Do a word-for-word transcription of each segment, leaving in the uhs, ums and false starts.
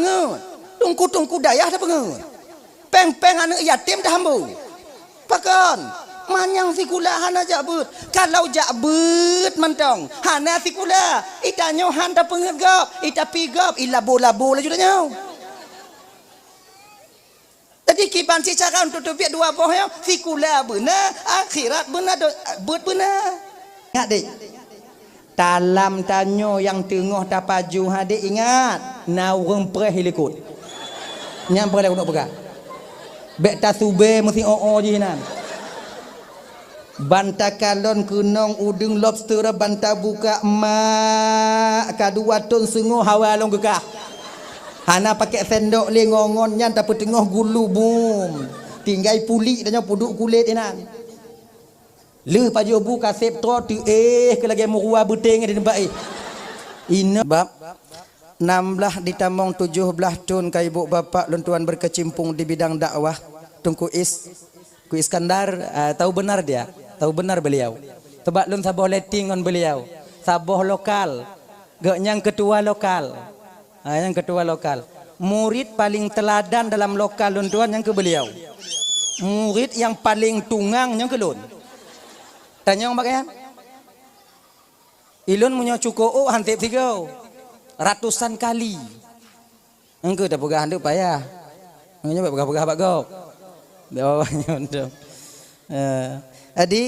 Ngeut. Teungku-teungku dayah tapeungeut. Péng-péng aneuk yatim tahambô. Pakon? Manyang sikula hana jak beuet. Kalau jak beuet mantong, hana sikula, itanyoe han tapeungeut gob, itapi gob, ilabo-labo laju tanyoe. Jadi kiban seucara untuk teubiet dua boh nyoe, sikula beuna, akhirat beuna, do-, beuet beuna. Ingat deh. Talam tanyoe nyang teungoh tapaju hadeh ingat, na ureuëng preh likot. Nyang preh likot peugah. Bék tasubé meusi o-o jih nan. Ban takalon keunong udeueng lobster ban tabuka mak kadua thon seungoh hawa lôn geukah. Hana pakai sendok lé ngon-ngon nyan tapeuteungoh gulu bum. Tinggai pulik tanyoe puduk kulét inan. Lheueh pajoh bu kaseb troe teuéh keu lagée meuruwa beuténg di teumpat éh. Inoe bab enam belas ditamong tujoh belas thon ka ibu bapak lôn tuan berkecimpung di bidang dakwah. Teungku Is, Ku Iskandar, ah, tahu benar dia, tahu benar beliau. Sebab lôn saboh letting ngon beliau, saboh lokal. Geuh nyang ketua lokal. Ha, nyang ketua lokal. Murid paling teladan dalam lokal lôn tuan nyang keu beliau. Murid nyang paling tungang nyang keu lôn. Tanyong bak nyan. Ilôn meunyoe cuko ôk han tiep sigoe. Ratusan kali. Engkeu tapeugah hantu payah. Nyoe peugah-peugah bak gob. Di bawah nyoe tu. Eh, jadi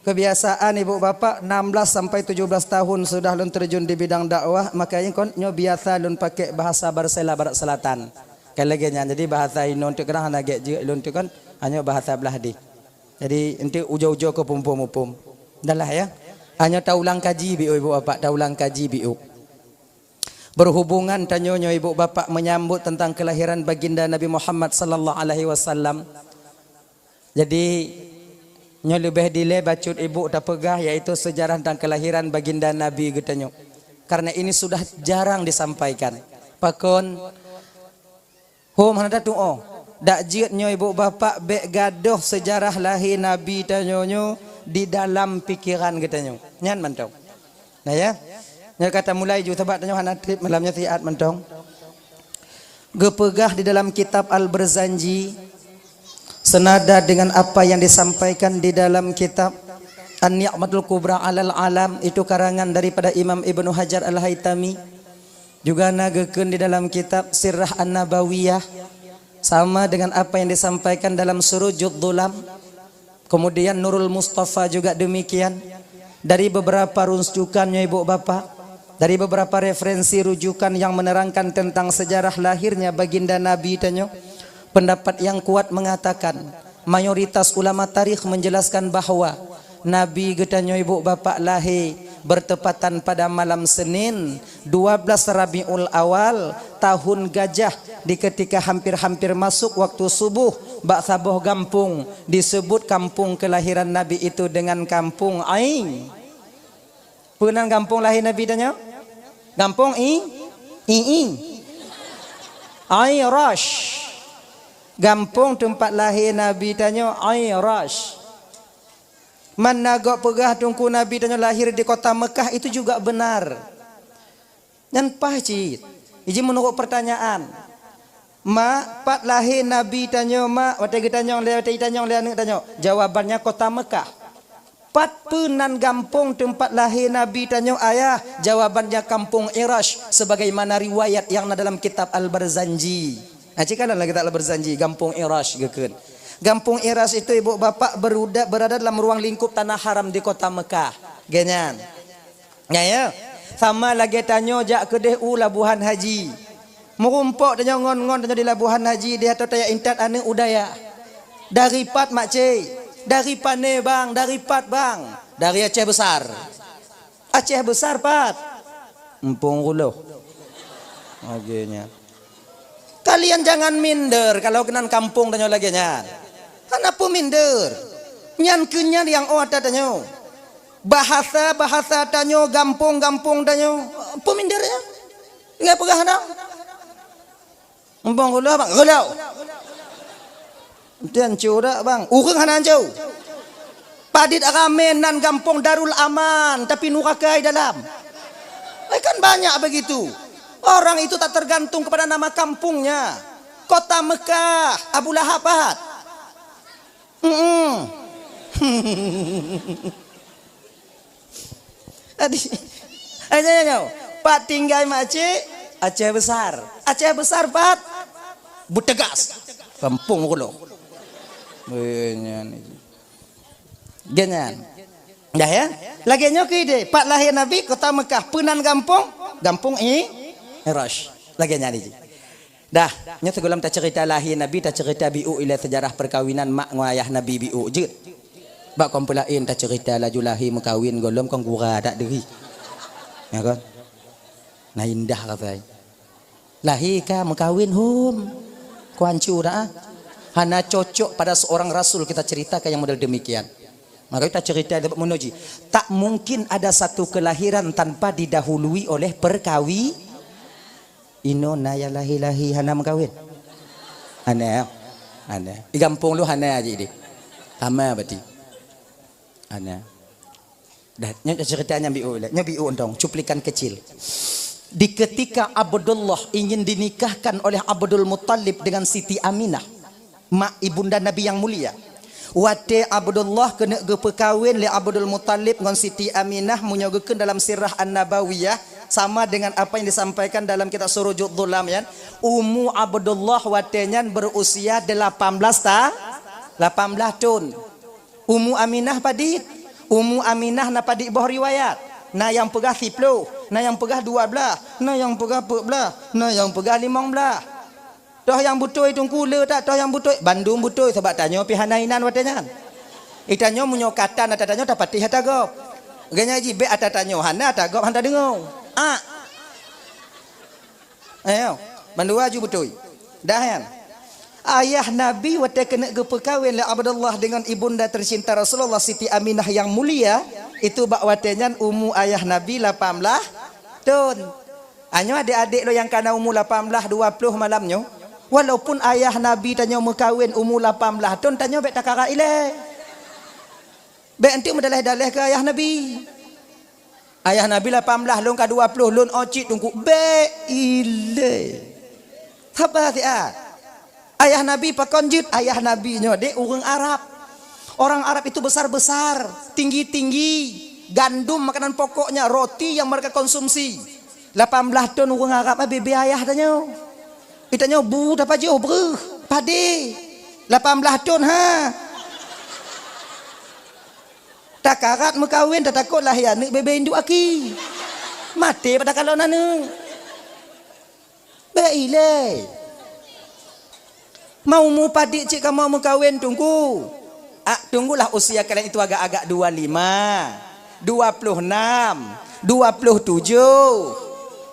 kebiasaan ibu bapak enam belas sampai tujuh belas tahun sudah lôn terjun di bidang dakwah, makanya kon nyoe biasa lôn pakai bahasa Barsela Barat Selatan. Kan lagée nyan, jadi bahasa inoe tu kadang hana gét jeuet lôn tu kan, hanya bahasa belah deh. Jadi enti ujoe-ujoe ke pumpung-pumpung. Dah lah ya. Hanya taulang kaji biu ibu bapak, taulang kaji biu. Berhubungan tanyoe nyoe ibu bapak menyambut tentang kelahiran baginda Nabi Muhammad sallallahu alaihi wasallam. Jadi nyoe leubeh dilée bacut ibu tapeugah yaitu sejarah tentang kelahiran baginda Nabi geutanyoe. Karena ini sudah jarang disampaikan. Pakon Hom hana tatuoh. Dak jeuet nyoe ibu bapak bék gadoh sejarah lahé Nabi tanyoe nyoe di dalam pikeran geutanyoe. Nyan mantong. Nah ya. Nyoe ka tamulai ju sabab tanyoe hana trép malam nyoe siat mantong. Geupeugah di dalam kitab Al-Barzanji senada dengan apa yang disampaikan di dalam kitab An-Ni'matul Kubra alal Alam, itu karangan daripada Imam Ibnu Hajar Al-Haitami. Juga na geukheun di dalam kitab Sirah An-Nabawiyah, sama dengan apa yang disampaikan dalam Surujud Dhulam. Kemudian Nurul Mustafa juga demikian. Dari beberapa rujukan nyoe ibu bapak, dari beberapa referensi rujukan yang menerangkan tentang sejarah lahirnya baginda Nabi tanyoe, pendapat yang kuat mengatakan, mayoritas ulama tarikh menjelaskan bahwa Nabi geutanyoe ibu bapak lahé bertepatan pada malam Senin, dua belas Rabiul Awal, tahun gajah, di ketika hampir-hampir masuk waktu subuh, bak saboh gampông disebut kampung kelahiran Nabi itu dengan Kampung Ai. Peue nan gampông lahé Nabi tanyoe? Gampông I, I, I. Ai Rash. Gampông teumpat lahé Nabi tanyoe Ai Rash. Man na gob peugah Teungku Nabi tanyoe lahir di kota Mekah, itu juga benar. Nyan paih cit. Iji meunurot pertanyaan. Mak, pat lahé Nabi tanyoe, Mak? Watée geutanyong lé, watée itanyong lé aneuk tanyoe, jawabannya kota Mekah. Pat peue nan gampông teumpat lahé Nabi tanyoe, Ayah? Jawabannya Kampung Irash, sebagaimana riwayat yang na dalam kitab Al-Barzanji. Nah, cit kalon lagée kitab Al-Barzanji, Gampông Irash geukheun. Gampông Irash itu, ibu bapak, beruda-, berada dalam ruang lingkup tanah haram di kota Mekah. Geuh nyan. Nya, ya. Sama lagée tanyoe jak keudeh u Labuhan Haji. Meurumpok tanyoe ngon-ngon tanyoe di Labuhan Haji, di ateueh tajak intat aneuk u dayah. Dari pat, Mak Cik? Dari pane, Bang? Dari pat, Bang? Dari Aceh Besar. Aceh Besar pat? Empung Kuloh. Oke, nya. Kalian jangan minder kalau keunan kampung tanyoe lagée nyan. Hana peue minder. Nyan keuh nyan nyang ôh ata tanyoe. Bahasa-bahasa tanyoe, gampông-gampông tanyoe. Peue minder nyan? Ingat peugah hana? Empung Kuloh, Bang. Kuloh. Tian curak, Bang. Ureuëng hana hanco. Padit ramé nan gampông Darul Aman, tapi nuraka di dalam. Eh, kan banyak begitu. Orang itu tak tergantung kepada nama kampungnya. Kota Mekah, Abu Lahab pat. Mm-mm. Adi, eh, nyoe, nyoe, nyoe. Pat tinggai makcik, Aceh Besar. Aceh Besar pat Beutegas. Kampung Kulo. Eh, nyan. Ganyan. Dah ya? Lagèe nyoe keu idéh, pat lahé Nabi, Kota Mekah, peunan gampông, gampông I, Iraj. Lagèe nyan jih. Dah, nyoe sigohlom taceurita lahé Nabi, taceurita biôk ilèe seujarah peukawinan mak ngon ayah Nabi biôk jeuet. Bak kampung laén taceurita laju lahé meukawen gohlom kon gura dak deuhi. Ya kan? Nah indah rasai. Lahé ka meukawen hom. Kuancu dah. Hana cocok pada seorang rasul kita ceritakan yang model demikian. Maka kita cerita dapat menuji. Tak mungkin ada satu kelahiran tanpa didahului oleh perkawi. Inoe na nyang lahé-lahé hana meukawen. Hana. Hana. Di gampông lu hana aja deh. Sama berarti. Hana. Dah, nyoe cerita nyang biôk ilèe. Nyoe biôk untông, cuplikan kecil. Di ketika Abdullah ingin dinikahkan oleh Abdul Muttalib dengan Siti Aminah, mak ibunda Nabi yang mulia. Watèe Abdullah keuneuk geupeukawen lé Abdul Muttalib ngon Siti Aminah, meunyoe geukheun dalam Sirah An-Nabawiyah, sama dengan apa yang disampaikan dalam kitab Surujud Dhulam, ya. Umu Abdullah watèe nyan berusia delapan belas ta-, lapan belas thon. Umu Aminah padit? Umu Aminah na padit boh riwayat. Na nyang peugah siploh, na nyang peugah dua blaih, na nyang peugah peuet blaih, na nyang peugah limong blaih. Toh nyang beutôi Teungku le that, toh nyang beutôi? Bandum beutôi, sabab tanyoe pih hana inan watèe nyan. Di tanyoe meunyoe ka tan ata tanyoe tapatéh ata gob. Geuhnyan jih bèk ata tanyoe hana, ata gob hana tadeungoe. Ah. Ayo, bandua ju beutôi. Dah nyan. Ayah Nabi watèe keuneuk geupeukawen lé Abdullah dengan ibunda tercinta Rasulullah Siti Aminah yang mulia, itu bak watèe nyan umu ayah Nabi lapan blaih thon. Nyoe adék-adék lôn nyang ka na umu lapan blaih, dua ploh malam nyoe, walaupun ayah Nabi tanyoe meukawen umu lapan blaih thon, tanyoe bèk takarat ilèe. Bèk enteuk meudalèh-dalèh keu ayah Nabi. Ayah Nabi lapan blaih, lôn ka dua ploh, lôn ôh cit Teungku. Bèk ilèe. Haba siat. Ayah Nabi pakon jeuet? Ayah Nabi nyoe deh ureueng Arab. Orang Arab itu besar-besar, tinggi-tinggi. Gandum makanan pokoknya, roti yang mereka konsumsi. Lapan blaih thon ureueng Arab, ah, bebe ayah tanyoe. Di tanyoe bu tapajoh breuh, padé. Lapan blaih thon, ha. Takarat meukawen, tatakot lahé aneuk bebe induk aki. Maté pada kalon aneuk. Bèk ilèe. Mau mupadik cit kamoe meukawen, Teungku. Ah, tunggulah usia kalian itu agak-agak dua lima, dua puluh enam, dua puluh tujuh.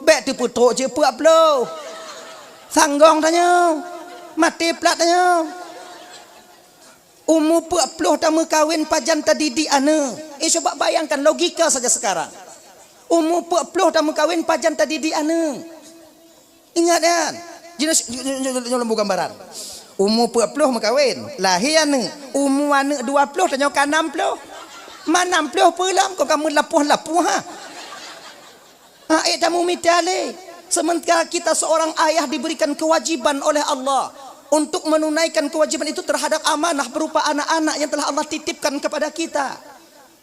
Bèk teupeutrok cit peuet ploh. Sanggong tanyoe. Maté plat tanyoe. Umu peuet ploh tameukawen pajan tadidik aneuk. Eh, coba bayangkan logika saja sekarang. Umu peuet ploh tameukawen pajan tadidik aneuk. Ingat nyan. Jinoe, jinoe, jinoe, jinoe lembu gambaran. Umu peuet ploh meukawen, lahé aneuk. Umu aneuk dua ploh, tanyoe ka nam ploh. Ma nam ploh peue lom, kon ka meulapoh-lapoh, ha. Ha, ék tamumita lé. Sementara kita seorang ayah diberikan kewajiban oleh Allah untuk menunaikan kewajiban itu terhadap amanah berupa anak-anak yang telah Allah titipkan kepada kita.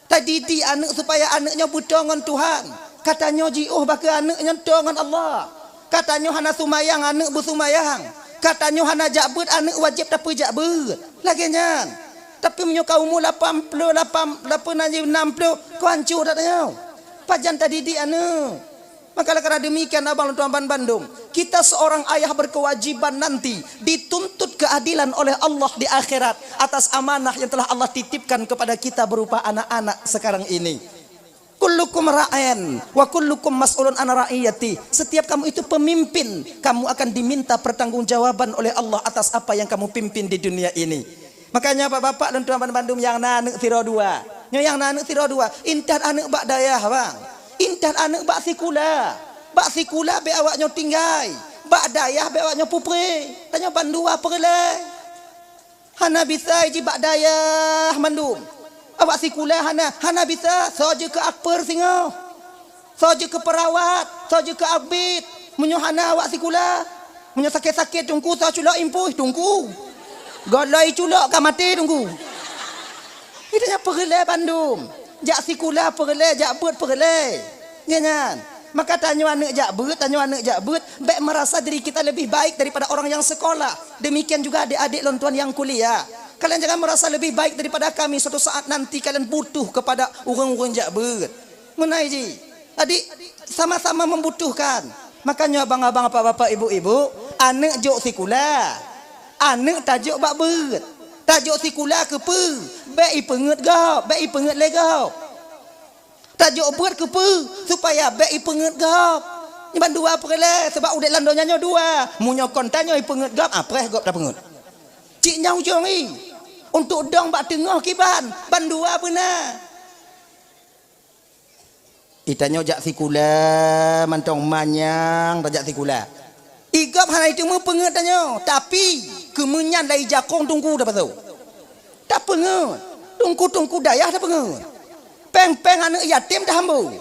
Tadidik aneuk supaya aneuk nyoe beutoe ngon Tuhan. Ka tanyoe jiôh bak keu aneuk nyan toe ngon Allah. Ka tanyoe hana sumayang, aneuk beusumayang. Ka tanyoe hana jak beuet, aneuk wajéb tapeujak beuet. Lagèe nyan. Tapi meunyoe ka umu lapan ploh, lapan, lapan, enam ploh, kon hanco that tanyoe. Pajan tadidik aneuk. Maka oleh karena demikian, abang lôn tuan ban bandum, kita seorang ayah berkewajiban nanti dituntut keadilan oleh Allah di akhirat atas amanah yang telah Allah titipkan kepada kita berupa anak-anak sekarang ini. Kullukum ra'in wa kullukum mas'ulun an ra'iyati. Setiap kamu itu pemimpin, kamu akan diminta pertanggungjawaban oleh Allah atas apa yang kamu pimpin di dunia ini. Makanya bapak-bapak lôn tuan ban bandum nyang na aneuk sidroe dua. Nyoe nyang na aneuk sidroe dua, intat aneuk bak dayah, bang. Intat aneuk bak sikula. Bak sikula bèk awak nyoe tinggai. Bak dayah bèk awak nyoe peupreh. Tanyoe bandua peureulèe. Hana bisa jih bak dayah mandum. Awak sikula hana, hana bisa, soe jeuet keu akper singoh. Soe jeuet keu peurawat, soe jeuet keu abit. Meunyoe hana awak sikula, meunyoe sakét-sakét teungku, soe culok impui teungku. Goloi culok ka maté teungku. Itu nyan peureulée bandum. Jak sikula peureulée, jak beuet peureulée. Nyan, nyan. Maka tanyoe aneuk jak beuet, tanyoe aneuk jak beuet, bék merasa diri kita lebih baik daripada orang yang sekolah. Demikian juga adik-adik lôn tuan yang kuliah. Kalian jangan merasa lebih baik daripada kami, suatu saat nanti kalian butuh kepada ureuëng-ureuëng jak beuet. Meunan jih. Jadi, sama-sama membutuhkan. Makanya abang-abang, bapak-bapak, ibu-ibu, aneuk jok sikula. Aneuk tajok bak beuet. Tajok sikula keupeue? Bék ipeungeut gob, bék ipeungeut lé gob. Tajok beuet keupeue? Supaya bék ipeungeut gob. Nyan bandua peureulée, sebab udeb lam donya nyoe dua. Meunyoe kon tanyoe ipeungeut gob, ah, preh gob tapeungeut. Cit nyang ujong i. Untuk dong bak teungoh kiban, bandua beuna. Itanyoe jak sikula mantong manyang tajak sikula. Igob hana iteumé peungeut tanyoe, tapi keumeunyan lai jakong teungku tapasoe. Tapeungeut, teungku-teungku dayah tapeungeut. Péng-péng aneuk yatim tahambo.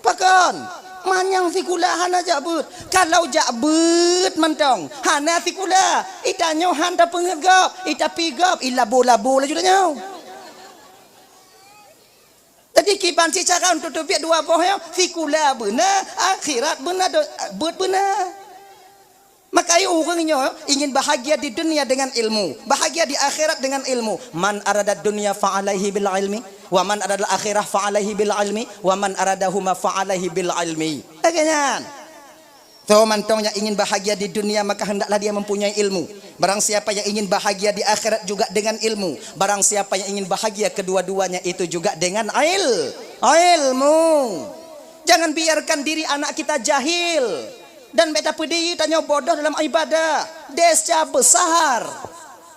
Pakon? Manyang sikula hana jak beuet. Kalau jak beuet mantong, hana sikula, itanyoe han tapeungeut gob, itapi gob, ilabo-labo laju tanyoe. Jadi kiban cit cara untuk teubiet dua boh nyoe, sikula beuna, akhirat beuna, do-, beuet beuna. Maka ureuëng nyoe ingin bahagia di dunia dengan ilmu, bahagia di akhirat dengan ilmu. Man aradad dunya fa alaihi bil ilmi, wa man aradal akhirah fa alaihi bil ilmi, wa man aradahuma fa alaihi bil ilmi. Lagée nyan. Soe mantong yang ingin bahagia di dunia, maka hendaklah dia mempunyai ilmu. Barang siapa yang ingin bahagia di akhirat juga dengan ilmu. Barang siapa yang ingin bahagia kedua-duanya itu juga dengan il-, ilmu. Jangan biarkan diri anak kita jahil. Dan bék tapeudiri tanyoe bodoh dalam ibadah. Desya besar.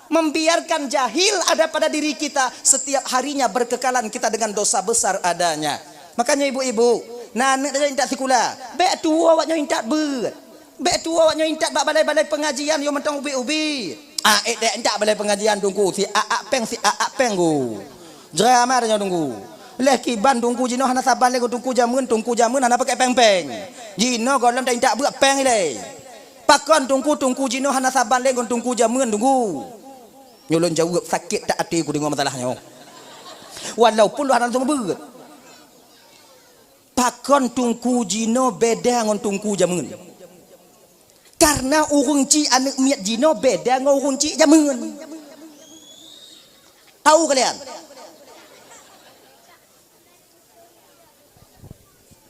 Membiarkan jahil ada pada diri kita, setiap harinya berkekalan kita dengan dosa besar adanya. Makanya ibu-ibu, na aneuk tajak intat sikula, bék tuwoe awak nyoe intat beuet. Bék tuwoe awak nyoe intat bak balai-balai pengajian, yo mantong ubit-ubit. Ah, ék dék intat balai pengajian teungku, si aak péng, si aak péng ku. Drama tanyoe teungku. Leh kiban teungku jinoe hana saban lé ngon teungku jameun, teungku jameun hana pakai péng-péng. Jinoe gohlom ta intat beuet péng ilée. Pakon teungku, teungku jinoe hana saban lé ngon teungku jameun teungku? Nyoe lôn jaweueb, sakét that até ku deungoe masalah nyoe. Walaupun lôn hana langsung beuet. Pakon teungku jinoe beda ngon teungku jameun? Karena ureuëng chik aneuk miet jinoe beda ngon ureuëng chik jameun. Tahu kalian?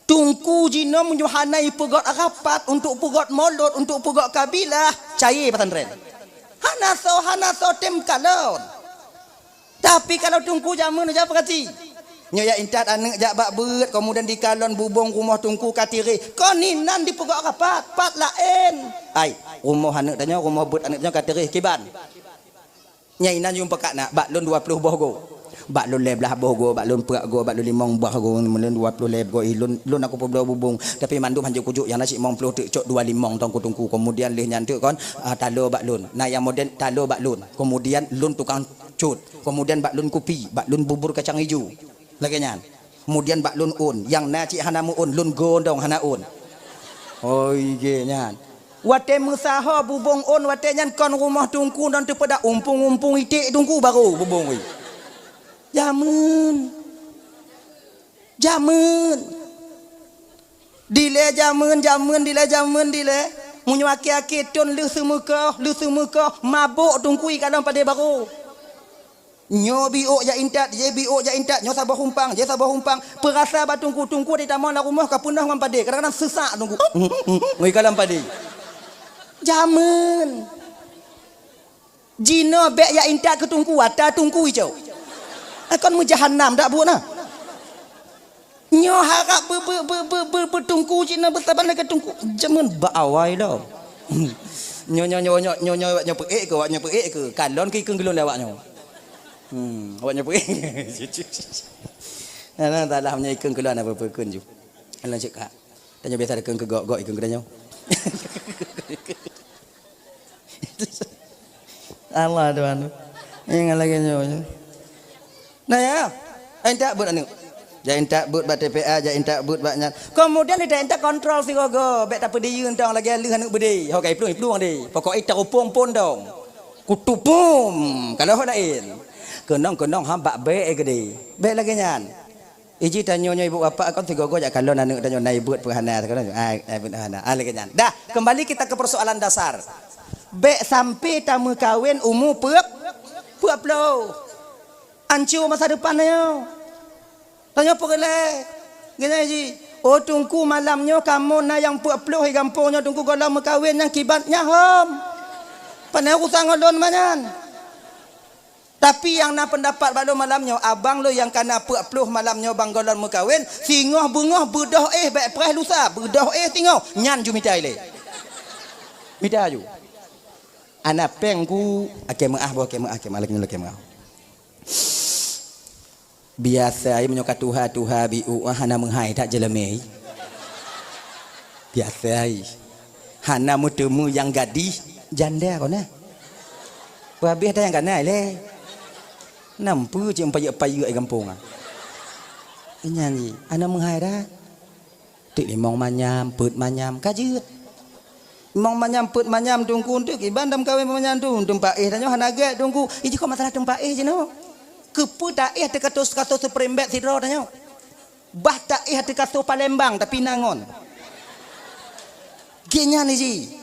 Teungku jinoe meunyoe hana ipeugot rapat untuk peugot molot, untuk peugot kabilah, cayée pesantren. Hana soe, hana soe tem kalon. Tapi kalau teungku jameun, jak peugati. Nyoe jak intat aneuk jak bak beuet, kemudian dikalon bubong rumoh teungku ka tireh. Kon inan dipeugot rapat, pat laén. Ai, rumoh aneuk tanyoe, rumoh beuet aneuk tanyoe ka tireh, kiban. Nyan inan jumpa kat nak, bak lôn dua ploh boh goe. Bak lôn lhèe blaih boh goe, bak lôn peuet goe, bak lôn limong boh goe, lôn dua ploh lhèe goe, eh, lôn, lôn aku peubloe bubong. Tapi mandum hanjeuet kujok, nyang na cit limong ploh teuk cok dua limong tongku-tongku. Kemudian lheueh nyan teuk kon, ah, talo bak lôn. Na nyang model talo bak lôn. Kemudian lôn tukang cut. Kemudian bak lôn kupi, bak lôn bubur kacang ijo. Lagèe nyan. Kemudian bak lôn ôn, nyang na cit hana meu-ôn, lôn gondong hana ôn. Oi, gèt nyan. Watèe meusaho bubong ôn, watèe nyan kon rumoh teungku ngon teupeugah umpung-umpung iték teungku barô bubong ôn. Jameun. Jameun. Dilèe jameun, jameun, dilèe jameun, dilèe. Meunyoe akhé-akhé thôn lheueh seumeukoh, lheueh seumeukoh, mabök teungku i kalon padé barô. Nyoe biôk jak intat, jih biôk jak intat, nyoe saboh umpang, jih saboh umpang. Peurasa bak teungku, teungku di tamong lam rumoh ka peunoh ngon padé. Kadang-kadang seusak teungku. Ngui kalon padé. Jameun. Jinoe bèk jak intat keu teungku, ata teungku icok. Eh, kon meujahanam dak buet na. Nyoe harap be-, be-, teungku jinoe beusaban lagèe teungku. Jameun bak awai lom. Nyoe, nyoe, nyoe, nyoe, nyoe, nyoe, nyoe peuék keu, awak nyoe peuék keu. Kalon keu ikeueng keu lôn lé awak nyoe. Hmm, awak nyoe peuék. Nah, nah, salah nyoe ikeueng keu lôn apa peukeueng ju. Lôn cek kak. Tanyoe biasa ikeueng keu gok, gok ikeueng keu tanyoe. Allah Tuhan. Ingat lagi nyoe. Nah ya, entak buet aneuk. Jak intat buet bak T P A, jak intat buet bak nyan. Keumudian lé jak intat kontrol sigoe-goe, bèk tapeudiyeue tong lagèe lheueh aneuk beudé. Ho ka iplueng, iplueng deh. Pokok i tarupong pon dong. Kutupum. Kalau ho laén. Keunong-keunong ha bak bèk geude. Bèk lagèe nyan. Iji tanyoe nyoe ibu bapak kon sigoe-goe jak kalon aneuk tanyoe na ibeuet peuhana, kalon, ai, ai, peuhana. Ah, lagèe nyan. Dah, kembali kita ke persoalan dasar. Bèk sampai tameukawen umu peuet, peuet ploh. Ancu masa depan tanyoe. Tanyoe peureulèe. Geuhnyan ji, "Oh Teungku, malam nyoe kamoe na nyang peuet ploh di gampông nyoe Teungku, gohlom meukawen nyang kiban nyan hom." Pane urusan ngon lôn manyan. Tapi nyang na peundapat bak lôn malam nyoe, abang lôn nyang ka na peuet ploh malam nyoe bang gohlom meukawen, singoh beungoh beudôh éh bèk preh lusa, beudôh éh singoh, nyan ju mita ilèe. Mita ju. Ana péng ku, akhé meu'ah boh, akhé meu'ah, akhé meu'ah, lagèe nyoe akhé meu'ah. Biasa ai meunyoe ka tuha-tuha bi'u hana meuhai that jeuleumé. Biasa ai. Hana meuteumé nyang gadih janda kon na. Peuhabéh that nyang kana ilèe. Nampu cit payeuek-payeuek di gampông ah. Nyan ji, hana meuhai that. Teuk limong manyam, peuet manyam, ka jeuet. Limong manyam, peuet manyam Teungku, teuk kiban dam kawén manyam tu, teumpat éh tanyoe hana gèt Teungku. Iji kon masalah teumpat éh jinoe. Keupeue taéh teuka-teuka seuprimbet sidroe tanyoe. Bah taéh teuka Palembang tapi na ngon. Geuhnyan iji.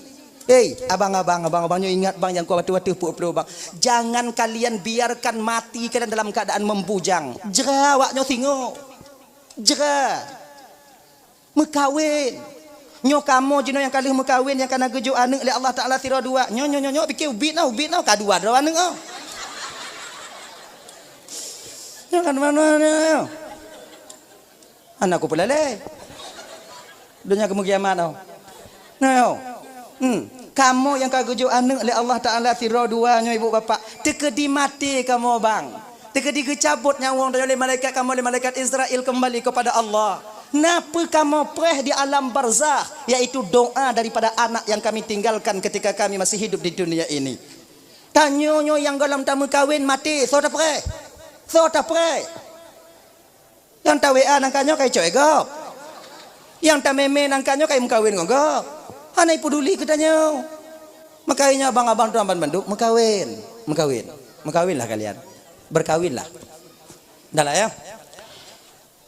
Hei, abang-abang, abang-abang nyoe ingat bang nyang kuat ateueh peuet ploh bang. Jangan kalian biarkan mati kalian dalam keadaan membujang. Jra awak nyoe singoh. Jra. Meukawen. Nyoe kamoe jinoe nyang ka lheueh meukawen nyang ka na geujok aneuk lé Allah Taala sidroe dua. Nyoe, nyoe, nyoe, nyoe pike ubit na, ubit na, ka dua droe aneuk ah. Nyoe kan mana nyoe? Hana kupeulalé. Donya keumeukiamat oh. Nyoe. Hmm. Kamoe nyang ka geujok aneuk lé Allah Taala sidroe dua nyoe ibu bapak. Teukeudi maté kamoe bang. Teukeudi geucabot nyawöng tanyoe lé malaikat kamoe lé malaikat Israel kembali kepada Allah. Na peue kamoe preh di alam barzakh, yaitu doa daripada anak yang kami tinggalkan ketika kami masih hidup di dunia ini. Tanyoe nyoe nyang gohlom tameukawen maté, soe tapreh? Soe tapreh? Nyang ta-W A nangka nyoe ka icok lé gob. Nyang tamé-mé nangka nyoe ka imeukawen ngon gob. Hana ipeuduli keu tanyoe. Maka nyoe abang-abang tuan ban bandum meukawen. Meukawen. Meukawenlah kalian. Berkawinlah. Dah lah ya.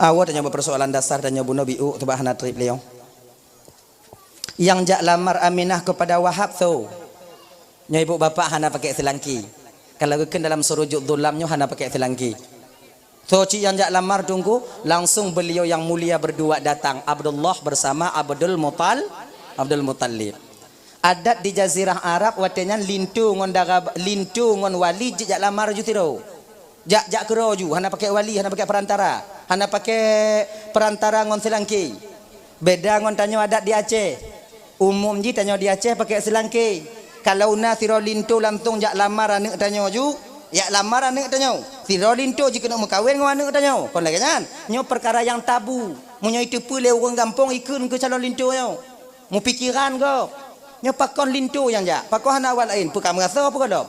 Awai tanyoe beupersoalan dasar tanyoe bunoe bi'u sebab hana trép lé nyoe. Nyang jak lamar Aminah keupada Wahab soe? Nyoe ibu bapak hana pakék seulangké. Kalau geukheun dalam surujut dhulam nyoe hana pakék seulangké. Soe cit nyang jak lamar Teungku, langsung beliau yang mulia berdua datang, Abdullah bersama Abdul Mutal-, Abdul Muttalib. Adat di Jazirah Arab watée nyan linto ngon dara, linto ngon wali jijak lamar ju sidroe. Jak, jak keudroe ju, hana pakék wali, hana pakék perantara. Hana pakék perantara ngon seulangké. Beda ngon tanyoe adat di Aceh. Umum jih tanyoe di Aceh pakék seulangké. Kalau na sidroe linto langsong jak lamar aneuëk tanyoe ju, jak lamar aneuëk tanyoe. Sidroe linto jikeuneuk meukawen ngon aneuëk tanyoe. Kon lagée nyan. Nyoe peukara nyang tabu. Meunyoe iteupeue lé ureuëng gampông ikheun keu calon linto nyoe. Mupikeran gob. Nyoe pakon linto nyang jak? Pakon hana awak laén? Peue ka meurasoe peue gohlom?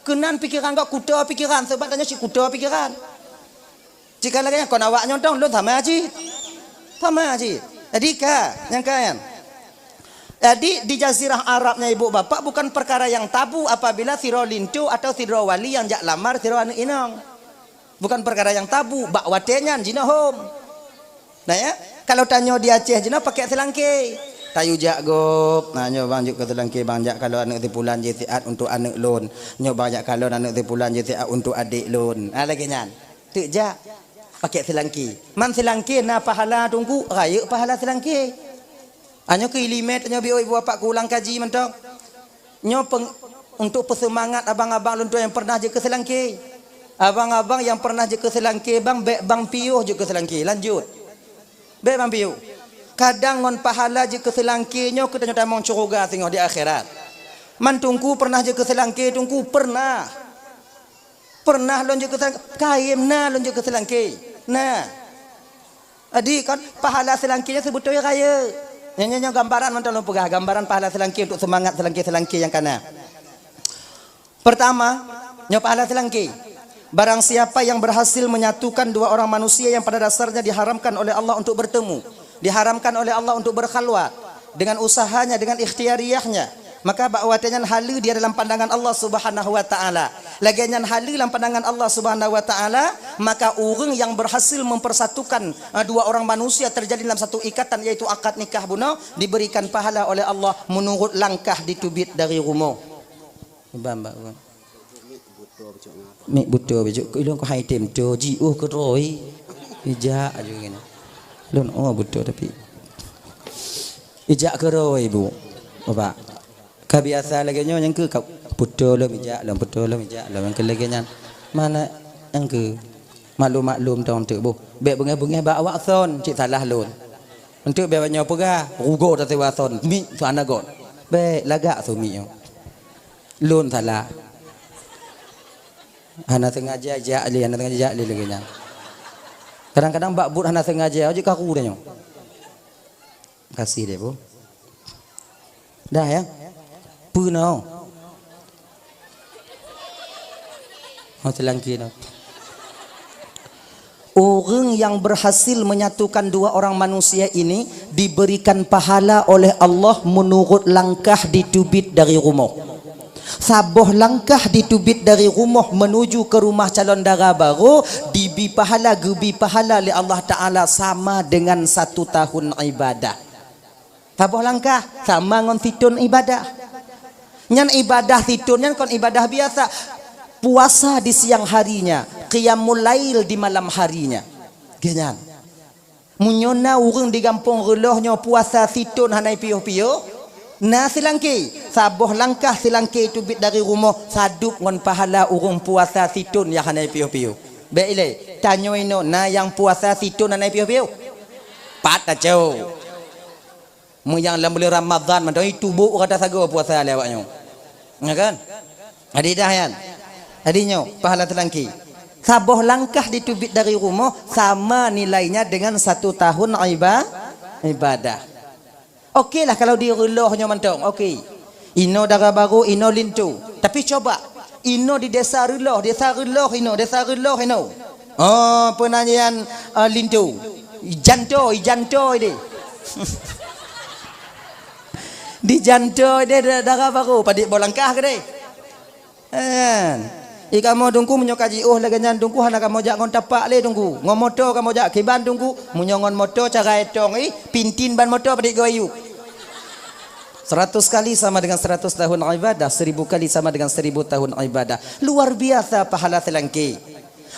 Keunan pikeran gob, kuto pikeran, sabab tanyoe cit kuto pikeran. Jika lagée nyan kon awak nyoe dong, lôn sama cit. Sama cit. Jadi ka, nyang ka nyan. Jadi di Jazirah Arab nyan ibu bapak bukan perkara yang tabu apabila sidroe linto atau sidroe wali nyang jak lamar sidroe aneuëk inong. Bukan perkara nyang tabu, bak watée nyan jinoe hom. Nah ya, kalau tanyoe di Aceh jinoe pakék seulangké. Tayue jak gob, nah nyoe bang jeuet keu seulangké bang jak kalon aneuëk si pulan jih siat untuk aneuëk lôn. Nyoe bang jak kalon aneuëk si pulan jih siat untuk adék lôn. Ah lagée nyan. Teuk jak. Pakék seulangké. Man seulangké na pahala teungku, rayeuk pahala seulangké. Anyoe keu ileumèe tanyoe biôh ibu bapak keu ulang kaji mantong. Nyoe peng-, untuk peuseumangat abang-abang lôn tuan nyang pernah jeuet keu seulangké. Abang-abang nyang pernah jeuet keu seulangké bang, bék bang piôh jeuet keu seulangké. Lanjut. Bék bang piôh. Kadang ngon pahala jeuet keu seulangké nyoe keu tanyoe tamong syeuruga singoh di akhirat. Man teungku pernah jeuet keu seulangké, teungku pernah. Pernah lôn jeuet keu seulangké, kayém na lôn jeuet keu seulangké. Na. Jadi kan pahala seulangké nyan seubeutôi rayeuk. Nyan, nyan, nyan gambaran mantong lôn peugah, gambaran pahala seulangké untuk seumangat seulangké-seulangké nyang ka na. Pertama, nyoe pahala seulangké. Barang siapa yang berhasil menyatukan dua orang manusia yang pada dasarnya diharamkan oleh Allah untuk bertemu, diharamkan oleh Allah untuk berkhalwat, dengan usahanya, dengan ikhtiyariyahnya, maka bak watée nyan haleue dia dalam pandangan Allah Subhanahu wa Ta'ala. Lagée nyan haleue lam pandangan Allah Subhanahu wa Ta'ala, maka ureuëng yang berhasil mempersatukan, eh, dua orang manusia terjadi dalam satu ikatan, yaitu akad nikah bunoe, diberikan pahala oleh Allah menurut langkah diteubiet dari rumoh. Bang, bang, bang. Mik butôi bajok, ilôn keuhai tem to, jiôh keudroe. Ijak aju gini. Lôn, oh, butôi tapi. Ijak keudroe, Bu. Bapak. Ka biasa lagée nyoe nyang keu ka putôi lom ijak lom, putôi lom ijak lom, nyang keu lagée nyan. Mana nyang keu maklum-maklum tong teuk, Bu. Bék beungéh-beungéh bak awak thon, cit salah lôn. Enteuk bék nyoe peugah, rugoe tasiwa thon, mik tu hana got. Bék lagak su mik nyoe. Lôn salah. Hana sengaja jak lé, hana sengaja jak lé lagée nyan. Kadang-kadang bak buet hana sengaja, jeuet karu dah nyoe. Kasih deh, Bu. Dah ya? Peunoh. Oh, teulangki noh. Ureuëng yang berhasil menyatukan dua orang manusia ini diberikan pahala oleh Allah menurut langkah diteubiet dari rumoh. Saboh langkah diteubiet dari rumoh menuju ke rumah calon dara baro, dibi pahala, geubi pahala lé Allah Ta'ala sama dengan satu tahun ibadah. Saboh langkah sama ngon sithon ibadah. Nyan ibadah sithon nyan kon ibadah biasa. Puasa di siang harinya, qiyamul lail di malam harinya. Geuh nyan. Meunyoe na ureuëng di gampông reuloh nyoe puasa sithon hana piôh-piôh, na seulangké, saboh langkah seulangké teubiet dari rumoh sadub ngon pahala ureuëng puasa sithon nyang hana piôh-piôh. Bék ilée, tanyoe inoe na nyang puasa sithon hana piôh-piôh? Pat tacok. Meunyoe lam buleuen Ramadhan mantong, ih, tuboh rata sagoe puasa lé awak nyoe. Ya kan? Jadi dah nyan. Jadi nyoe, pahala seulangké. Saboh langkah diteubiet dari rumoh sama nilainya dengan satu tahun iba-, ibadah. Oke lah kalau di reuloh nyoe mantong, oke. Inoe dara baro, inoe linto. Tapi coba, inoe di desa reuloh, desa reuloh inoe, desa reuloh inoe. Oh, peunanyan, eh, linto. Ijanto, ijanto deh. Dijanto deh da-, dara baro, padit boh langkah keudeh. Kan? Ih, kamoe Teungku, meunyoe ka jiôh lagée nyan Teungku, hana kamoe jak ngon tapak lé Teungku. Ngon moto kamoe jak kiban Teungku. Meunyoe ngon moto cara etong ih, pintin ban moto padit goyuk. Seratus kali sama dengan seratus tahun ibadah, seribu kali sama dengan seribu tahun ibadah. Luar biasa pahala seulangké.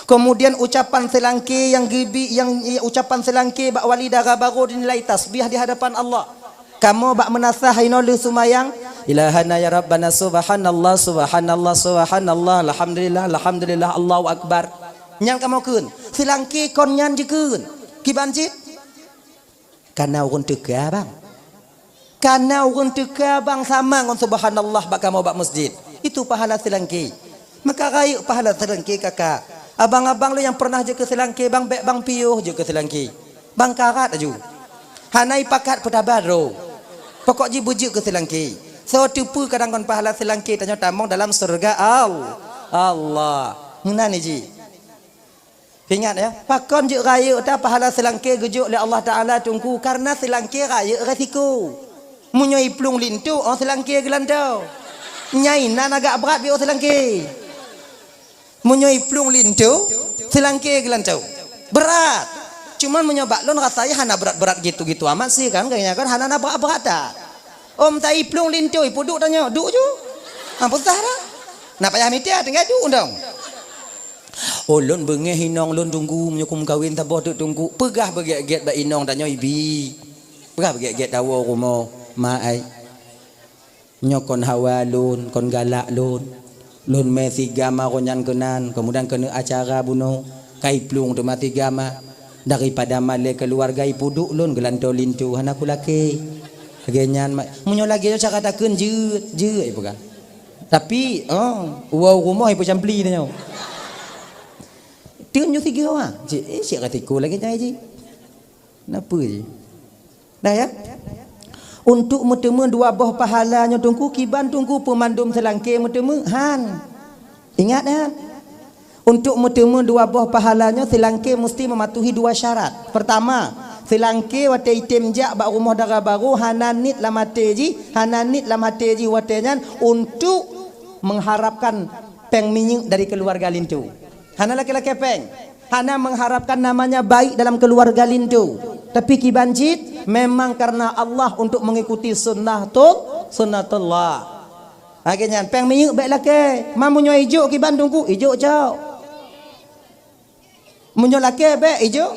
Kemudian ucapan seulangké nyang geubi, nyang, ucapan seulangké bak wali dara baro dinilai tasbih di hadapan Allah. Kamoe bak meunasah inoe lheueh seumayang, "Ilahana ya Rabbana, subhanallah, subhanallah, subhanallah, alhamdulillah, alhamdulillah, Allahu Akbar." Nyan kamoe kheun. Seulangké kon nyan jikheun. Kiban cit? Kana ureuëng teuka, bang. Kana ureuëng teuka, bang, sama ngon subhanallah bak kamoe bak masjid. Itu pahala seulangké. Maka rayeuk pahala seulangké, kakak. Abang-abang lôn nyang pernah jeuet keu seulangké, bang, bék bang piôh jeuet keu seulangké. Bang karat aju. Hana ipakat peutabar droe. Pokok jih beujeuet keu seulangké. Soe teupeu kadang ngon pahala seulangké tanyoe tamong dalam syeuruga Al-, Allah. Meunan jih. Ingat ya, pakon jeuet rayeuk ta pahala seulangké geujok lé Allah Taala Teungku, karena seulangké rayeuk resiko. Meunyoe iplueng linto, oh seulangké geulanto. Nyai nan agak brat biôh seulangké. Meunyoe iplueng linto, seulangké geulanto. Brat. Cuman meunyoe bak lôn rasa hana brat-brat gitu-gitu amat sih kan, kayaknya kan hana na brat-brat ta. Om ta iplueng linto, ipeuduek tanyoe, duek ju. Ha, peugah dah. Nak payah mita, tinggai duek dong. Oh, lôn beungéh inong lôn Teungku, meunyoe kumeukawen saboh teuk Teungku, peugah beugét-gét bak inong tanyoe ibi. Peugah beugét-gét tawoe rumoh, ma ai. Nyoe kon hawa lôn, kon galak lôn. Lôn mé sigama roh nyan keunan, keumudian keuneuk acara bunoe, ka iplueng teuma sigama. Daripada malée keuluwarga ipeuduek lôn geulantoe linto hana kulakée. Lagée nyan ma-, meunyoe lagée nyoe cara takheun jeuet, jeuet ipeugah. Tapi, oh, woe u rumoh ipeucampli tanyoe. Teun nyoe sigoe, ah. Cit, eh, siat ka tiko lagée nyan jih. Kenapa jih? Dah ya? Untuk meuteumé dua boh pahala nyoe Teungku, kiban Teungku peumandum seulangké meuteumé? Han. Ingat, han? Untuk meuteumé dua boh pahala nyoe, silangké musti meumatuhi dua syarat. Pertama, silangké watée item jak bak rumoh dara barô hana niet lam até jih, hana niet lam até jih watée nyan untuk mengharapkan péng minyeuk dari keluarga linto. Hana lakée-lakée péng. Hana mengharapkan namanya baik dalam keluarga linto. Tapi kiban cit memang karena Allah untuk mengikuti sunnah tu, sunnatullah. Lagée nyan, péng minyeuk bék lakée. Ma meunyoe ijok kiban teungku, ijok cok. Meunyoe lakée bék ijok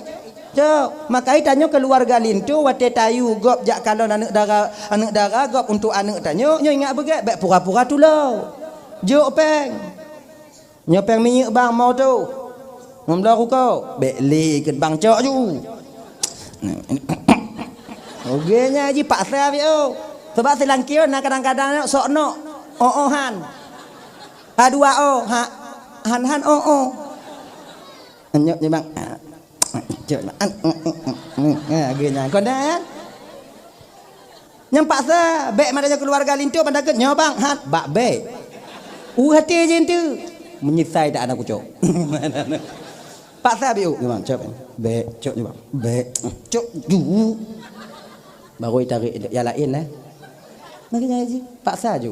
cok. Maka tanyoe keuluwarga linto watée tayue gob jak kalon aneuëk dara, aneuëk dara gob untuk aneuëk tanyoe, nyoe ingat beugét, bék pura-pura tulo. Jok péng. Nyoe péng minyeuk bang, mau tu. Ngon bloe ruko, bék lé keu bang cok ju. Oke nya ji paksa biôh. Sebab silangkion na kadang-kadang sok nok. Oh, oh han. Ha dua oh, ha han han oh, oh. Nyok je bang. Cok bang. Ha, oke nya. Kon dah kan? Nyang paksa, bék mandum keuluwarga linto mandum nyoe bang, hat bak bék. U hati je entu. Menyesai tak anak kucok. Paksa biôh, bang, cok. Bék, cok je bang. Bék. Cok ju. Baru tarik yang lain eh. Makanya ji, paksa ju.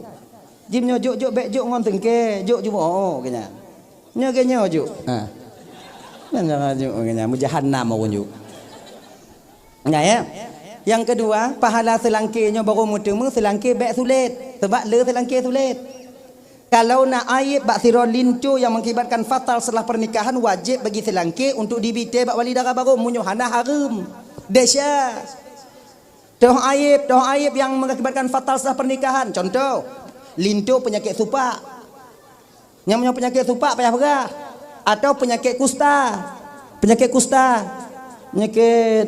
Jim nyoe jok-jok bék jok ngon tengke, jok ju oh kenya. Nyoe ge nyoe ju. Ha. Nyoe ju kenya, mujahannam ureuëng ju. Nah, ya. Yang kedua, pahala silangké nyoe baru meuteumé silangké bék sulet. Sebab le silangké sulet. Kalau na aib bak sidroe linto yang mengakibatkan fatal setelah pernikahan, wajib bagi silangké untuk dibite bak wali dara barô meunyoe hana hareuem. Desya. Toh aib, toh aib yang mengakibatkan fatal setelah pernikahan. Contoh, linto penyakit supak. Nyang meunyoe peunyakét supak payah peugah, atau peunyakét kusta. Peunyakét kusta. Peunyakét,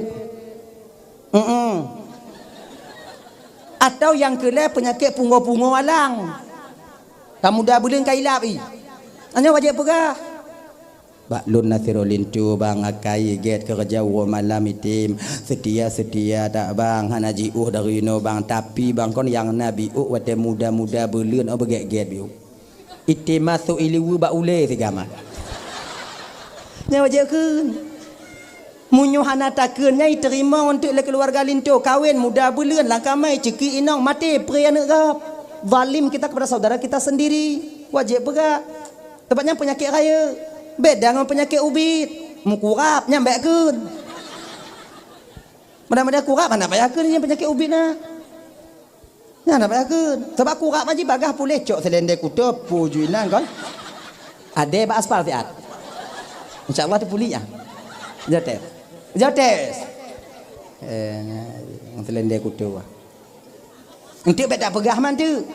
mm-mm. Atau nyang keulhée peunyakét pungo-pungo alang. Ka muda buleuen ka ilab i. Nyoe wajéb peugah. Bak lôn na sidroe linto bang akai gét keureuja uroe malam item. Seutia-seutia tak bang, hana jiôh dari inoe bang. Tapi bang kon nyang na biôh watée muda-muda buleuen oh beugét-gét biôh. Item masôk i liweue bak ulée sigama. Nyan wajéb kheun. Meunyoe hana takheun nyan iteurimong eunteuk lé keuluwarga linto, kawen muda buleuen lam kamai ceuki inong maté pré aneuëk gob. Zalim kita kepada saudara kita sendiri. Wajéb peugah. Teuma nyan peunyakét rayeuk. Beda ngon peunyakét ubit. Meukurab nyan bék kheun. Mudah-mudahan kurab hana payah kheun nyan peunyakét ubit na. Nyan hana payah kheun. Sebab kurab maji bagah puléh cok seulendé kuto puju inan kon. Adé bak aspal siat. Insya Allah teupuli ah. Jotes. Jotes. Eh, seulendé kuto. Eunteuk bék tapeugah man teuk.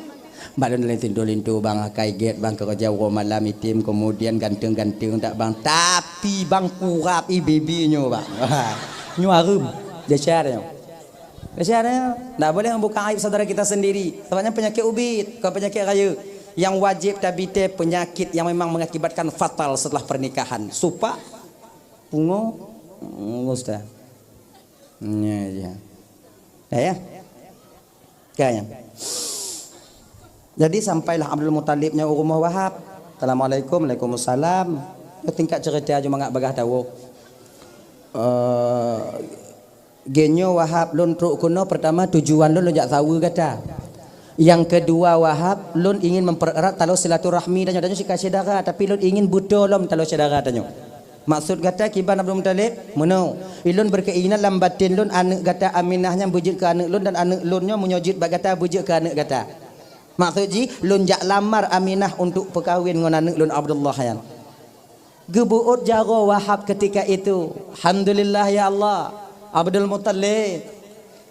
Bak lôn laén linto-linto bang akai gét bang keureuja uroe malam item keumudian ganteng-ganteng tak bang. Tapi bang kurab i bibi nyoe bang. Nyoe hareuem. Desya nyoe. Desya nyoe. Ndak boleh membuka aib saudara kita sendiri. Sebabnya penyakit ubit, bukan penyakit rayeuk. Yang wajib tabite penyakit yang memang mengakibatkan fatal setelah pernikahan. Supak, pungo, ustaz. Ya, ya. Dah ya? Kan? Jadi sampailah Abdul Muthalib nyoe u rumoh Wahab. Assalamualaikum, waalaikumsalam. Nyoe tingkat cerita aju mangat bagah tawoe. Eh, geuh nyoe Wahab lôn trok keunoe pertama tujuan lôn, lôn jak saweue gata. Yang kedua Wahab lôn ingin mempererat taloe silaturahmi dan nyoe, dan nyoe sika syedara, tapi lôn ingin beutôi lom taloe syedara tanyoe. Maksud gata kiban Abdul Muthalib? Meunoe, ilôn berkeinginan lam batin lôn aneuëk gata Aminah nyan beujeuet keu aneuëk lôn dan aneuëk lôn nyoe meunyoe jeuet bak gata beujeuet keu aneuëk gata. Maksud jih, lôn jak lamar Aminah untuk peukawen ngon aneuëk lôn Abdullah nyan. Geubeuôt jaroe Wahab ketika itu. Alhamdulillah ya Allah, Abdul Muthalib.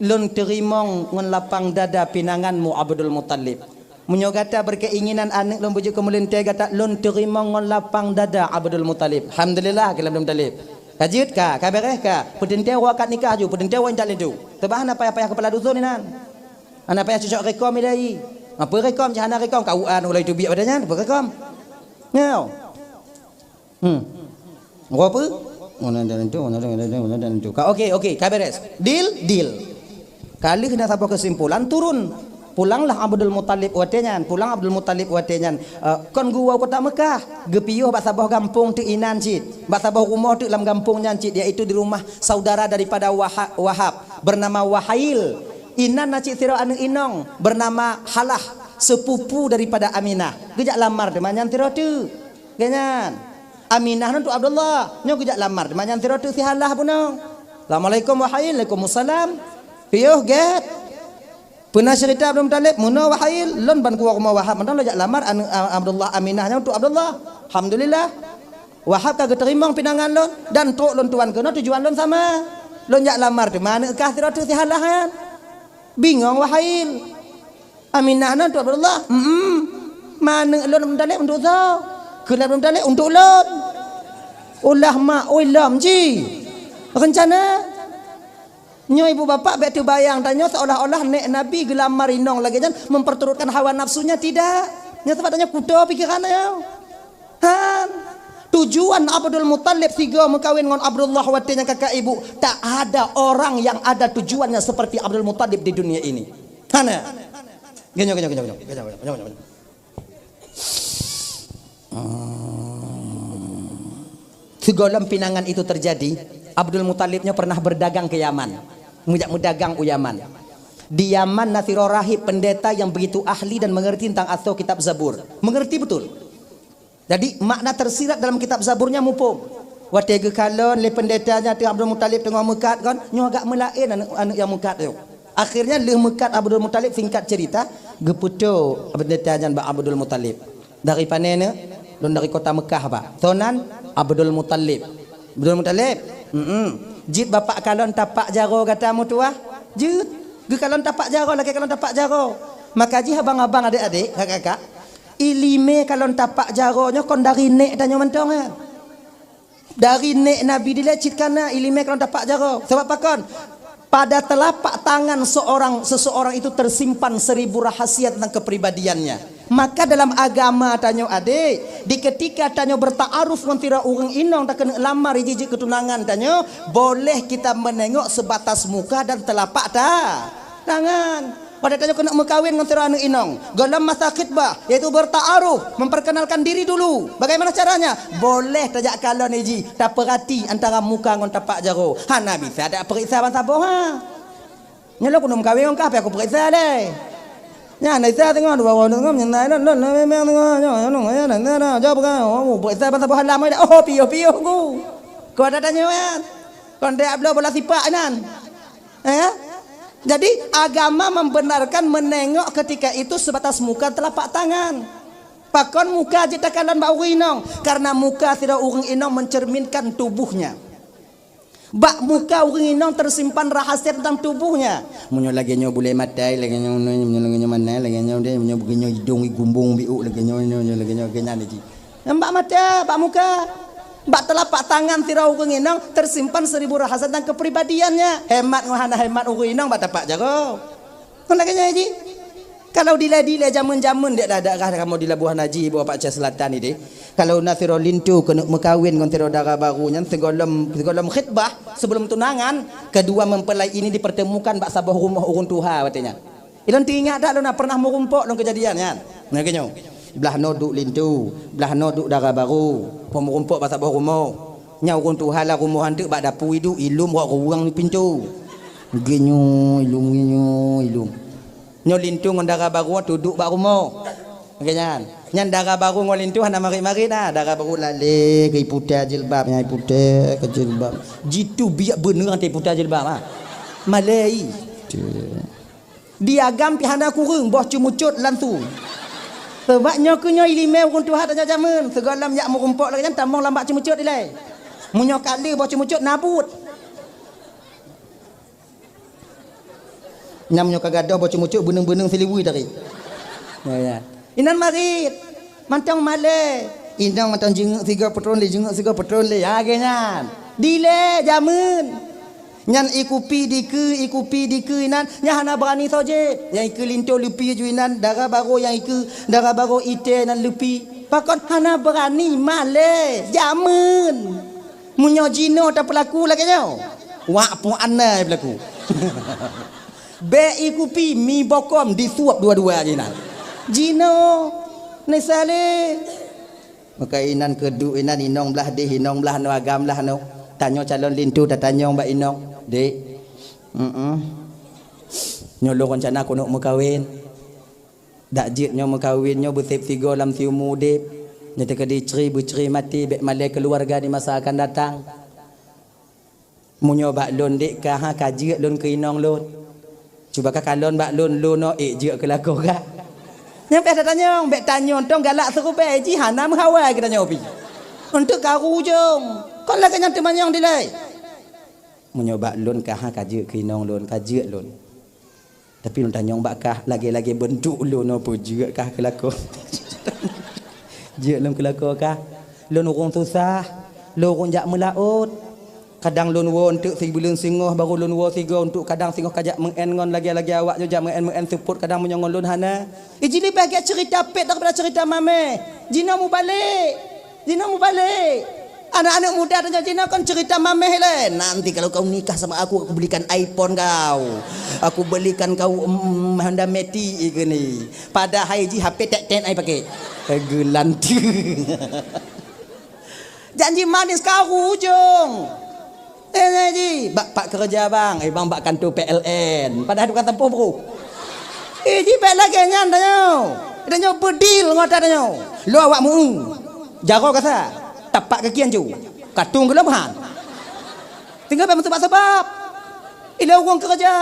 Lôn teurimong ngon lapang dada pinanganmu Abdul Muthalib. Meunyoe gata berkeinginan aneuëk lôn beujeuet keu meulintée gata, lôn teurimong ngon lapang dada Abdul Muthalib. Alhamdulillah keu Abdul Muthalib. Ka jeuet ka, ka beres ka. Peuteuntée uroe akad nikah ju, peuteuntée uroe intat linto. Teuba hana payah-payah keupala dusun inan. Hana payah cocok rekom ilai. Apa rekom, jih hana rekom, kau an ulai tubiak pada nyan, apa rekom? Nyoe. Hmm. Ngapa? Mana dan itu, mana dan itu, mana dan itu. Ka, oke, oke, ka beres. Deal, deal. Ka lheueh na saboh kesimpulan, turun. Pulanglah Abdul Muthalib watée nyan, pulang Abdul Muthalib watée nyan, eh, kon geuwoe kota Meukah, geupiôh bak saboh gampông teuk inan cit, bak saboh rumoh teuk lam gampông nyan cit, yaitu di rumah saudara daripada Waha-, Wahab, bernama Wahail. Inan na cit sidroe aneuëk inong, bernama Halah, sepupu daripada Aminah. Geujak lamar teuma nyan sidroe teuk. Geuh nyan. Aminah nyan untuk Abdullah. Nyoe geujak lamar teuma nyan sidroe teuk si Halah bunoe. "Assalamualaikum, Wahail." "Waalaikumsalam." "Piôh gét?" "Peuna ceurita Abdul Muthalib?" "Meunoe, Wahail, lôn ban kuwoe rumoh Wahab mantong lôn jak lamar aneuëk, a, Abdullah, Aminah nyan untuk Abdullah. Alhamdulillah. Wahab ka geuteurimong pinangan lôn dan trok lôn tuan keunoe tujuan lôn sama. Lôn jak lamar teuma aneuëk kah sidroe teuk si Halah nyan." Bingong Wahail. "Aminah nyan untuk Abdullah?" "Mm-mm." "Manök lôn Abdul Muthalib untuk soe?" "Kheun Abdul Muthalib untuk lôn." Ulah mak, oi lom ji. Rencana. Nyoe ibu bapak bék teubayang tanyoe seolah-olah nék Nabi geulamar inong lagée nyan memperturutkan hawa nafsunya, tidak. Nyoe sabab tanyoe kuto pikiran tanyoe. Han. Tujuan Abdul Muthalib sigoe meukawen ngon Abdullah watée nyan kakak ibu. Tak ada orang yang ada tujuannya seperti Abdul Muthalib di dunia ini. Hana. Genyo, genyo, genyo, genyo. Hmm. Sigohlom pinangan itu terjadi, Abdul Muthalib nyoe pernah berdagang ke Yaman. Meujak meudagang u Yaman. Di Yaman na sidroe rahib pendeta yang begitu ahli dan mengerti tentang asoe kitab Zabur. Mengerti betul. Jadi, makna tersirat dalam kitab Zabur nyan muphom. Watée geukalon lé pendeta nyan teuk Abdul Muthalib teungoh meukat kon, nyoe agak meulaén aneuëk, aneuëk nyang meukat nyoe. Akhirnya lheueh meukat Abdul Muthalib, singkat cerita, geupeutoe pendeta nyan bak Abdul Muthalib. "Dari pane neuëk?" "Lôn dari kota Meukah, Pak." "Soe nan?" "Abdul Muthalib." "Abdul Muthalib?" "Mm-mm." "Jeuet bapak kalon tapak jaroe gata meutuwah?" "Jeuet." Geukalon tapak jaroe, lagée kalon tapak jaroe. Maka jih abang-abang, adék-adék, kakak-kakak, iéleumé kalon tapak jaroe nyoe kon dari nék tanyoe mantong nyan. Dari nék Nabi dilée cit kana iéleumé kalon tapak jaroe. Sabab pakon? Pada telapak tangan seorang, seseorang itu tersimpan seribu rahasia tentang kepribadiannya. Maka dalam agama tanyoe, adék, di ketika tanyoe bertaaruf ngon sidroe ureuëng inong, takeuneuk lamar jijeuet keu tunangan tanyoe, boleh kita menengok sebatas muka dan telapak ta-, tangan. Pada tanyoe keuneuk meukawen ngon sidroe aneuëk inong, gohlom masa khitbah, yaitu bertaaruf, memperkenalkan diri dulu. Bagaimana caranya? Boleh tajak kalon iji, tapeurati antara muka ngon tapak jaroe. Hana bisa tapeuriksa ban saboh, ha. Nyoe lôn keuneuk meukawen ngon kah, pih aku peuriksa lé. Nyan, na Isa teungoh, dua ureuëng teungoh, nyan, na, na, na, memang teungoh, nyoe, nyoe, nyoe, na, na, na, jaweueb kan, oh, peuriksa ban saboh halam, oh, piôh, piôh, ku. Kau ada tanya, kan? Kon dek bloe bola sipak nan. Eh? Jadi, agama membenarkan menengok ketika itu sebatas muka telapak tangan. Pakon muka jeuet takalon bak ureuëng inong? Karena muka sidroe ureuëng inong mencerminkan tubuhnya. Bak muka ureuëng inong tersimpan rahasia tentang tubuhnya. Meunyoe lagée nyoe bulée maté, lagée nyoe, meunyoe lagée nyoe mané, lagée nyoe deh, meunyoe lagée nyoe idong igumbong biuk, lagée nyoe, nyoe, nyoe, lagée nyoe, lagée nyan jih. Nyang bak maté, bak muka. Bak telapak tangan sidroe ureuëng inong tersimpan seribu rahasia tentang kepribadiannya. Hemat ngon hana hemat ureuëng inong bak tapak jaroe. Kon lagée nyan jih. Kalau dilée-dilée jameun-jameun dek daerah kamoe di Labuhan Haji, Bukit Pacah Selatan ideh. Kalau na sidroe linto keuneuk meukawen ngon sidroe dara barô nyan, sigohlom, sigohlom khitbah, sebelum tunangan, kedua mempelai ini dipertemukan bak saboh rumoh ureuëng tuha watée nyan. Ilôn teuingat that lôn na pernah meurumpok lôn keujadian nyan. Nah, geunyoe. Blah noe duek linto, blah noe duek dara barô, peurumpok bak saboh rumoh. Nyan ureuëng tuha lam rumoh anteuk bak dapu iduek, ilom rot ruweueng pintoe. Geunyoe ilom, geunyoe ilom. Nyoe linto ngon dara barô teuduek bak rumoh. Lagée nyan. Nyan dara barô ngon linto hana marit-marit na. Dara barô lalée keu iputéh jilbab, nyan iputéh keu jilbab. Jitu biak beuneueng teuh iputéh jilbab, ha. Malée i. Di agam pih hana kureueng, boh ceumeucot langsung. Sabab nyoe keuh nyoe iéleumé ureuëng tuha tanyoe jameun, sigohlom jak meurumpok lagée nyan tamong lam bak ceumeucot ilée. Meunyoe ka le boh ceumeucot, nabut. Nyan meunyoe ka gadôh boh ceumeucot, beuneueng-beuneueng siliwi tarék. Ya, ya. Inan marit, mantong malée. Inong mantong jingeuk sigoe peutron lé, jingeuk sigoe peutron lé. Ha, lagée nyan. Dilée jameun. Nyan ikupi dikeue, ikupi dikeue inan, nyan hana beurani soe jép. Nyang ikeue linto leupi ju inan, dara barô nyang ikeue, dara barô itéh nan leupi. Pakon hana beurani, malée, jameun. Meunyoe jinoe tapeulaku lagée nyoe, wak pue ana peulaku. Bèk ie kupi, mi bokom disuap dua-dua jih nan. Jinoe, Nai Saleh. Maka inan keuduek inan inong blah deh, inong blah noe, agam blah noe. Tanyoe calon linto tatanyong bak inong, "Dek, mm-mm. Nyoe lôn rencana keuneuk meukawen. Dak jeuet nyoe meukawen nyoe beusép sigoe lam siumu udép. Nyoe teukeudi cre beucre maté, bèk malèe keuluwarga di masa akan datang." Meunyoe bak lôn dek ka, ha, ka jeuet lôn keu inong lôn. Cuba ka kalon bak lôn, lôn nyoe ék jeuet keu lakoe ka. Nyang payah tatanyong, bèk tanyong tong galak seurubèe jih hana meuhawa geutanyoe pih. Eunteuk karu ujong. Kon lagèe nyan teumanyong dilèe. Meunyoe bak lôn ka, ha, ka jeuet keu inong lôn, ka jeuet lôn. Tapi lôn tanyong bak kah, lagèe-lagèe beuntuk lôn nyoe peue jeuet kah keu lakoe. Jeuet lôn keu lakoe kah. Lôn ureueng susah, lôn ureueng jak meulaôt. Kadang lôn woe eunteuk sibuleuen singoh, barô lôn woe sigoe eunteuk, kadang singoh ka jak meu'en ngon lagèe-lagèe awak nyoe jak meu'en-meu'en seupôt, kadang meunyoe ngon lôn hana. Iji leubeh gèt ceurita pèt daripada ceurita mamèh. Jinoe mubalek. Jinoe mubalek. Aneuk-aneuk muda tanyoe jinoe kon ceurita mamèh lé. "Nanti kalau kau nikah sama aku, aku belikan iPhone kau. Aku belikan kau, mm, Honda Matic," ikeu ni. Padahai jih H P tet-tet ai pakai. Geulanteue. Janji manis karu ujong. Eh, nyan jih, bak pat keureuja bang, eh bang bak kantô P L N. Padahai tukang sampôh bro. Eh, jih bèk lagèe nyan tanyoe. Tanyoe beudil ngon ata tanyoe. Lôn awak meu-eu. Jaroe kasa. Tapak kaki anco. Katong geulom han. Tinggai bèk meusabab-sabab. Ilôn ureueng keureuja.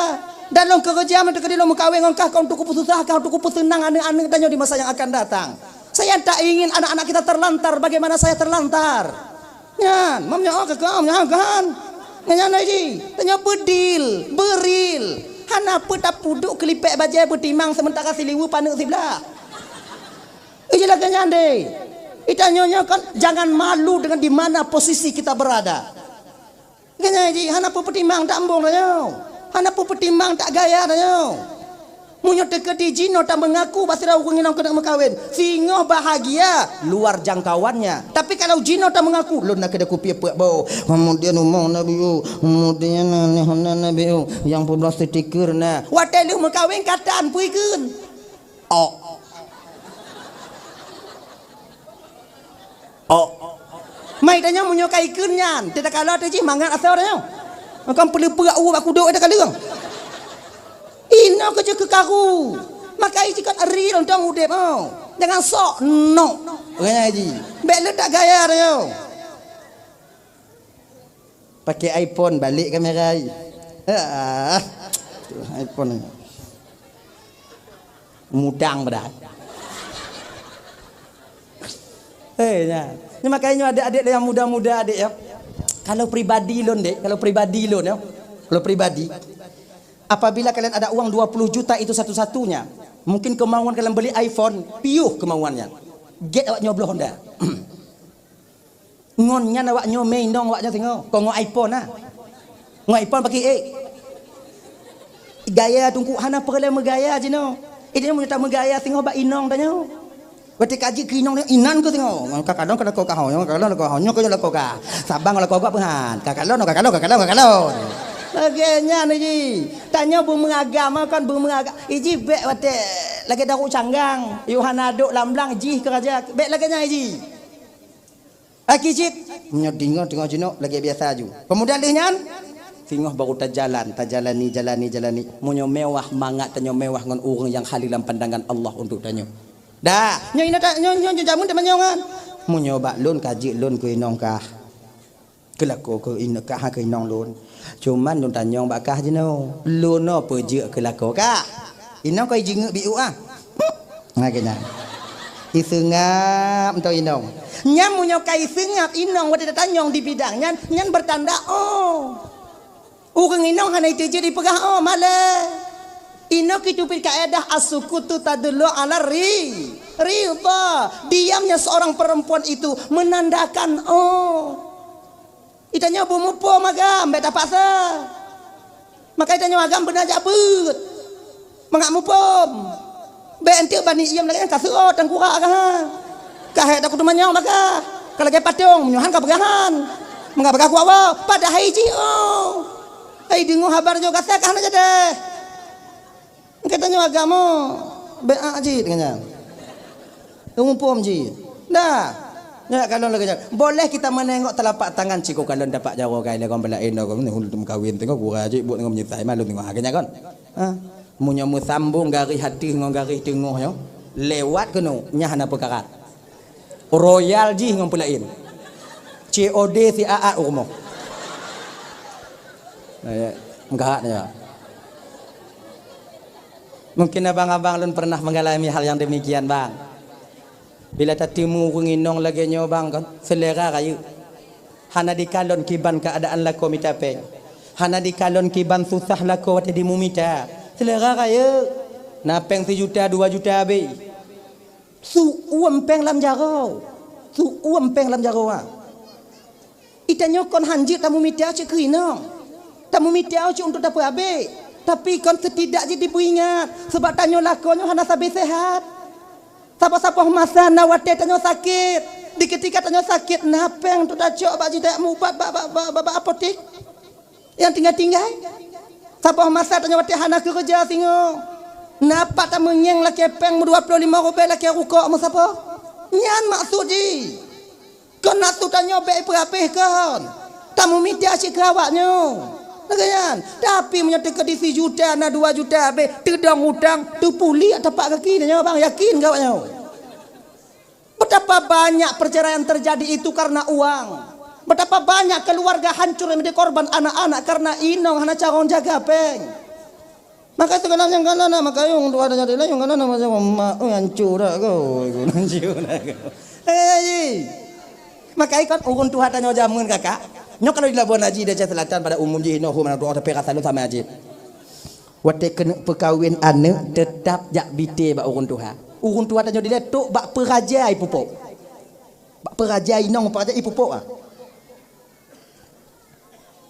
Dan lôn keureuja meunteuk lôn meukawen ngon kah, kah untuk kupeususah, kah untuk kupeuseunang aneuk-aneuk tanyoe di masa nyang akan datang. Saya tak ingin anak-anak kita terlantar bagaimana saya terlantar. Nyan, mam nyoe keu kau, nyan kan. Nyan lagi. Tanyoe beudil, beuril. Hana peue tapudok keulipèk bajèe beutimang sementara siliweue paneuk siblah. Iji lagèe nyan deh. Itanyoe nyoe kan jangan malu dengan di mana posisi kita berada. Nyan jih hana peue peutimang tak embong tanyoe. Hana peue peutimang tak gaya tanyoe. Meunyoe teukeudi jinoe tameungaku bak sidroe ureueng inong keuneuk meukawen, singoh bahagia luar jangkauannya. Tapi kalau jinoe tameungaku, "Lôn na keudeh kupiep peuet boh, kemudian umoe na biu, kemudian na, na, na, na biu, nyang peubloe stiker na." Watèe lheueh meukawen ka tan peue ikheun. Ok. Ok. Mai tanyoe meunyoe ka ikheun nyan, teutakala teuh jih mangat asoe tanyoe. Makam peuleupeuk u bak kudok teukaleueng. Inoe keuh jeuet keu karu. Maka iji kon real tong udép, oh. Jangan sok nok. Orang haji. Bèk leutak gaya tanyoe. Pakai iPhone, balik kamera ai. Ah, iPhone. Mudang padahai. Eh, nya. Ni makanya adek-adek yang muda-muda adek ya. Kalau pribadi lôn dek, kalau pribadi lôn ya. Kalau pribadi. Apabila kalian ada uang dua puluh juta itu satu-satunya, mungkin kemauan kalian beli iPhone, piuh kemauannya. Get awak nyoe bloe Honda. Ngon nyan awak nyoe mè inong awak nyoe singoh. Kon ngon iPhone nah. Ngon iPhone pakai ék. Gaya teungku hana peureulèe meugaya jinoe. Itu nyoe meunyoe tameugaya singoh bak inong tanyoe. Watèe ka jeuet keu inong tanyoe, inan keuh singoh. Ngon ka kalon keu lakoe kah, nyoe ka kalon lakoe kah, nyoe keuh lakoe kah. Sabang lakoe gop peuhan. Ka kalon, ka kalon, ka kalon, ka kalon. Lagèe nyan ji. Tanyoe beumeuagam kon beumeuagam. Iji bèk watèe lagèe daru canggang. Yoh hana dok lam blang jih keuraja. Bèk lagèe nyan ji. Aki cit, meunyoe deungoe teungoh jinoe lagèe biasa aju. Peumuda lheueh nyan, singoh barô tajalan, tajalani, jalani, jalani. Meunyoe mewah, mangat tanyoe mewah ngon ureueng nyang haleue lam pandangan Allah untuk tanyoe. Dah, nyoe inoe ta-, nyoe, nyoe, nyoe jameun teumanyong kan. Meunyoe bak lôn ka jeuet lôn keu inong kah. Keu lakoe keu inoe kah keu inong lôn. Cuman lôn tanyong bak kah jinoe, lôn nyoe peue jeuet keu lakoe kah? Inong kah ijeungeuk biuk ah. Nah, keu nyan. Iseungap mantong inong. Nyan meunyoe ka iseungap inong watèe tatanyong di bidang nyan, nyan beutanda, oh. Ureueng inong hana iteujeuet ipeugah, oh, malèe. Inoe keuh teubiet kaedah as-sukutu tadullu ala ri-, ridha. Diamnya seorang perempuan itu menandakan, oh. Itanyoe beumuphom agam, bèk tapaksa. Maka itanyoe agam beuna jak beuet. Mangat muphom. Bèk enteuk bani iem lagèe nyan ka seuôt tangkurak ka ha. Ka hék takue teumanyong bak kah. Ka lagèe patong, meunyoe han ka peugah han. Mangat peugah kuwoe, padahai jih oh. Hai deungoe haba nyoe gata ka hana jadeh. Geutanyoe agama beu'ah jih ngon nyan. Muphom jih. Dah. Nyak kalon lagèe nyan. Boleh kita menengok telapak tangan cit, kalon tapak jaroe gai lé kon beulaén, kon meukawen teungoh gura jih buet ngon meunyeusai malu teungoh. Ha, lagèe nyan kon. Ha? Meunyoe meusambong garéh ateueh ngon garéh teungoh nyoe, lewat keunoe, nyan hana peukara. Royal jih ngon peulaén. C O D siat-at u rumoh. Eh, meukarat ya. Mungkin abang-abang lôn pernah mengalami hal yang demikian, bang. Bila tatimu ureueng inong lagèe nyoe, bang, kan, selera rayeuk. Hana dikalon kiban keuadaan lakoe mita péng. Hana dikalon kiban susah lakoe watèe dimumita. Selera rayeuk. Na péng sijuta, dua juta abéh. Su uem péng lam jaroe. Su uem péng lam jaroe, ha. Geutanyoe kon hanjeuet tamumita cit keu inong. Tamumita cit untuk tapeuabéh. Tapi kon setidak jih dipeuingat. Sabab tanyoe lakoe nyoe hana sabe sehat. Saboh-saboh masa na watèe tanyoe sakét. Di ketika tanyoe sakét, na péng untuk tacok bak jih tajak meuubat bak, bak, bak, bak, bak apotek. Nyang tinggai-tinggai. Saboh masa tanyoe watèe hana keureuja singoh. Na pat tameungieng lakèe péng meudua ploh limong rubèe lakèe rukok meusaboh. Nyan maksud jih. Kon nafsu tanyoe bèk ipeuabéh kon. Tamumita cit keu awak nyoe. Lagèe nyan. Tapi meunyoe teukeudi sijuta na dua juta abéh, teudong utang, teupulék tapak gaki tanyoe, bang, yakin keu awak nyoe. Betapa banyak perceraian terjadi itu karena uang. Betapa banyak keluarga hancur yang menjadi korban anak-anak karena inong hana carông jaga péng. Maka sigohlom nyang kana na makayong tuha tanyoe dilèe, nyang kana na macam mak, oi, hancô dak kau, hancô dak kau. Eh, ji. Maka ikon ureueng tuha tanyoe jameun kakak. Nyoe kalau di Labuan Haji, di Aceh Selatan pada umum jih, inoe hom na doa tapi rasa lu sama aja. Watèe keuneuk peukawen aneuk, teutap jak bite bak ureueng tuha. Ureueng tuha tanyoe dilèe tok bak peuraja ipupok. Bak peuraja inong, peuraja ipupok ah.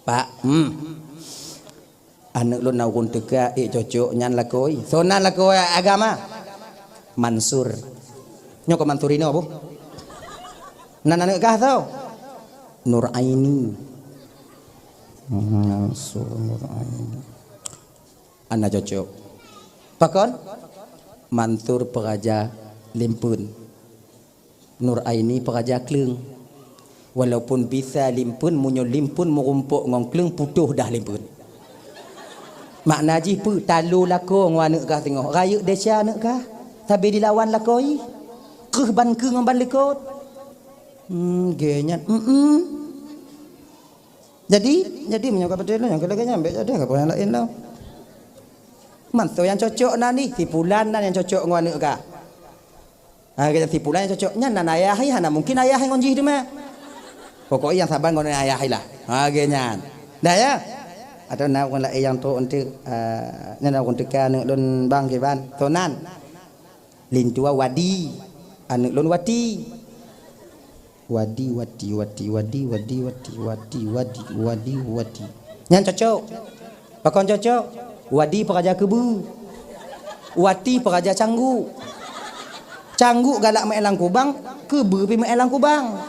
Pak, hmm. Aneuk lôn na ureueng teuka, ék cocok nyan lakoe. Soe nan lakoe agama? Mansur. Nyoe keu Mansur inoe boh. Nan aneuk kah soe? Nur Aini. Mansur Nur Aini. Hana cocok. Pakon? Mansur peuraja Limpeuen. Nur Aini peuraja Kleueng. Walaupun bisa Limpeuen, meunyoe Limpeuen meurumpok ngon Kleueng, putôh dah Limpeuen. Makna jih peue? Talo lakoe ngon aneuk kah singoh. Rayeuk desya aneuk kah. Sabe dilawan lakoe. Kreueh ban keue ngon ban likot. Hmm, gèt nyan. Hmm, hmm. Jadi, jadi meunyoe ka beutôi lôn nyang keu lagèe nyan, bèk jadi ka peue nyang laén lom. Mantong nyang cocok nan nih, si pulan nan nyang cocok ngon aneuk kah. Ha, kata si pulan nyang cocok, nyan nan ayah ih, hana mungkin ayah ih ngon jih teuma. Pokok ih nyang saban ngon ayah ih lah. Ha, lagèe nyan. Dah ya? Atau na ureueng laén nyang trok eunteuk, ah, nyan na ureueng teuka aneuk lôn bang kiban. Soe nan? Lintua Wadi. Aneuk lôn Wati. Wadi, Wati, Wati, Wadi, Wadi, Wati, Wati, Wadi, Wadi, Wati. Nyan cocok. Pakon cocok? Wadi peuraja Keubeu. Wati peuraja Canggu. Canggu galak meu'en lam kubang, Keubeu pih meu'en lam kubang.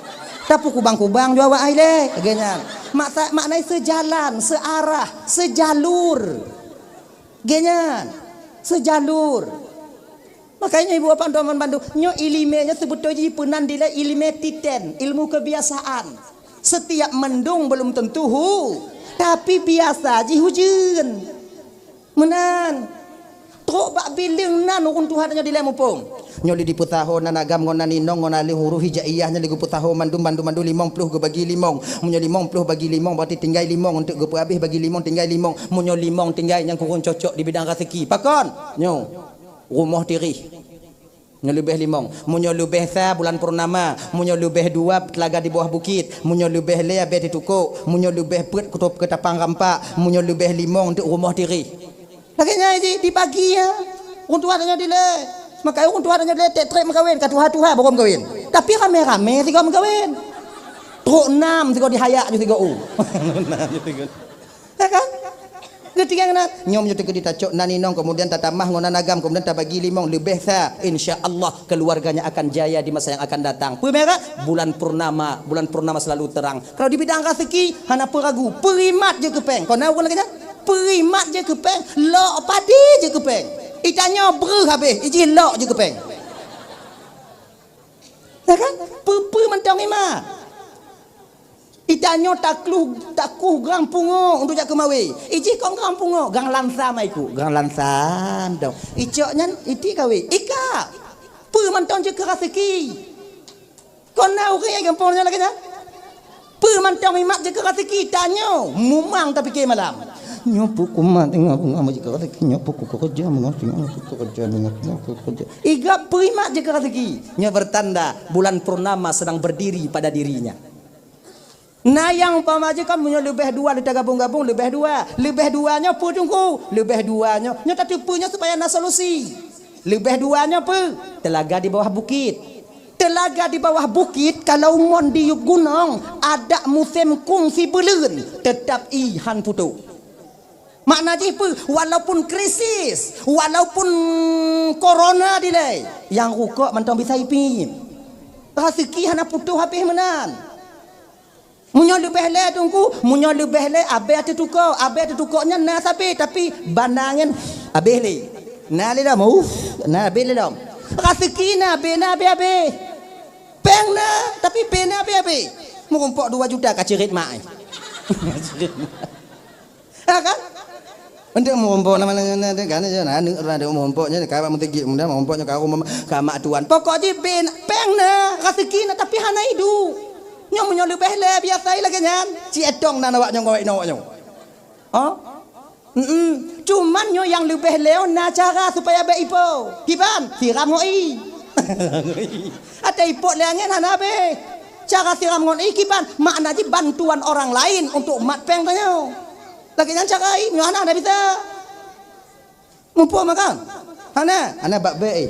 Tapi kubang-kubang jua awak ai lé, lagèe nyan. Maksa-, maknanya sejalan, searah, sejalur. Lagèe nyan. Sejalur. Makanya ibu bapak teman bandu, nyoe ileumèe nyoe seubeutôi jih peunan dilèe ileumèe titen, ilmu kebiasaan. Setiap mendung belum tentu hu, tapi biasa jih ujeuen. Meunan. Trok bak bileueng nan ureueng tuha nyoe dilèe muphom. Nyoe lé dipeusaho nan agam ngon nan inong ngon alim huruf hijaiyah nyoe lé geupeusaho mandum, mandum, mandum limong ploh geubagi limong. Meunyoe limong ploh bagi limong berarti tinggai limong, untuk geupeuabéh bagi limong tinggai limong. Meunyoe limong tinggai nyang kureueng cocok di bidang raseuki. Pakon? Nyoe. Rumoh tireh. Nyoe leubeh limong. Meunyoe leubeh sa bulan purnama, meunyoe leubeh dua teulaga di bawah bukit, meunyoe leubeh lhèe abèe teutukok, meunyoe leubeh peuet kutôb keutapang rampak, meunyoe leubeh limong teuk rumoh tireh. Lagèe nyan di, dibagi ya. Ureueng tuha tanyoe dilèe. Maka ureueng tuha tanyoe dilèe trép-trép meukawen, ka tuha-tuha baru meukawen. Tapi ramé-ramé sigoe meukawen. Trok nam sigoe dihayak ju sigoe u. Nam ju sigoe. Ya kan? Geutinggai nan. Nyoe meunyoe teukeudi tacok nan inong, kemudian tatamah ngon nan agam, kemudian tabagi limong, leubeh sa, insya Allah keluarganya akan jaya di masa yang akan datang. Peue merek? Bulan purnama, bulan purnama selalu terang. Kalau di bidang raseuki, hana peue ragu, peurimat jeuet keu péng. Kon na ureueng lagèe nyan? Peurimat jeuet keu péng, lok padé jeuet keu péng. Itanyoe breuh habéh, ijih lok jikeu péng. Ya kan? Peue-peue mantong imat. Itanyoe takluh, takuh grang pungo untuk jak keu mawé. Ijih kon grang pungo, grang lansa maiku, grang lansa dong. Icok nyan iti kawé. Ika. Peue mantong jikeu raseuki. Kon na ureuëng nyang gampông nyoe lagée nyan. Peue mantong imat jikeu raseuki tanyoe, mumang tapike malam. Nyoe peue kumat teungoh bunga jikeu raseuki, nyoe peue kukeureuja meungoh teungoh kukeureuja meungoh teungoh kukeureuja. Igab peue imat jikeu raseuki. Nyoe bertanda bulan purnama sedang berdiri pada dirinya. Na nyang umpama jih kan meunyoe leubeh dua lé tagabong-gabong leubeh dua. Leubeh dua nyoe peue teungku? Leubeh dua nyoe, nyoe tateupeue nyoe supaya na solusi. Leubeh dua nyoe peue? Telaga di bawah bukit. Telaga di bawah bukit kalau ngon di gunong, adak musém kungsi beuleuen, teutap i han putôh. Makna jih peue? Walaupun krisis, walaupun korona dilée, nyang rukok mantong bisa ipiep. Raseuki hana putôh habéh meunan. Meunyoe leubeh lé teungku, meunyoe leubeh lé abée teutukok, abée teutukok nyan na sabe, tapi bana nyan abéh lé. Na lé lom, uff, na abéh lé lom. Raseuki na abéh, na abéh-abéh. Péng na, tapi abéh na abéh-abéh. Meurumpok dua juta ka cirét mak ai. Ha kan? Untuk meurumpok nama na kan je na aneuk urang dek meurumpok nyan ka bak meuteugik muda meurumpok nyan ka rumah ka mak tuan. Pokok jih bin péng na, raseuki na tapi hana iduek. Nyoe meunyoe leubeh lé biasa lagée nyan. Ci etong na awak nyoe ngawek nyoe awak nyoe. Ha? Mm-mm. Cuman nyoe nyang leubeh lé na cara supaya bék ipo. Kiban? Siram ngon ie. Até ipok lé angén hana abéh. Cara siram ngon ie kiban? Makna jih bantuan orang lain untuk mat péng tanyoe. Lagée nyan cara ie, nyoe hana, hana bisa. Muphom kan? Hana, hana bak bék ie.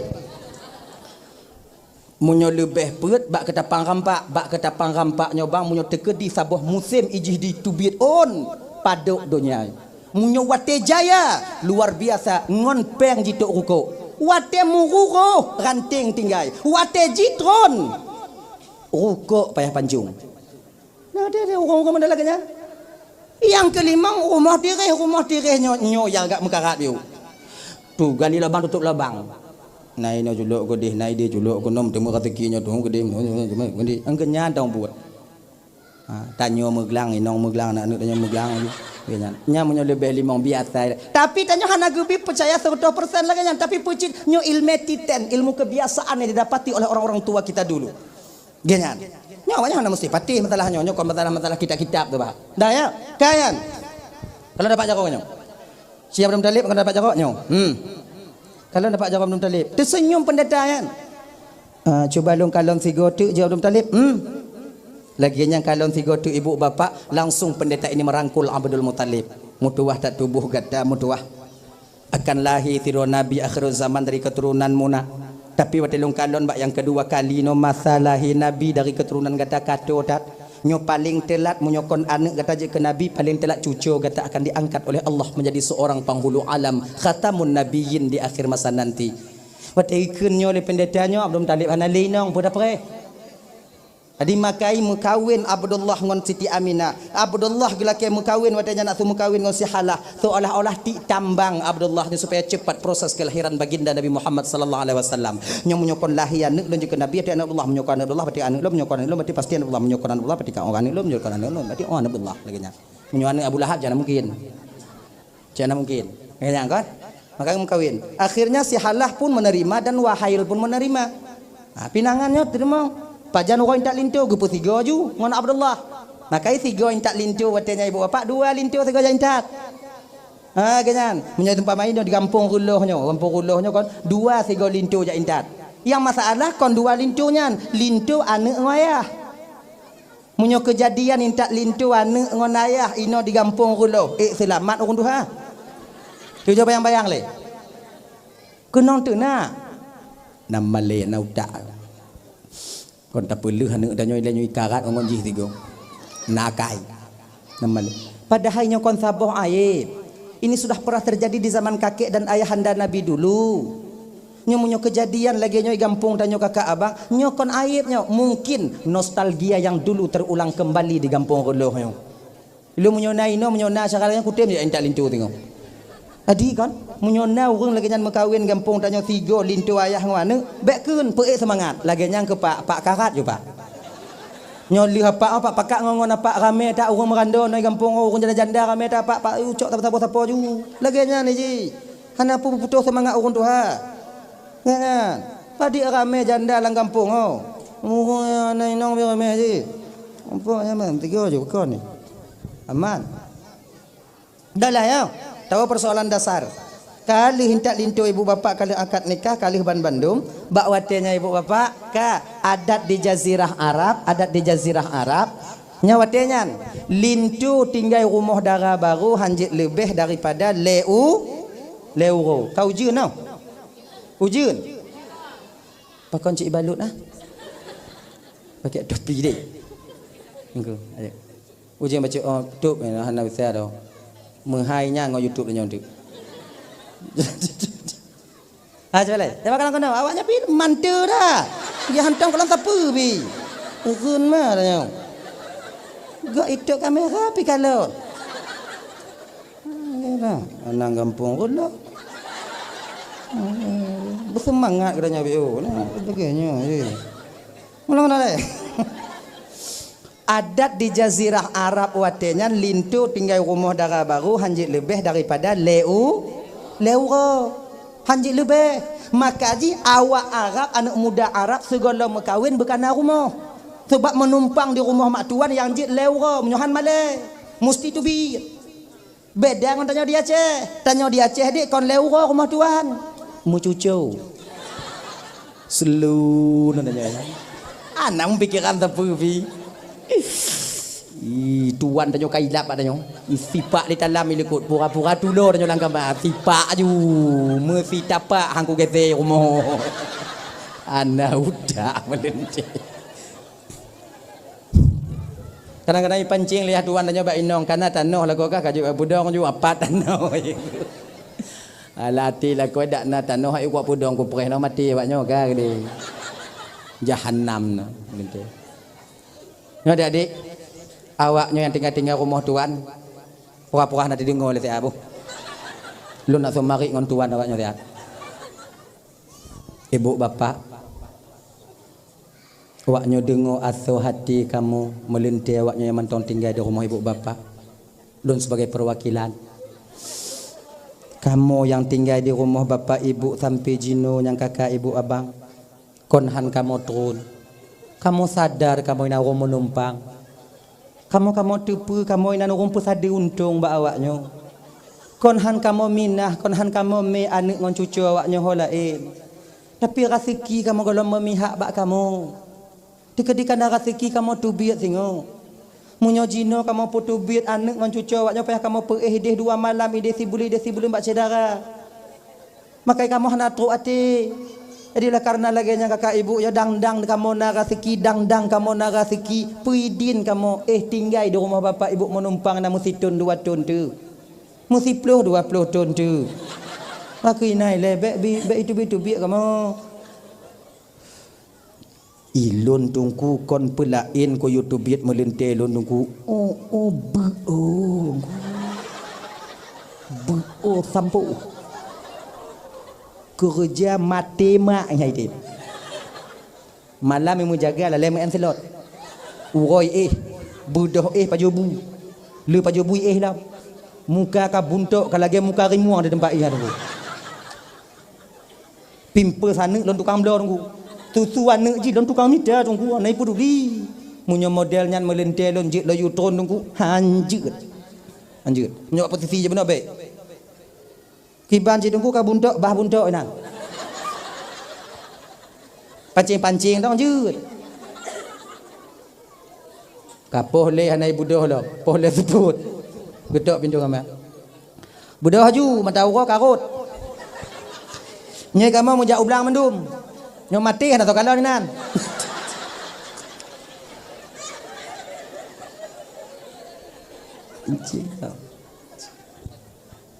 Meunyoe leubeh peuet bak keutapang rampak, bak keutapang rampak nyoe bang meunyoe teukeudi saboh musém ijih jiteubiet ôn padub donya. Meunyoe watée jaya luar biasa ngon péng jitok rukok. Watée muru roh ranting tinggai. Watée jitron rukok payah pancong. Nah, deh, deh, ureuëng-ureuëng model lagée nyan. Nyang keulimong rumoh tiréh, rumoh tiréh nyoe, nyoe nyang agak meukarat yue. Tu gani lubang tutup lubang. Na inoe culok keudeh, na ideh culok keunoe, teuma raseuki nyoe tu keudeh, keudeh. Engke nyan dong buet. Ha, tanyoe meuglang, inong meuglang, aneuk-aneuk tanyoe meuglang laju. Ya, nyan. Nyan meunyoe leubeh limong biasa. Tapi tanyoe hana geubi peucaya seratus persen lagée nyan, tapi peucit nyoe ilmu titen, ilmu kebiasaan yang didapati oleh orang-orang tua kita dulu. Geuh nyan. Nyoe awaknyan hana meusti patéh masalah nyoe. Nyoe kon masalah-masalah kitab-kitab tu, bah. Dah ya? Kan? Kalau dapat jaroe nyoe. Siap Abdul Muthalib, kalau dapat jaroe nyoe. Hmm. Kalau dapat jaroe Abdul Muthalib. Teuseunyum pendeta nyan. Ah, cuba lôn kalon sigoe teuk jaweueb Abdul Muthalib. Hmm. Lagée nyan kalon sigoe teuk ibu bapak, langsung pendeta ini merangkul Abdul Muthalib. Meutuwah that tuboh gata, meutuwah. Akan lahé sidroe nabi akhirul zaman dari keturunan muna. Tapi watée lôn kalon bak nyang keudua kali nyoe masa lahé nabi dari keturunan gata ka toe that. Nyoe paleng teulat meunyoe kon aneuk gata jeuet keu nabi, paleng teulat cucoe gata akan diangkat oleh Allah menjadi seorang penghulu alam, khatamun nabiyyin di akhir masa nanti. Watée ikheun nyoe lé pendeta nyoe, Abdul Muthalib hana lé inong, peue tapreh. Jadi makai meukawen Abdullah ngon Siti Aminah. Abdullah geulakée meukawen watée nyan nak seumeukawén ngon si Halah. Seolah-olah tik tambang Abdullah nyoe supaya cepat proses kelahiran baginda Nabi Muhammad sallallahu alaihi wasallam. Nyoe meunyoe kon lahé aneuk lôn jeuet keu Nabi, até aneuk Abdullah, meunyoe kon aneuk Abdullah, berarti aneuk lôn, meunyoe kon aneuk lôn, berarti pasti aneuk Abdullah, meunyoe kon aneuk Abdullah, berarti kon aneuk lôn, meunyoe kon aneuk lôn, berarti oh aneuk Abdullah lagée nyan. Meunyoe aneuk Abu Lahab, jangan mungkin. Cak na mungkin. Maka meukawen. Akhirnya si Halah pun menerima dan Wahail pun menerima. Ha, pinangan nyoe teurimong. Pajan uroe intat linto geupeusigoe ju ngon Abdullah. Maka sigoe intat linto watée nyan ibu bapak dua linto sigoe jak intat. Ha, geuh nyan. Meunyoe teumpat main di gampông Reuloh nyoe, gampông Reuloh nyoe kon dua sigoe linto jak intat. Nyang masalah kon dua linto nyan, linto aneuk ngon ayah. Meunyoe keujadian intat linto aneuk ngon ayah inoe di gampông Reuloh, ék seulamat ureuëng tuha? Cuba bayang-bayang lé. Keunong teunak. Nam malée na utak. Kon tapeuleueh aneuk tanyoe ilée nyoe ikarat ngon jih sigoe. Na akai. Nam malée. Padahai nyoe kon saboh aéb. Ini sudah pernah terjadi di zaman kakek dan ayahanda Nabi dulu. Nyoe meunyoe keujadian lagée nyoe i gampông tanyoe kakak abang, nyoe kon aéb nyoe. Mungkin nostalgia yang dulu terulang kembali di gampông Reuloh nyoe. Ilée meunyoe na inoe, meunyoe na syedara nyang kutem jak intat linto teungoh. Adi kan, meunyoe na ureuëng lagée nyan meukawen gampông tanyoe sigoe linto ayah ngon aneuëk, bék kheun, peuék seumangat. Lagée nyan keu pak, pak karat ju pak. Nyoe lheueh pak, oh, pak pakak ngon, ngon apak ramé that ureuëng meurandô ngon gampông, oh, ureuëng janda-janda ramé that pak, pak, uh, cok sapo-sapo ju. Lagée nyan jih. Hana peuputôh seumangat ureuëng tuha. Nyan. Padit ramé janda lam gampông, oh. Ureuëng na inong ramé jih. Gampông nyaman, tiga ju kon ni. Aman. Dah lah ya. Tahu persoalan dasar. Ka lheueh intat linto ibu bapak, ka lheueh akad nikah, ka lheueh ban bandum, bak watée nyan ibu bapak, ka adat di jazirah Arab, adat di jazirah Arab. Nyan watée nyan, linto tinggai rumoh dara barô hanjeuet leubeh daripada lé u-, lé uroe. Ka ujeuen noh. Ujeuen. Pakon cit ibalut ah. Pakai topi deh. Engko, ayo. Ujeuen baca, oh, top, eh, hana bisa dah. Meuhai nyan ngon YouTube nyoe tu. Ah, cuba lai. Dah makan kono, awak nyan pi manteu dah. Dia hantom kalau sapu pi. Urun mah dah nyoe. Gak itu kamera pi kalau. Anang gampông rot lom. Beuseumangat geutanyoe B O. Nah, sebagainya. Ulang dah lé. Adat di jazirah Arab watée nyan linto tinggai rumoh dara barô hanjeuet leubeh daripada lé u-, lé uroe. Hanjeuet leubeh. Maka jih awak Arab, aneuëk muda Arab sigohlom meukawen beukana rumoh. Sebab meunumpang di rumoh mak tuan nyang jeuet lé uroe, meunyoe han malée. Musti teubiet. Beda ngon tanyoe di Aceh. Tanyoe di Aceh dek kon lé uroe rumoh tuan. Meucuco. Selu na tanyoe. Anang pikiran teupeu pi. Ih, tuan tanyoe ka ilap bak tanyoe. Ih, sipak di dalam ilikot pura-pura tulo tanyoe lam kama. Sipak aju. Meusitapak hangku gete rumoh. Ana udak meulente. Kadang-kadang ipancing lé tuan tanyoe bak inong, kana tanoh lakoe ka, ka jeuet budong ju apat tanoh. Alah até lakoe dak na tanoh, ai kuat pudong kupreh nyoe maté awak nyoe ka geude. Jahanam na, gitu. Nyoe adik-adik, awak nyoe nyang tinggai-tinggai rumoh tuan, pura-pura na teudeungoe lé siat boh. Lôn nak seumarit ngon tuan awak nyoe siat. Ibu bapak, awak nyoe deungoe asoe hati kamoe meulintée awak nyoe nyang mantong tinggai di rumoh ibu bapak. Lôn sibagai peuwakilan. Kamoe nyang tinggai di rumoh bapak ibu sampoe jinoe nyang kakak ibu abang, kon han kamoe tron. Kamoe sadar kamoe na ureuëng meunumpang. Kamoe-kamoe teupeue kamoe inan ureuëng peusadeue untông bak awak nyoe. Kon han kamoe minah, kon han kamoe mé aneuëk ngon cucoe awak nyoe ho laén. Tapi raseuki kamoe gohlom meumihak bak kamoe. Teukeudi kana raseuki kamoe teubiet singoh. Meunyoe jinoe kamoe peuteubiet aneuëk ngon cucoe awak nyoe payah kamoe peuéh ideh dua malam, ideh sibuleuen, ideh sibuleuen bak syedara. Makai kamoe hana trok até. Jadi, oleh karena lagée nyan kakak ibu, ya dang-dang kamoe na raseuki, dang-dang kamoe na raseuki, peuidin kamoe éh tinggai di rumoh bapak ibu meunumpang na meusithon dua thon teuh. Meusiploh dua ploh thon teuh. Makeu inai lé, bék bi-, bék iteubiet-teubiet kamoe. Ilôn teungku kon peulaén keu yue teubiet meulintée lôn teungku. Oh, oh, beu oh. Beu oh sampoe. Keureuja maté mak nyai deh. Malam nyang meujaga lalée meuén silot. Uroe éh, beudoh éh pajoh bu. Le pajoh bu éh lom. Muka ka buntok ka lagée muka rimueng di teumpat éh teungku. Pimpeus aneuëk lôn tukang bloe teungku. Susu aneuëk jih lôn tukang mita teungku, hana ipeuduli. Meunyoe model nyan meulintée lôn jeuet laju tron teungku, hanjeuet. Hanjeuet. Meunyoe posisi jih beuna bék. Kiban cit teungku ka buntok, bah buntok inan. Pancing-pancing tong jeuet. Ka poh lé hana ibeudôh lom, poh lé seupôt. Geutok pintoe kamar. Beudôh aju, mata uroe ka rhot. Nyoe kamoe meujak u blang mandum. Nyoe maté hana soe kalon inan.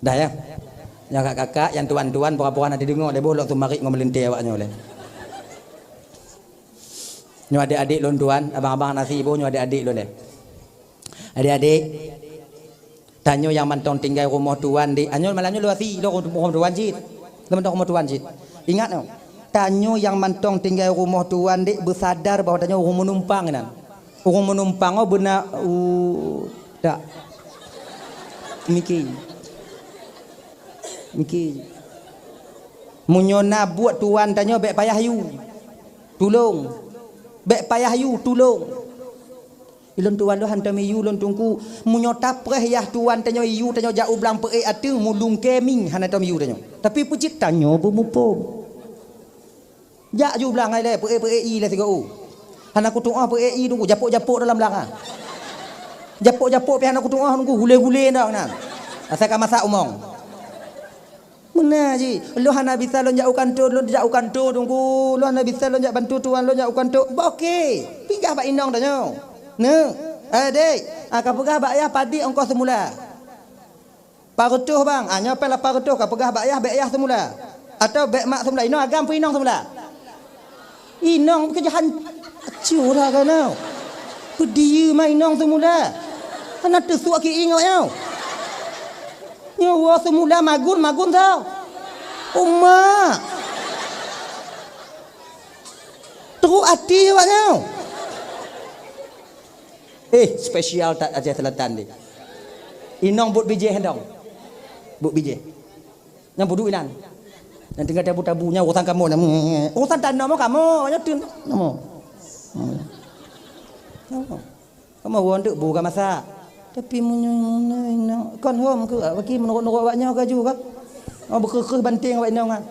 Dah ya. Nyang kakak-kakak, nyang tuan-tuan, pura-pura na teudeungoe lé boh lôn seumarit ngon meulintée awak nyoe lé. Nyoe adék-adék lôn tuan, abang-abang na si boh nyoe adék-adék lôn lé. Adék-adék, Tanyoe nyang mantong tinggai rumoh tuan dek, anyoe malam nyoe lôn asie, lôn rumoh tuan cit. Lôn mantong rumoh tuan cit. Ingat nyoe, tanyoe nyang mantong tinggai rumoh tuan dek beusadar bahwa tanyoe ureuëng meunumpang inan. Ureuëng meunumpang oh beuna u dak. Miki. Miki. Meunyoe na buet tuan tanyoe bék payah yue. Tulông. Bék payah yue, tulông. Ilôn tuan lôn hantom yue lôn teungku, meunyoe tapreh yah tuan tanyoe yue tanyoe jak u blang peuék ateueh meulungkée mieng hana tom yue tanyoe. Tapi peucit tanyoe beumuphom. Jak ju blang hai lé peuék-peuék ié lé sigoe. Hana kutuoh peuék ié teungku, japok-japok dalam blang ah. Japok-japok pih hana kutuoh teungku, gulé-gulé dak nan. Asai ka masak umong. Meunan jih, lôn hana bisa lôn jak u kantô, lôn jak u kantô teungku. Lôn hana bisa lôn jak bantu tuan lôn jak u kantô. Bah oke, peugah bak inong tanyoe. Neu, eh dek, ah, ka peugah bak yah padit ongkoh seumula. Pat reutôh bang, ah, nyoe péng lapan reutôh ka peugah bak yah bék yah seumula. Atawa bék mak seumula. Inong agam peue inong seumula? Inong keujahan curah keunoe. Peudiyeu ma inong seumula. Hana teusuak kieng awak nyoe. Nyoe woe seumula magun, magun tho. Uma. Trok até awak nyoe. Eh, spesial that Aceh Selatan ni. Inong buet bijéh dong. Buet bijéh. Nyang budu inan. Nyang tinggai tabu-tabu nyang urusan kamoe nyan. Urusan tanah mo kamoe, nyoe tun. Namo. Kamoe won deuk bu ka masak. Tapi meunyoe inong kon hom ke bagi menurut-nurut awak nyoe kaju ka. Oh, beukeuh-keuh banting awak inong ah.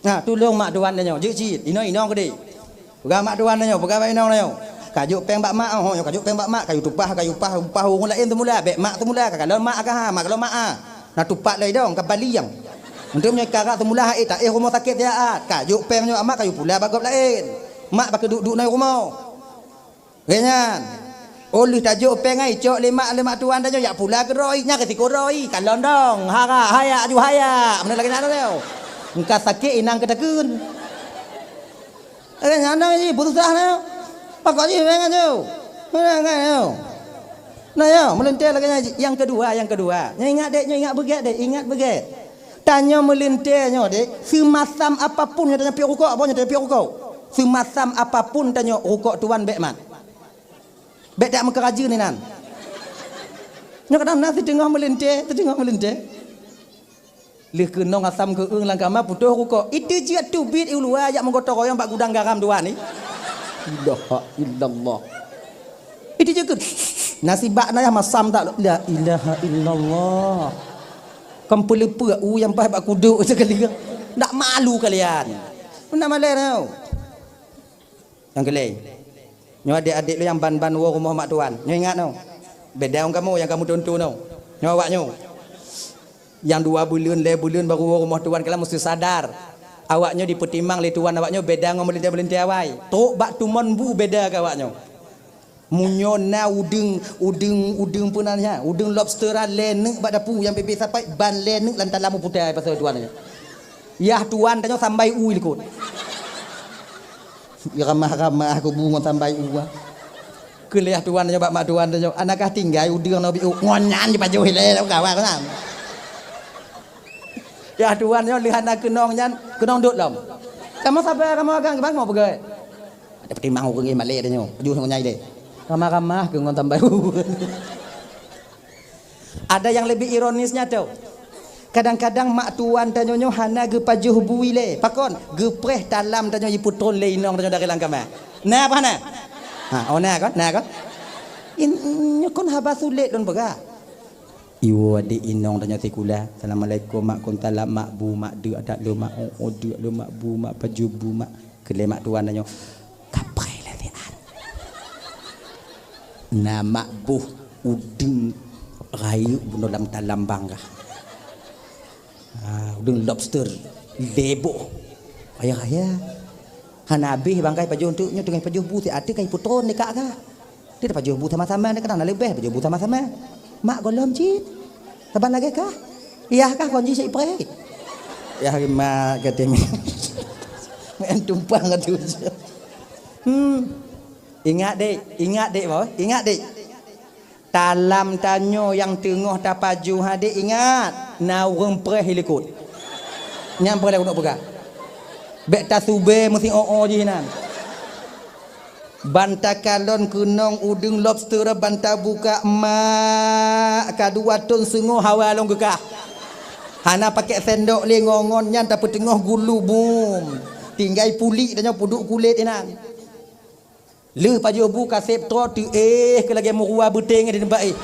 Nah, tulông mak tuan tanyoe, jeuet cit, inong-inong keudeh. Peugah mak tuan tanyoe, peugah bak inong tanyoe. Kajok péng bak mak, oh, nyoe kajok péng bak mak, kayue tupah, kayue upah, upah ureuëng laén teumula, bék mak teumula, ka kalon mak ka ha, mak kalon mak ah. Na tupat lé idong, ka bali nyang. Untuk meunyoe ka rak teumula hai, taéh rumoh sakét siat, kajok péng nyoe mak, kayue pula bak gob laén. Mak bak keuduek-duek na i rumoh. Lagée nyan, oh lheueh tajok péng ai, cok lé mak, lé mak tuan tanyoe, jak pula keu droe, nyan risiko droe, kalon dong, hara, hayak, aju hayak, meunan lagée nyan lagée. Engka sakét inang keutakheun. Lagée nyan na jih, beususah na. Pakon jih péng nyan tu. Meunan kan tu. Nah, ya, meulintée lagée nyan jih. Nyang keudua, nyang keudua. Nyoe ingat dek, nyoe ingat beugét dek, ingat beugét. Tanyoe meulintée nyoe dek, seumasam apapun nyoe tanyoe piôh rukok, boh nyoe tanyoe piôh rukok. Seumasam apapun tanyoe rukok tuan bék mat. Bék dak meukeurajeuen inan. Nyoe kadang na siteungoh meulintée, siteungoh meulintée. Lheueh keunong asam keueung lam kama putôh rukok. Itu jeuet teubiet i luwa jak meugotong royong bak gudang garam tuan ni. Ilaha illallah. Itu jeuet keu nasibak na yah masam tak la ilaha illallah. Kan peuleupeuk u nyang paih bak kuduk sekali. Ndak malu kalian. Meunan malée tau. Nyang keulhèe. Nyoe adék-adék lôn nyang ban-ban woe rumoh mak tuan. Nyoe ingat nyoe. Beda ngon kamoe nyang kamoe tuntu nyoe. Nyoe awak nyoe. Nyang dua buleuen, lhèe buleuen baru woe rumoh tuan, kalian meusti sadar. Awak nyoe jipeutimang lé tuan awak nyoe beda ngon meulintèe-meulintèe awai. Trok bak tumon bu beda keu awak nyoe. Meunyoe na udeueng, udeueng, udeueng peue nan nyan, udeueng lobster lhèe neuk bak dapu nyang bèk-bèk sapai, ban lhèe neuk lam talam meuputa pasal tuan nyoe. Yah tuan tanyoe sambai u likot. Ramah-ramah kubu ngon sambai u. Keu lheueh tuan tanyoe bak mak tuan tanyoe, "Anakah tinggai udeueng nyoe biôh?" Ngon nyan jipajoh ilèe lam kawan nyan. Yah tuan nyoe lheueh hana keunong nyan, keunong dot lom. Kamoe sabe, kamoe agam, kamoe peugah. Ada peutimang ureueng malèe tanyoe, pajoh ngon nyai lé. Ramah-ramah keu ngon sambai u. Ada nyang leubeh ironisnya tau. Kadang-kadang mak tuan tanyoe nyoe hana geupajoh bu ilèe. Pakon? Geupreh talam tanyoe jipeutron lé inong tanyoe dari lam kama. Na apa hana? Ha, oh na kon? Na kon? In, nyoe kon haba sulet lôn peugah. Iwoe adék inong tanyoe sikula. Assalamualaikum mak, kun salam mak, bu mak, deuk adak lôn mak, oh, oh deuk lôn mak, bu mak, pajoh bu mak. Keu lé mak tuan tanyoe. Kapai lé siat. Na mak boh udeueng rayeuk bunoe lam talam bangga. Ha, udeueng lobster lhèe boh. Ayah-ayah. Hana habéh bangkai pajoh teuk nyoe teungoh pajoh bu siat teuh ka jipeutron lé kak ka. Dia pajoh bu sama-sama, dia kadang na leubeh pajoh bu sama-sama. Mak gohlom cit. Saban lagèe kah? Yah kah kon jih cit preh. Yah mak kata mi. Main tumpang kata. Hmm. Ingat dek, ingat dek boh, ingat dek. Talam tanyoe nyang teungoh tapajoh, adék ingat, na ureuëng preh i likot. Nyan preh lé keuneuk peugah. Bék tasubé meusi o-o jih nan. Ban takalon keunong udeueng lobster ban tabuka, mak, ka dua thon seungoh hawa lôn geukah. Hana pakék sendok lé ngon-ngon nyan tapeuteungoh gulu bum. Tinggai pulik tanyoe peuduek kulét inan. Lheueh pajoh bu ka sép troe teuéh keu lagée meuruwa beuténg di teumpat éh.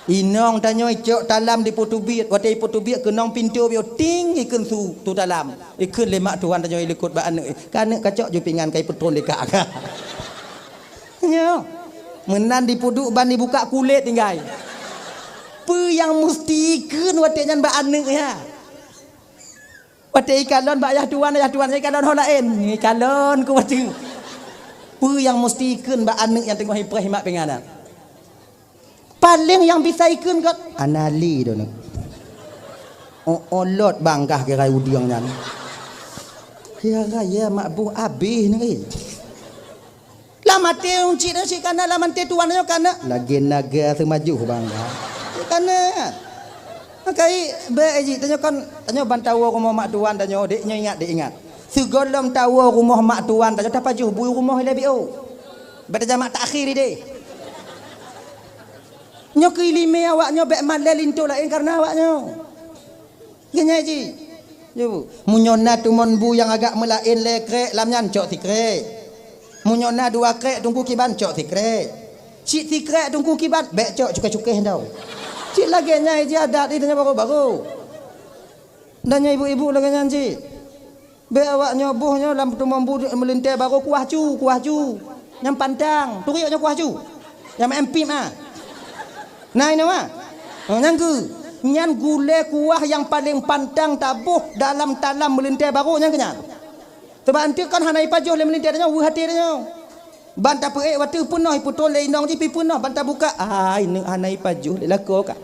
Inong tanyoe icok talam dipeuteubiet, watée ipeuteubiet keunong pintoe bioe ting ikheun su tu talam. Ikheun lé mak tuan tanyoe i likot bak aneuëk, "Ka aneuëk kacok ju pingan ka ipeutron lé kak." Nyoe. Meunan dipeuduek ban dibuka kulét tinggai. Peue nyang musti ikheun watée nyan bak aneuëk nyan? Watée ikalon bak ayah tuan, ayah tuan ikalon ho laén, ikalon keu watée. Peue nyang musti ikheun bak aneuëk nyang teungoh ipreh imak pingan nyan? Paléng nyang bisa ikheun göt, "Hana lé droeneueh." Oh, olot bangkah keurai udeueng nyan. Ya raya mak boh abéh neueh. Lam até cit nyoe cit kana, lam até tuan nyoe kana. Lagée naga seumajoh bangkah. Kana. Makai bék jih tanyoe kon, tanyoe ban tawoe rumoh mak tuan tanyoe, dék nyoe ingat, dék ingat. Sigohlom tawoe rumoh mak tuan tanyoe tapajoh bu rumoh ilée biôh. Bék tajamak takhir idéh. Nyoe keu iéleumé awak nyoe bék malée linto laén kareuna awak nyoe. Nyan jih. Nyoe. Meunyoe na tumon bu nyang agak meulaén lé krék lam nyan cok sikrék. Meunyoe na dua krék teungku kiban cok sikrék. Cit sikrék teungku kiban bék cok cukéh-cukéh dong. Cit lagée nyan jih adat di tanyoe baroe-baroe. Dan nyoe ibu-ibu lagée nyan cit. Bék awak nyoe boh nyoe lam peuteumuan bu meulintée baroe kuah cu, kuah cu. Nyang pantang, turi awak nyoe kuah cu. Nyang maén pip ah. Na inoe ah. Oh, nyang keu, nyan gulée kuah nyang paléng pantang taboh dalam talam meulintée baroe nyang keu nyan. Teuma anteuk kon hana ipajoh lé meulintée tanyoe, weueh até tanyoe. Ban tapeuék watée peunoh ipeutrôn lé inong jih pi peunoh ban tabuka. Ai, neuk hana ipajoh lé lakoe kah.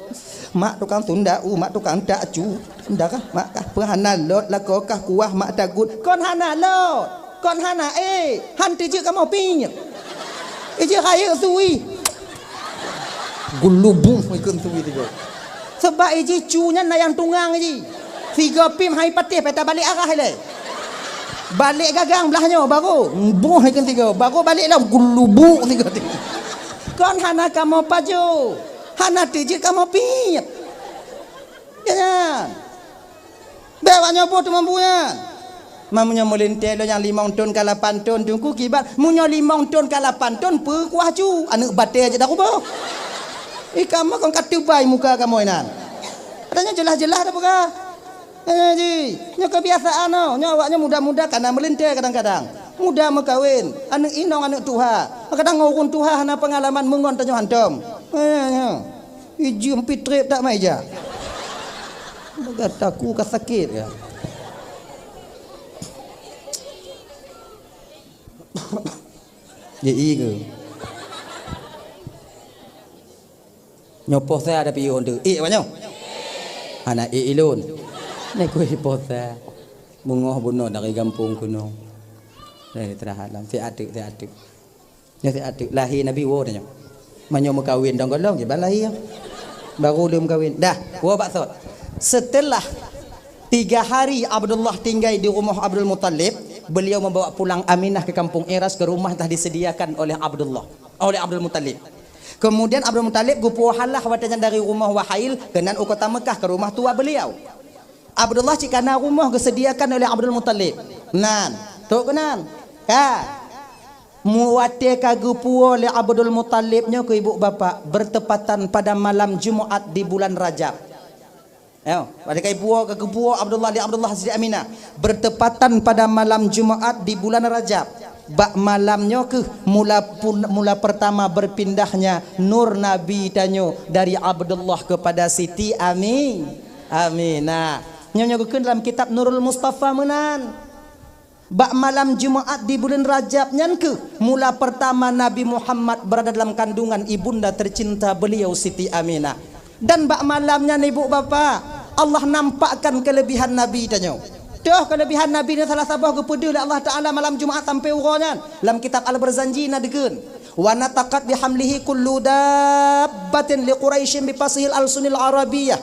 Mak tukang tunda u, mak tukang tak cu. Nda kah, mak kah, peu hana lôt lakoe kah kuah mak tagut. Kon hana lôt, kon hana ék, han teujeuet kamoe piep. Ijeuet rayeuk sui. Gulubung ikheun sui tiga. Sebab ijih cu nyan na nyang tungang jih. Sigoe pim hai patéh peta balek arah ilée. Balek gagang blah nyoe baru. Boh ikheun sigoe. Baru balek lom gulubuk sigoe. Kon hana kamoe pajoh. Hana teujeuet kamoe piep. Ya nyan. Bék awak nyoe boh teumampu nyan. Ma meunyoe meulintée lôn nyang limong thon ka lapan thon teungku kiban. Meunyoe limong thon ka lapan thon peu kuah cu. Aneuëk batée jeuet daruboh. Ih kamoe kon ka teubai muka kamoe nan. Ada nyoe jeulaih-jeulaih dah peugah. Eh, ji, nyoe kebiasaan nyoe. Nyoe awak nyoe muda-muda kana meulintée kadang-kadang. Muda meukawen, aneuëk inong aneuëk tuha. Kadang ureuëng tuha hana peungalaman meungon tanyoe hantom. Eh, nyoe. Ijeuem pi trép tak mai jak. Gata ku ka sakét ya. Ji i ke? Nyoe poh sa ada piôh tu. Ék awak nyoe? Hana ék ilôn. Ni kui poh sa. Beungoh bunoe dari gampông keunoe. Dari teulah alam. Si ateuk, si ateuk. Nyoe si ateuk. Lahé Nabi woe tanyoe. Meunyoe meukawen dong golom, kiban lahé. Baru lheueh meukawen. Dah, woe bak sot. Setelah tiga hari Abdullah tinggai di rumoh Abdul Muttalib, beliau membawa pulang Aminah ke kampung Iras, ke rumah telah disediakan oleh Abdullah, oleh Abdul Muttalib. Kemudian Abdul Muttalib geupuwoe halah watée nyan dari rumoh Wahail keunan u kota Meukah ke rumah tuha beliau. Abdullah cit kana rumoh geusediakan oleh Abdul Muttalib. Nan, trok keunan. Ka. Mu watée ka geupuwoe lé Abdul Muttalib nyoe keu ibu bapak, bertepatan pada malam Jumat di bulan Rajab. Yo, watée ka ipuwoe, ka geupuwoe Abdullah lé Abdullah Siti Aminah, bertepatan pada malam Jumat di bulan Rajab. Bak malam nyoe keuh mula pun, mula pertama berpindahnya nur Nabi tanyoe dari Abdullah kepada Siti Ami-, Aminah. Nyoe, nyoe geukheun dalam kitab Nurul Mustafa meunan. Bak malam Jumat di buleuen Rajab nyan keuh mula pertama Nabi Muhammad berada dalam kandungan ibunda tercinta beliau Siti Aminah. Dan bak malam nyan, ibu bapa, Allah nampakkan kelebihan Nabi tanyoe. Toh kelebihan Nabi nyoe salah saboh geupeudeuh lé Allah Taala malam Jumat sampai uroe nyan. Lam kitab Al-Barzanji na dikeuen, Wa nataqat bihamlihi kullu dabbatin li Quraisyin bi fasihil alsunil Arabiyyah.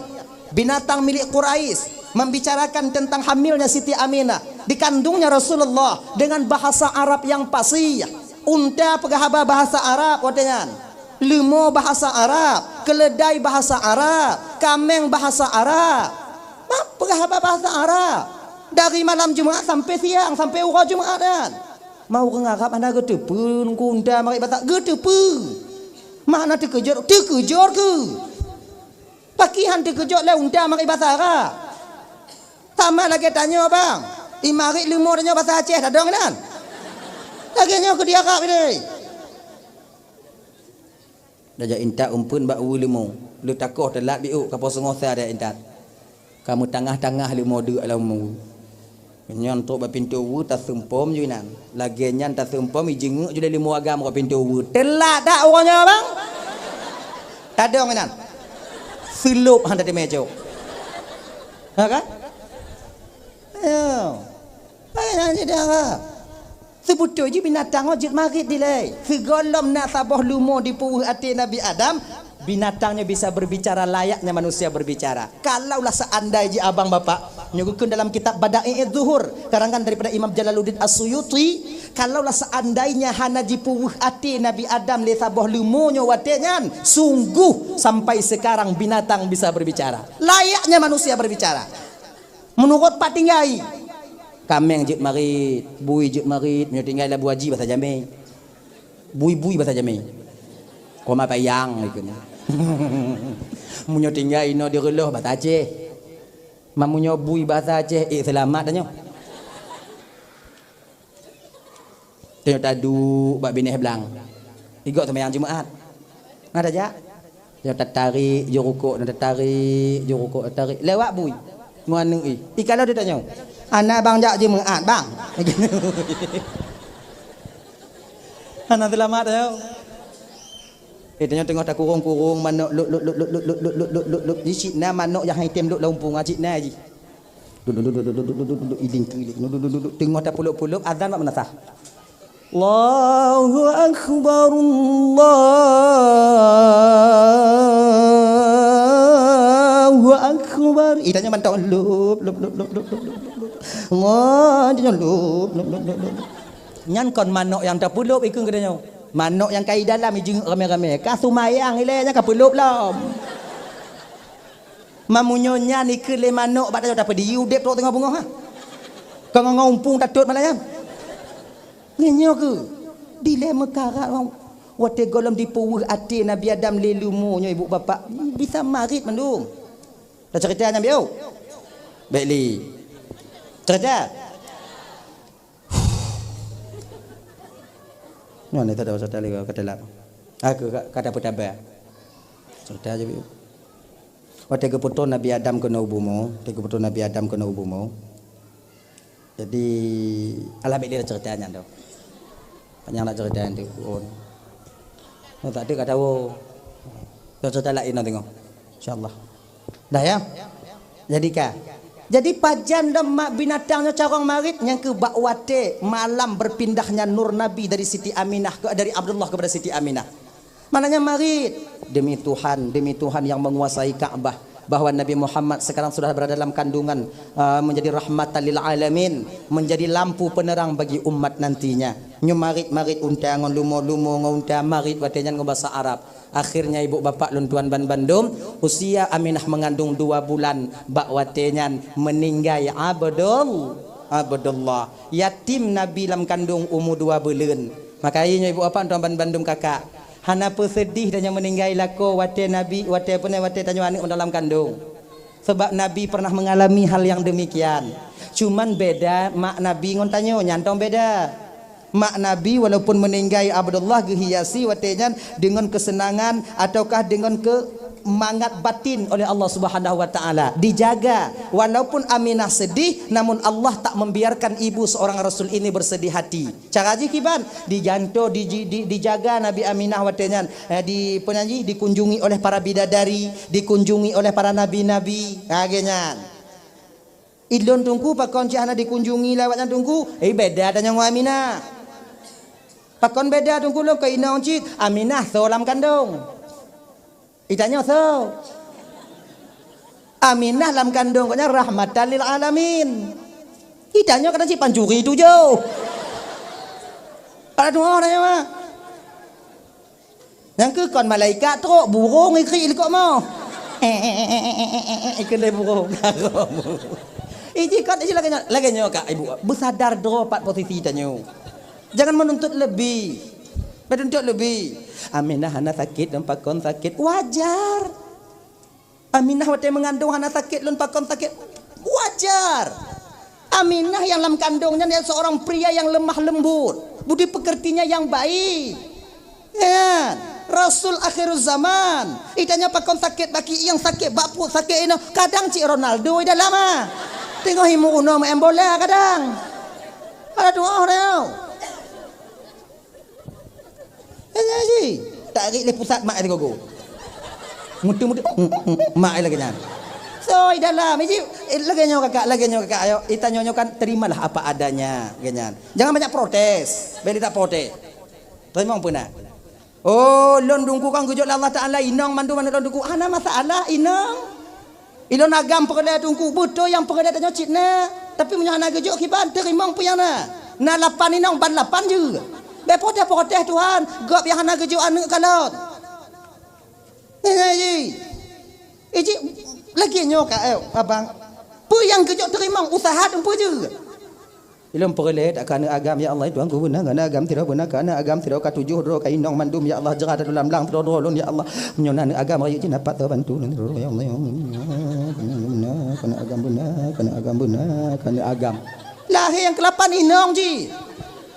Binatang milik Quraisy membicarakan tentang hamilnya Siti Aminah, dikandungnya Rasulullah, dengan bahasa Arab yang fasih. Unta peugah haba bahasa Arab watée nyan. Leumo bahasa Arab, keuleudai bahasa Arab, kaméng bahasa Arab. Peugah haba bahasa Arab. Dari malam Jumat sampai siang, sampai uroe Jumat nyan. Mau ureuëng Arab hana geuteupeue, nungku unta marit bahasa, geuteupeue. Makna teukeujot, teukeujot keu. Pakriban teukeujot lé unta marit bahasa Arab. Sama lagée tanyoe bang, imarit leumo tanyoe bahasa Aceh tadong nan. Lagée nyoe keu di Arab ini. Dajak intat umpeuen bak uwe leumo, leutakôh teulat biôk kapoe seungoh sa dajak intat. Ka meutangah-tangah leumo deuk lam uwe. Nyan trok bak pintoe uwe taseumpom ju inan. Lagée nyan taseumpom ijeungeuk ju lé leumo agam bak pintoe uwe. Teulat dak uroe nyoe bang? Tadong inan. Seulop han tateumé cok. Ha kan? Ayo. Hai nyan jadi Arab. Seubeutôi jih binatang nyoe jeuet marit dilée. Sigohlom na saboh leumo dipeuweuh até Nabi Adam, binatang nyoe bisa berbicara layaknya manusia berbicara. Kalaulah seandai jih abang bapak, nyoe geukheun dalam kitab Bada'i'uz Zuhur, karangan daripada Imam Jalaluddin As-Suyuti, kalaulah seandainya hana jipeuweuh até Nabi Adam lé saboh leumo nyoe watée nyan, sungguh sampai sekarang binatang bisa berbicara. Layaknya manusia berbicara. Meunurot pat tinggai. Kaméng jeuet marit, bui jeuet marit, meunyoe tinggai labu aji bahasa jamé. Bui-bui bahasa jamé. Koma payang ikeu. Meunyoe tinggai inoe di reuloh bahasa Aceh. Ma meunyoe bui bahasa Aceh, eh, seulamat tanyoe. Tanyoe taduek bak binéh blang. Igok seumayang Jumaat. Na tajak? Tanyoe tatarék jurukok, na tatarék jurukok, tatarék. Lewat bui. Ngon aneuk i. Ikalon di tanyoe. Aneuk bang jak Jumaat, bang. Hana seulamat tanyoe. Eh, tanyoe teungoh takurong-kurong manok lop, lop, lop, lop, lop, lop, lop, lop, lop, lop. Di cit na manok nyang hai tem lop lam umpung, cit na jih. Duduk, duduk, duduk, duduk, duduk, duduk, iling keuiling. Duduk, duduk, duduk, duduk. Teungoh tapeulob-peulob, azan bak meunasah. Allahu Akbar, Allahu Akbar. Ih, tanyoe mantong. Lop, lop, lop, lop, lop, lop, lop, lop. Allah, tanyoe lop, lop, lop, lop, lop. Nyan kon manok nyang tapeulob ikeu geutanyoe. Manok nyang ka i dalam ijeungeuk ramé-ramé. Ka seumayang ilée nyan ka peulob lom. Mamunyo nyan ikeu lé manok bak tanyoe tapeudiyu udeb trok teungoh beungoh, ha. Ka ngon umpung tatot malam nyan. Ngeunyoe keu dilée meukarat wang watée gohlom dipeuweuh até Nabi Adam lé leumo nyoe ibu bapak bisa marit mandum. Dah cerita nyan bieu. Baik li. Cerita. Nyoe ni tada cerita lagi kata lak. Aku kata peutaba. Cerita aja bieu. Watée geupeutoh Nabi Adam keunoe u bumoe, watée geupeutoh Nabi Adam keunoe u bumoe. Jadi, alah bék lé cerita nyan tu. Panjang nak cerita nyan tu. Oh, tak ada kata oh. Cerita lain nanti ngoh. InsyaAllah. Dah ya? Jadi ka. Jadi pajan dom mak binatang nyoe carong marit nyang keu bak watée malam berpindahnya nur Nabi dari Siti Aminah ke, dari Abdullah kepada Siti Aminah. Maknanya marit. Demi Tuhan, demi Tuhan yang menguasai Ka'bah, bahwa Nabi Muhammad sekarang sudah berada dalam kandungan, uh, menjadi rahmatan lil alamin, menjadi lampu penerang bagi umat nantinya. Nyoe marit-marit unta ngon leumo-leumo ngon unta marit watée nyan ngon basa Arab. Akhirnya ibu bapak lôn tuan ban bandum, usia Aminah mengandung dua bulan bak watée nyan meninggai Abdul, Abdullah. Yatim Nabi lam kandung umu dua buleuen. Maka nyoe ibu bapak tuan ban bandum kakak. Hana peuseudih tanyoe meuninggai lakoe watée Nabi, watée peue nyan, watée tanyoe aneuëk dalam kandong. Sabab Nabi pernah mengalami hal yang demikian. Cuman beda mak Nabi ngon tanyoe, nyan tong beda. Mak Nabi walaupun meuninggai Abdullah geuhiasi watée nyan deungon keuseunangan ataukah deungon keu mangat batin oleh Allah Subhanahu wa Taala. Dijaga, walaupun Aminah sedih, namun Allah tak membiarkan ibu seorang rasul ini bersedih hati. Cara jih kiban, dijanto, di, di, dijaga Nabi Aminah watée nyan, eh, di, peue nyan jih, dikunjungi oleh para bidadari, dikunjungi oleh para nabi-nabi. Ha, lagée nyan. Ilôn teungku pakon cit hana dikunjungi lé awak nyan teungku? Eh, beda tanyoe ngon Aminah. Pakon beda Teungku lôn keu inong cit, Aminah soe lam kandong. Itanyoe soe? Aminah lam kandong gobnyan rahmatan lil alamin. Itanyoe kadang cit pancuri tujoh. Pada tuoh tanyoe mah. Nyang keu kon malaikat trok, burung ikrik likot moh. Ikheun lé burung. Iji kon iji lagèe nyoe, lagèe nyoe ka ibu. Beusadar droe pat posisi tanyoe. Jangan menuntut lebih. Menuntut lebih. Aminah hana sakét, lôn pakon sakét. Wajar. Aminah watèe meungandong hana sakét, lôn pakon sakét. Wajar. Aminah nyang lam kandong nyan seorang pria yang lemah lembut, budi pekertinya yang baik. Nyan, Rasul akhiruz zaman. Itanyoe pakon sakét bak ki, nyang sakét bak pruet, sakét inong. Kadang cit Ronaldo di dalam ah. Teungoh imeurunoe meu'en bola kadang. Ada tuoh teuh. Nyan ji. Tarik lé pusat mak sigogo. Mutu-mutu mak lagèe nyan. Soe dalam ji, lagèe nyoe kakak, lagèe nyoe kakak, ayo, itanyoe nyoe kan terimalah apa adanya, lagèe nyan. Jangan banyak protes. Bèk lé taprotes. Teurimong peue na? Oh, lôn Teungku kan geujok lé Allah Taala inong mandum aneuk lôn Teungku. Hana masalah inong. Ilôn agam peureulèe Teungku, beutôi nyang peureulèe tanyoe cit na. Tapi meunyoe hana geujok kiban, teurimong peue nyang na. Na lapan inong ban lapan jeuet. Bèk protes-protes Tuhan, gob nyang hana geujok aneuk kalon. Nyan ji. Iji lagèe nyoe ka, eh, abang. Peue nyang geujok teurimong, usaha teumpeue jeuet. Ilôn peureulèe that keu aneuk agam, ya Allah, Tuhanku, beuna keu aneuk agam sidroe, beuna keu aneuk agam sidroe, ka tujoh droe, ka inong mandum, ya Allah, jeuet that lam blang sidroe-droe lôn, ya Allah. Meunyoe na aneuk agam rayeuk jih na pat teubantu lôn sidroe-droe, ya Allah, ya Allah. Beuna keu aneuk agam, beuna keu aneuk agam, beuna keu aneuk agam. Lahé nyang keulapan inong jih.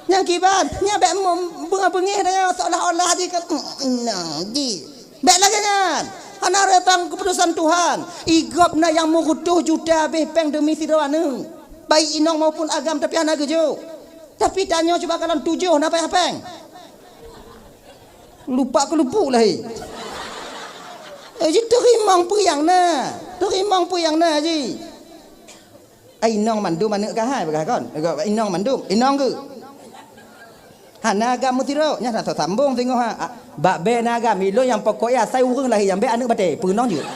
Nyang kiban, nyan bèk mem-, beungéh-beungéh dah nyan, seolah-olah jih kan, mm, inong jih. Bèk lagèe nyan. Hana reutan keuputusan Tuhan. Igob na nyang meureutôh juta habéh pèng deumi sidroe aneuk. Baik inong maupun agam tapi hana geujok. Tapi tanyoe cuba kalon tujoh na payah pèng. Lupak keu lupuk lahé. Eh, ji teurimong peue nyang na. Teurimong peue nyang na ji. Ai inong mandum aneuk kah hai peugah kon. Inong mandum, inong geuh. Hana agam meusidroe, nyan hana sambong singoh ha. Bak bèe na agam, ilôn nyang pokok asai ureueng lahé nyang bèe aneuk batèe, peue inong jeuet.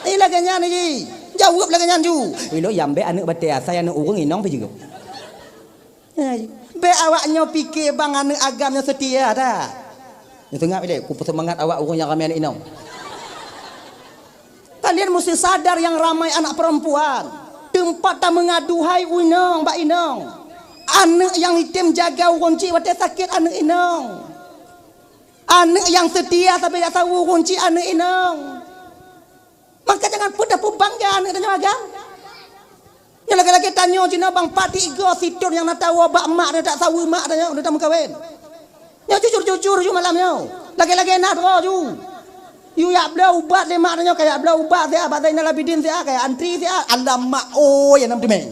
Eh, lagèe nyan ji. Jaweueb lagèe nyan ju. Ilôn nyang bèe aneuk batèe asai aneuk ureueng inong pih jeuet. Bèk awak nyoe pike bang aneuk agam nyoe seutia that. Nyoe seungab ilèe, kupeuseumangat awak ureueng nyang ramè aneuk inong. Kalian musti sadar nyang ramai anak perempuan teumpat tameungaduhai u inong bak inong. Aneuk nyang item jaga ureueng chik watèe sakét aneuk inong. Aneuk nyang seutia sabe jak saweue ureueng chik aneuk inong. Maka jangan peudah peubangga aneuk tanyoe agam. Nyoe lagèe-lagèe tanyoe jinoe bang, padit goe sithôn nyang na tawoe bak mak tanyoe, tak saweue mak tanyoe, udah tameukawen. Nyoe jujur-jujur ju malam nyoe. Lagèe-lagèe na droe ju. Yue jak bloe ubat lé mak tanyoe, ka jak bloe ubat siat, bak Zainal Abidin siat, ka jak antri siat. Alamak, oh, ya nam teumé.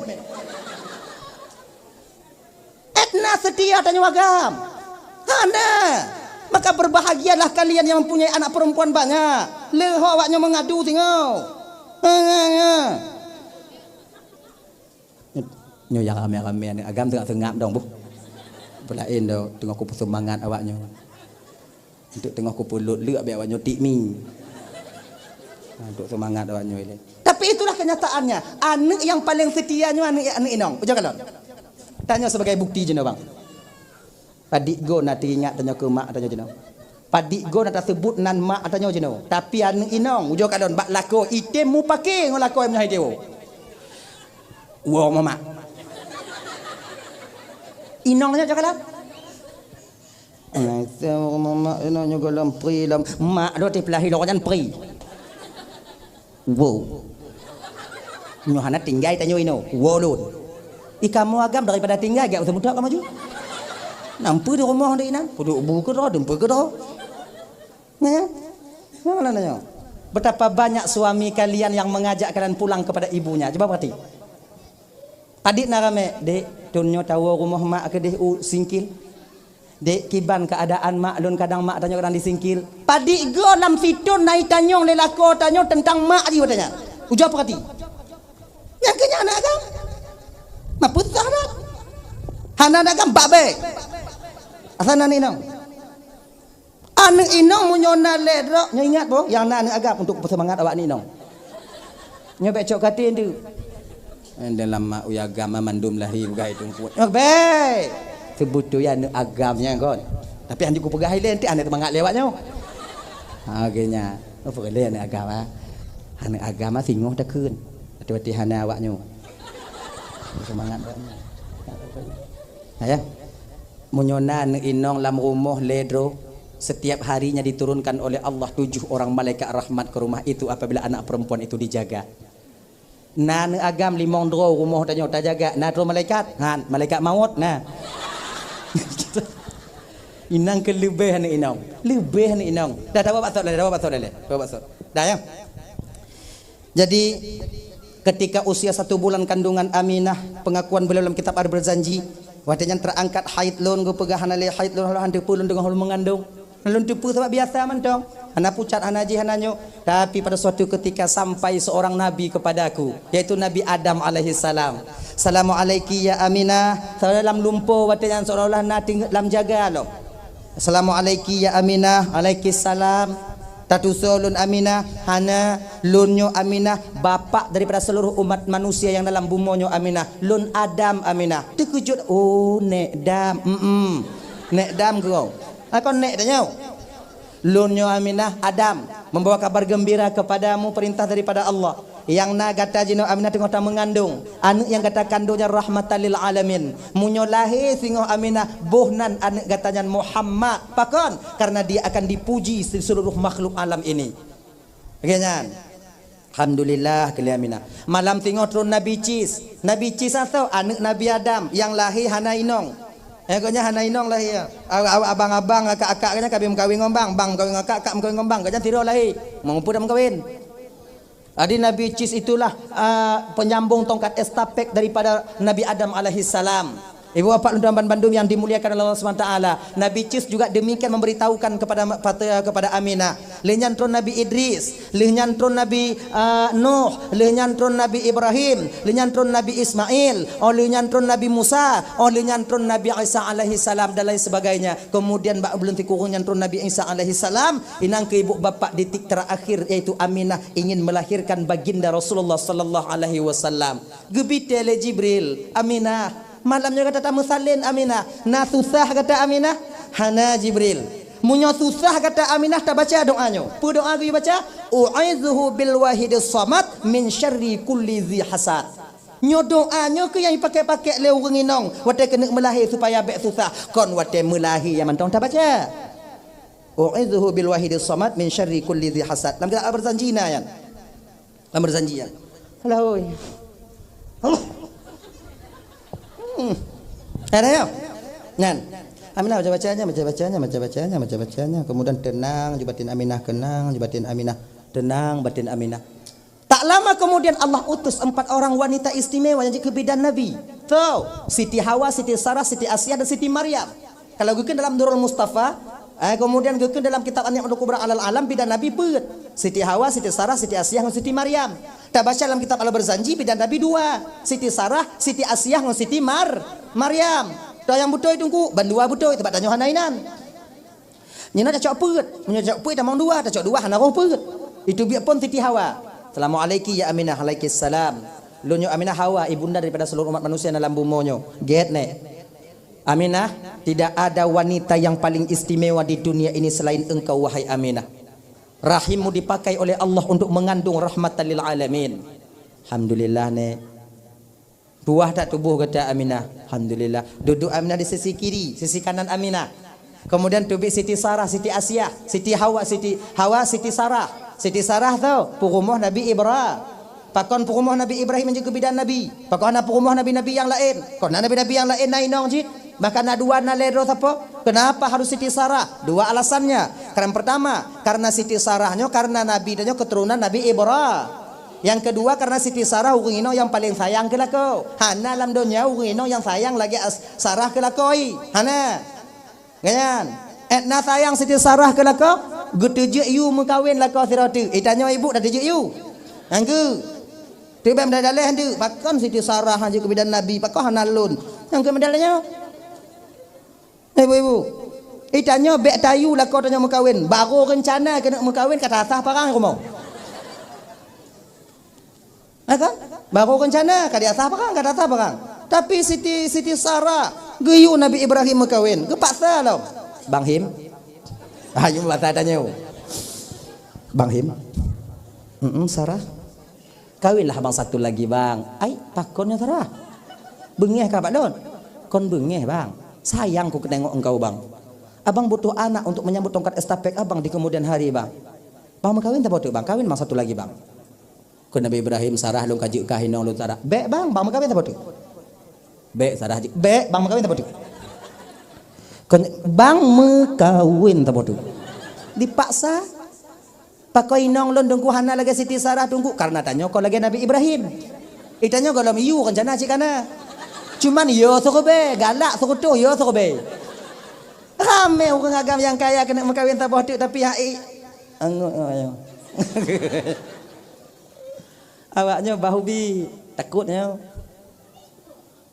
Edna seutia tanyoe agam. Hana. Maka berbahagialah kalian yang mempunyai anak perempuan banyak. Leuho awak nyoe meungadu singoh. Ha, ha, ha. Nyoe nyang ramé-ramé aneuk agam teungoh seungab dong boh. Peulaén do teungoh kupeuseumangat awak nyoe. Untuk teungoh kupeulot leuk abéh awak nyoe tik mi. Ha, untuk seumangat awak nyoe ilèe. Tapi itulah kenyataannya. Aneuk nyang paleng seutia nyoe aneuk, aneuk inong. Ujoe kalon. Tanyoe sebagai bukti jinoe bang. Padit goe na teuingat tanyoe keu mak tanyoe jinoe. Padit goe na taseubut nan mak tanyoe jinoe. Tapi aneuk inong, ujoe kalon bak lakoe item mupake ngon lakoe meunyoe hai teuwoe. Woe mak. Inong tanyoe ujoe kalon. Masa mama ina nyoe gohlom pri lom. Mak do teupeulahi lom nyan pri. Wo. Nyoe hana tinggai tanyoe inoe. Wo lôn. Ih, kamoe agam daripada tinggai, jak seumeutôk kamoe ju. Nampeue di rumoh di inan. Peuduek bu keudroe, dumpeue keudroe. Nah, ya. Nah, nah, nah, ya. Betapa banyak suami kalian yang mengajak kalian pulang kepada ibunya. Coba perhati. Padit na ramé, "Dek, thon nyoe tawoe rumoh mak keudeh u Singkil. Dek, kiban keuadaan mak lôn, kadang mak tanyoe kadang di Singkil." Padit goe lam sithon na itanyong lé lakoe tanyoe teuntang mak jih watèe nyan. Ujoe peurati. Nyang keu nyan aneuk agam. Mapeusah dak? Hana aneuk agam bak bèe. Asai na aneuk inong. Aneuk inong meunyoe na lhèe droe, nyoe ingat boh, nyang na aneuk agam untuk peuseumangat awak aneuk inong. Nyoe bèk cok katé nteuk. Eh, dalam mak uya agam mandum lahé peugah itu pun. Nyoe bèk. Seubeutôi aneuk agam nyan kon. Tapi han jiku peugah ilèe, nanti aneuk teumangat lé awak nyoe. Ha, oke nya. Oh, peureulèe aneuk agam, ha. Aneuk agam, ha, singoh takheun. Watèe-watèe hana awak nyoe. Seumangat awak nyoe. Nah, ya. Meunyoe na aneuk inong lam rumoh lhèe droe, setiap harinya diturunkan oleh Allah tujuh orang malaikat rahmat ke rumah itu apabila anak perempuan itu dijaga. Na aneuk agam limong droe rumoh tanyoe tajaga, na droe malaikat? Han, malaikat maut na. Inong keu leubeh aneuk inong. Leubeh aneuk inong. Dah, dah, bawa baksot lé, dah, bawa baksot lé, bawa baksot. Dah, ya. Jadi, ketika usia satu bulan kandungan Aminah, pengakuan beliau dalam kitab Al-Barzanji, watèe nyan terangkat haid lôn, geupeugah hana lé haid lôn, han teupeu lôn teungoh lôn meungandong. Lôn teupeu sabab biasa mantong. Hana pucat, hana jih, hana nyoe. Tapi pada suatu ketika sampai seorang nabi kepadaku, yaitu Nabi Adam alaihissalam. "Assalamualaiki ya Aminah." Salam lumpoe watèe nyan seolah-olah na ting-, lam jaga lom. "Assalamualaiki ya Aminah." "Alaikissalam." Tatusoe lôn Aminah, hana, lôn nyoe Aminah, bapak daripada seluruh umat manusia yang dalam bumoe nyoe Aminah. Lôn Adam Aminah. Teukeujot, "Oh, Nèk Dam." Mm-mm. Nèk Dam keu. Akon Nèk tanyoe. Lôn nyoe Aminah Adam, membawa kabar gembira kepadamu perintah daripada Allah. Nyang na gata jinoe Aminah teungoh tameungandong. Aneuk nyang gata kandong nyan rahmatan lil alamin. Meunyoe lahé singoh Aminah, boh nan aneuk gata nyan Muhammad. Pakon? Karena dia akan dipuji di seluruh makhluk alam ini. Oke nyan. Alhamdulillah, keu lé Aminah. Malam singoh tron Nabi Cis. Nabi Cis atau aneuk Nabi Adam nyang lahé hana inong. Eh, gobnyan hana inong lahé. Awak-awak abang-abang, akak-akak gobnyan ka meukawen ngon bang, bang meukawen ngon akak, akak meukawen ngon bang. Gobnyan sidroe lahé. Meunyoe peue dak meukawen. Jadi Nabi Cis itulah, ah, penyambung tongkat estafet daripada Nabi Adam alaihissalam. Ibu bapak lôn tuan bandum yang dimuliakan oleh Allah Subhanahu wa Taala, Nabi Cis juga demikian memberitahukan kepada ma-, pata-, kepada Aminah. Lheuh nyan tron Nabi Idris, lheuh nyan tron Nabi, ah, Nuh, lheuh nyan tron Nabi Ibrahim, lheuh nyan tron Nabi Ismail, oh lheuh nyan tron Nabi Musa, oh lheuh nyan tron Nabi Isa alaihissalam dan lain sebagainya. Kemudian bak buleuen sikureueng nyan tron Nabi Isa alaihissalam, inong keu ibu bapak detik terakhir yaitu Aminah ingin melahirkan baginda Rasulullah sallallahu alaihi wasallam. Geubitée lé Jibril, "Aminah, malam nyoe gata tameusalin Aminah. Na susah gata Aminah?" "Hana Jibril." "Meunyoe susah gata Aminah, tabaca doa nyoe." Peue doa geuyue baca? "U'idzuhu bil wahidis samad min syarri kulli dzi hasad." Nyoe doa nyoe keuh nyang jipakék-pakék lé ureuëng inong watée keuneuk meulahé supaya bék susah. Kon watée meulahé nyang mantong tabaca. "U'idzuhu bil wahidis samad min syarri kulli dzi hasad." Lam kitab Al-Barzanji na nyan. Lam Barzanji nyan. Alah, oi. Allah. Hmm. Ada ya? Nyan. Aminah baca-bacanya, baca-bacanya, baca-bacanya, baca-bacanya. Kemudian tenang, ju batin Aminah, kenang, ju batin Aminah, tenang, batin Aminah. Tak lama kemudian Allah utus empat orang wanita istimewa nyang jeuet keu bidan Nabi. Tuh, Siti Hawa, Siti Sarah, Siti Asiah, dan Siti Maryam. Kalau geukheun dalam Durrul Mustafa, eh, kemudian geukheun dalam kitab An-Ni'matul Kubra alal Alam, bidan Nabi peuet. Siti Hawa, Siti Sarah, Siti Asiah, ngon Siti Maryam. Tabaca dalam kitab Al-Barzanji, bidan Nabi dua. Siti Sarah, Siti Asiah, ngon Siti Mar-, Maryam. Toh nyang beutôi Teungku, ban dua beutôi, teuma tanyoe hana inan. Nyoe na tacok peuet. Meunyoe tacok peuet tamong dua, tacok dua hana roh peuet. Itu biet phon Siti Hawa. "Assalamualaiki ya Aminah." "Alaikissalam." "Lôn nyoe Aminah Hawa, ibunda daripada seluruh umat manusia dalam bumoe nyoe." "Gét, Nèk." "Aminah, tidak ada wanita yang paling istimewa di dunia ini selain engkau, wahai Aminah. Rahimmu dipakai oleh Allah untuk mengandung rahmatan lil alamin." "Alhamdulillah, Nèk." Tuah that tuboh gata Aminah. Alhamdulillah. Duduek Aminah di sisi kiri, sisi kanan Aminah. Kemudian teubiet Siti Sarah, Siti Asiah, Siti Hawa, Siti Hawa, Siti Sarah. Siti Sarah tu peurumoh Nabi Ibra. Pakon peurumoh Nabi Ibrahim nyang jeuet keu bidan Nabi? Pakon hana peurumoh nabi-nabi nyang laén? Kon na nabi-nabi nyang laén na inong cit. Bahkan na dua, na lhèe droe sapo. Kenapa harus Siti Sarah? Dua alasannya. Karena pertama, karena Siti Sarah nyoe karena Nabi dan nyoe keturunan Nabi Ibra. Yang kedua, karena Siti Sarah ureuëng inong nyang paleng sayang keu lakoe. Hana lam donya ureuëng inong nyang sayang lagée as-, Sarah keu lakoe. Hana. Nyan. Edna sayang Siti Sarah keu lakoe, geuteujeuet yue meukawen lakoe sidroe teuk. Itanyoe ibu dak teujeuet yue. Nyang keu. Teubiet meudaleh-daleh teuk, pakon Siti Sarah hana jeuet keu bidan Nabi, pakon hana lôn. Nyang keu meudaleh nyoe. Ibu-ibu. Itanyoe bèk tayue lakoe tanyoe meukawen, barô reuncana keuneuk meukawen ka tasah parang rumoh. Ha kan? Barô reuncana ka tasah parang, ka tasah parang. Tapi Siti, Siti Sarah geuyue Nabi Ibrahim meukawen, geupaksa lom. Bang Him. Ayo masa tanyoe. Bang Him. Mm-mm, Sarah. Kawinlah abang satu lagi, bang. Ai, pakon nyoe Sarah? Beungéh ka bak lôn? Kon beungéh, bang. Sayang ku keuneuk nengok engkau, bang. Abang butuh anak untuk menyambut tongkat estafet abang di kemudian hari, bang. Bang meukawen saboh teuk, bang. Kawin abang satu lagi, bang. Kheun Nabi Ibrahim, Sarah lôn ka jeuet kah inong lôn Sarah. Bèk, bang, bang meukawen saboh teuk. Bèk, Sarah jeuet. Bèk, bang meukawen saboh teuk. Kheun, bang meukawen saboh teuk. Dipaksa. Pakon inong lôn teungku hana lagèe Siti Sarah teungku, karena tanyoe kon lagèe Nabi Ibrahim. Itanyoe gohlom yue reuncana cit kana. Cuman yo seureubèe, galak seureutôh yo seureubèe. Ramè ureueng agam nyang kaya keuneuk meukawen saboh teuk tapi hai angoe nyoe. Awaknyoe bahubi, takot nyoe.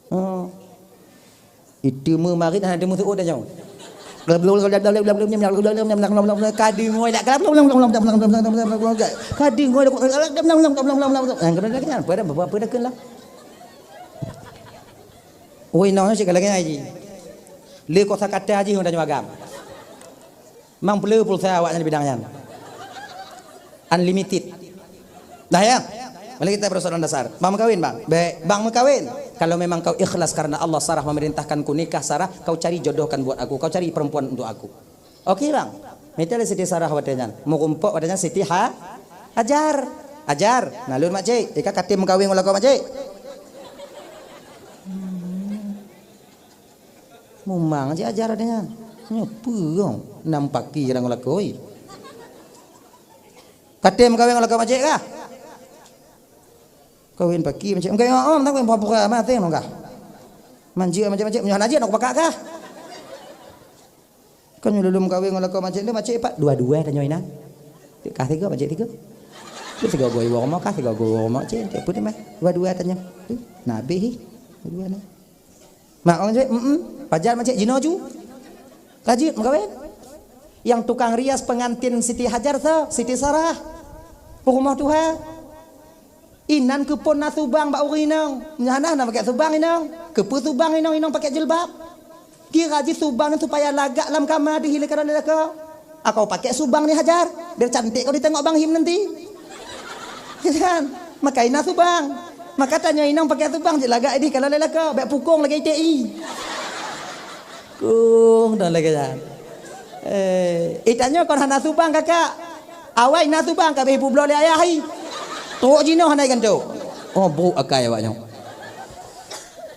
Oh. Itu meumarit hana teumeusu'ut tanyoe. Ka deungoi dak, ka deungoi dak. Pada apa dah kena? Woi, nong cit ka lagèe nyan jih. Le kosa kata jih ngon tanyoe agam. Mang peuleu pulsa awaknyan bidang nyan. Unlimited. Dah ya? Mari kita persoalan dasar. Bang meukawen, bang? Bèk, bang meukawen. Kalau memang kau ikhlas karena Allah, Sarah memerintahkanku nikah, Sarah, kau cari jodohkan buat aku, kau cari perempuan untuk aku. Oke, bang. Mita lé Siti Sarah watèe nyan. Meurumpok watèe nyan Siti Ha-, Hajar. Hajar, na lôn makcik. Ika katem meukawen ngon lakoe makcik. Mumang cit Hajar watèe nyan. Nyoe peue gong, nam paki jarang lakoe. Katem meukawen ngon lakoe makcik kah? Kawen paki makcik. Meukawen, oh, oh, meukawen pura-pura maté nong kah? Manjeuet makcik-makcik, meunyoe hana jeuet nong pakak kah? Kan nyoe lôn meukawen ngon lakoe makcik tu, makcik pat dua-dua tanyoe inan. Kah tiga, makcik tiga. Tu tiga goe iwoe rumoh kah, tiga goe iwoe rumoh makcik, cek putih mah. Dua-dua tanyoe. Tu, na abéh hi. Dua-dua ni. Mak orang cek, mm, pajan macam jinoe ju. Ka jeuet meukawen. Yang tukang rias pengantin Siti Hajar tu, Siti Sarah. Peurumoh tuha. Inan keupeue na subang bak ureueng inong. Nyan hana pakai subang inong. Keupeue subang inong, inong pakai jilbab. Kira jih subang nyan supaya lagak lam kama deuh ilée keu lelaki. Aku pakai subang ni Hajar, biar cantik kau ditengok Bang Him nanti. Kan? Maka ina subang. Maka tanyoe inong pakai subang cit lagak idih kalau lelaki, bèk pukong lagèe I T I. Kong dah lagèe nyan. Eh, itanyoe kon hana subang kakak. Awai na subang ka beh publoe lé ayah hai. Trok jinoe hana iganto. Oh, brok akai awak nyoe.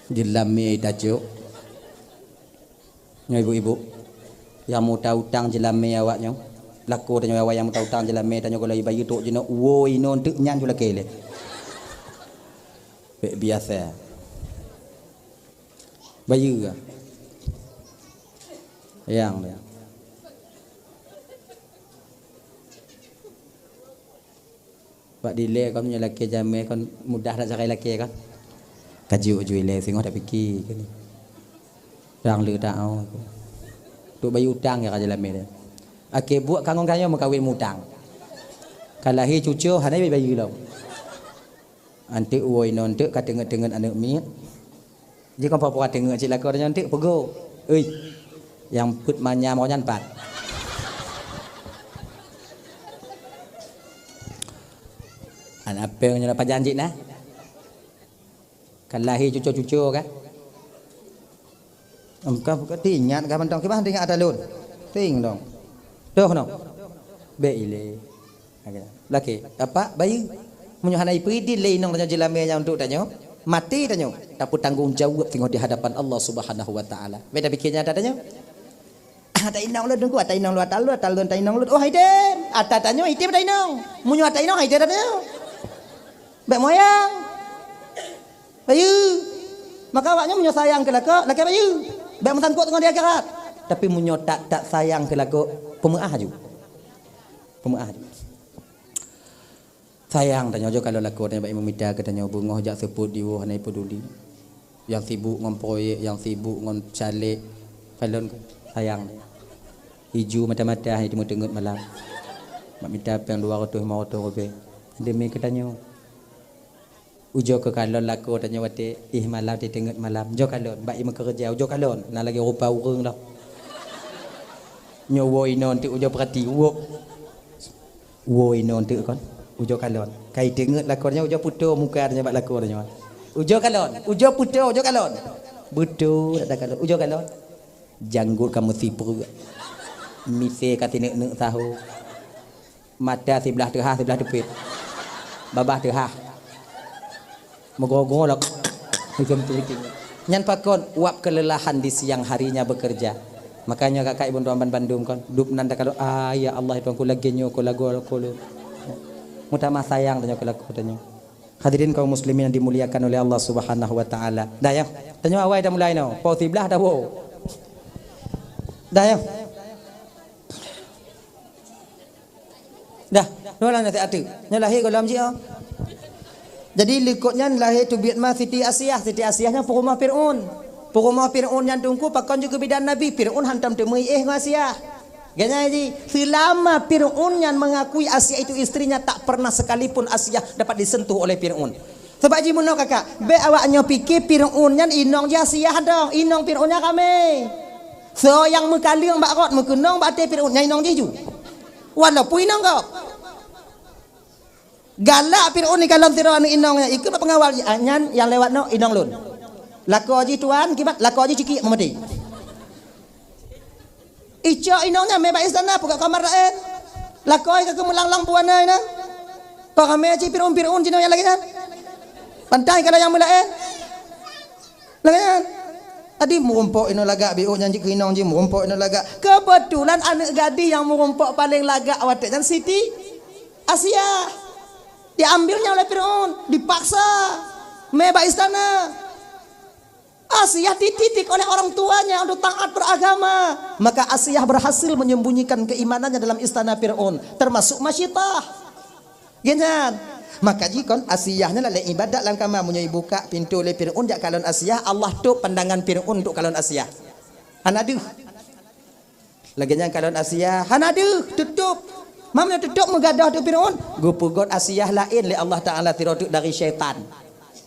Jeulamé itacok. Nyoe ibu-ibu, nyang meuta-utang jeulamé awak nyoe. Lakoe tanyoe awak nyang meuta-utang jeulamé tanyoe kalau ibayeue trok jinoe, woe inoe teuk nyan ju lakée lé. Bèk biasa. Bayeue ka. Yang dia. Bak dilée kon meunyoe lakée jamé kon mudah that sagai lakée kon. Ka jiôh ju ilée singoh tapike keunoe. Dang le taoh. Duk bayeue utang ya ka jeulamé nyan. Akhé buet ka ngon gayue meukawen mutang. Ka lahé cucoe hana bayeue lom. Anteuk woe inoe anteuk ka teungeut-teungeut aneuëk miet. Jikon pura-pura teungeut cit lakoe tanyoe anteuk peugo. Ui. Nyang peuet manyam roh nyan pat. Aneuk apée nyoe pajan cit na. Ka lahé cucoe-cucoe ka. Em, ka, ka teuingat ka mantong, kiban teuingat ata lôn. Teuing dong. Toh noh. Bèk ilée. Lakée, apa? Bayeue. Meunyoe hana ipeudin lé inong tanyoe jeulamé nyang untuk tanyoe, maté tanyoe, tapeutanggong jaweueb singoh di hadapan Allah Subhanahu wa Taala. Bèk tapike nyan ata tanyoe. Ata inong lôn teungku, ata inong lôn, ata lôn, ata lôn, ata inong lôn. Oh, hai dem. Ata tanyoe, hai dem ata inong. Meunyoe ata inong, hai dem ata tanyoe. Bèk moyang. Bayeue. Maka awaknyan meunyoe sayang keu lakoe, lakée bayeue. Bèk meusangkot ngon di akhirat. Tapi meunyoe tak, tak sayang keu lakoe, peumeuáh aju. Peumeuáh aju. Sayang tanyoe jo kalau lakoe tanyoe bak meumita keu tanyoe beungoh jak seupôt diwoe hana peuduli. Nyang sibuk ngon proyek, nyang sibuk ngon caleg, kalon sayang. Iju mata-mata hai teungeut-teungeut malam. Mak mita péng dua ratus lima ratus ribèe. Demi keu tanyoe. Ujoe keu kalon lakoe tanyoe watèe éh malam teungeut malam. Ujoe kalon, bak imeukeureuja, ujoe kalon. Na lagèe rupa ureueng dah. Nyoe woe inoe teuk ujoe peurati, woe. Woe inoe teuk kon. Ujoe kalon. Kai teungeut lakoe nyoe ujoe putôh muka nyoe bak lakoe nyoe. Ujoe kalon, ujoe putôh, ujoe kalon. Beutôi dak kalon. Ujoe kalon. Janggot ka meusipreuk. Misé ka sineuk-neuk saho. Mata siblah teuhah, siblah teupet. Babah teuhah. Meugoe-goe lom. Macam tu gitu. Nyan pakon wab kelelahan di siang harinya bekerja. Makanya kakak ibu tuan bandum kon, dub nan dak kalon, "Ah, ya Allah, Tuhanku, lagèe nyoe ko lagoe ko lôn." Meutamah sayang tanyoe keu lakoe tanyoe. Hadirin kaum muslimin yang dimuliakan oleh Allah Subhanahu wa taala. Dah ya. Tanyoe awai dah mulai noh. Pukul siblah dah woe. Dah ya. Dah, dua lah nasib atu. Nyoe lahé gohlom jih, oh. Jadi likot nyan lahé teubiet ma Siti Asiah. Siti Asiah nyan peurumoh Fir'aun. Peurumoh Fir'aun nyan teungku pakon jih keu bidan Nabi. Fir'aun hantom teumeuiéh ngon Asiah. Geuhnyan jih, selama Fir'aun nyan mengakui Asiah itu istrinya, tak pernah sekalipun Asiah dapat disentuh oleh Fir'aun. Sebab jih meunoe kakak, bèk awak nyoe pike Fir'aun nyan inong jih Asiah dong, inong Fir'aun nyan ramé. Soe nyang meukaleueng bak rot meukeunong bak até Fir'aun nyan inong jih ju. Walaupun inong gob. Galak Fir'aun di kalon sidroe aneuk inong nyan, ikheun bak peungawal, "Ah, nyan nyang lewat nyoe inong lôn. Lakoe jih tuan, kiban lakoe jih cikiek meumaté." Icok inong nyan mé bak istana, peugah kamar laén. Lakoe ka keumeulanglang buana inan. Paramé cit Fir'aun-Fir'aun jinoe nyang lagèe nyan. Pantai kalau nyang meulaén. Lagèe nyan. Adi meurumpok inoe lagak, biôh nyan jih keu inong jih meurumpok inoe lagak. Keubeutulan aneuk gadih nyang meurumpok paleng lagak watèe nyan Siti Asiah. Diambilnya oleh Fir'aun, dipaksa. Mé bak istana. Asiah dididik oleh orang tuanya untuk taat beragama. Maka Asiah berhasil menyembunyikan keimanannya dalam istana Fir'aun, termasuk masyitah. Geuhnyan. Maka jikon Asiah nyan lalé ibadat lam kama, meunyoe ibuka pintoe lé Fir'aun jak kalon Asiah, Allah tôp pandangan Fir'aun untuk kalon Asiah. Hana deuh. Lagèe nyan kalon Asiah, hana deuh, tutôp. Meunyoe tutôp meugadôh teuk Fir'aun, geupeugot Asiah laén lé Allah Taala sidroe teuk dari syaitan.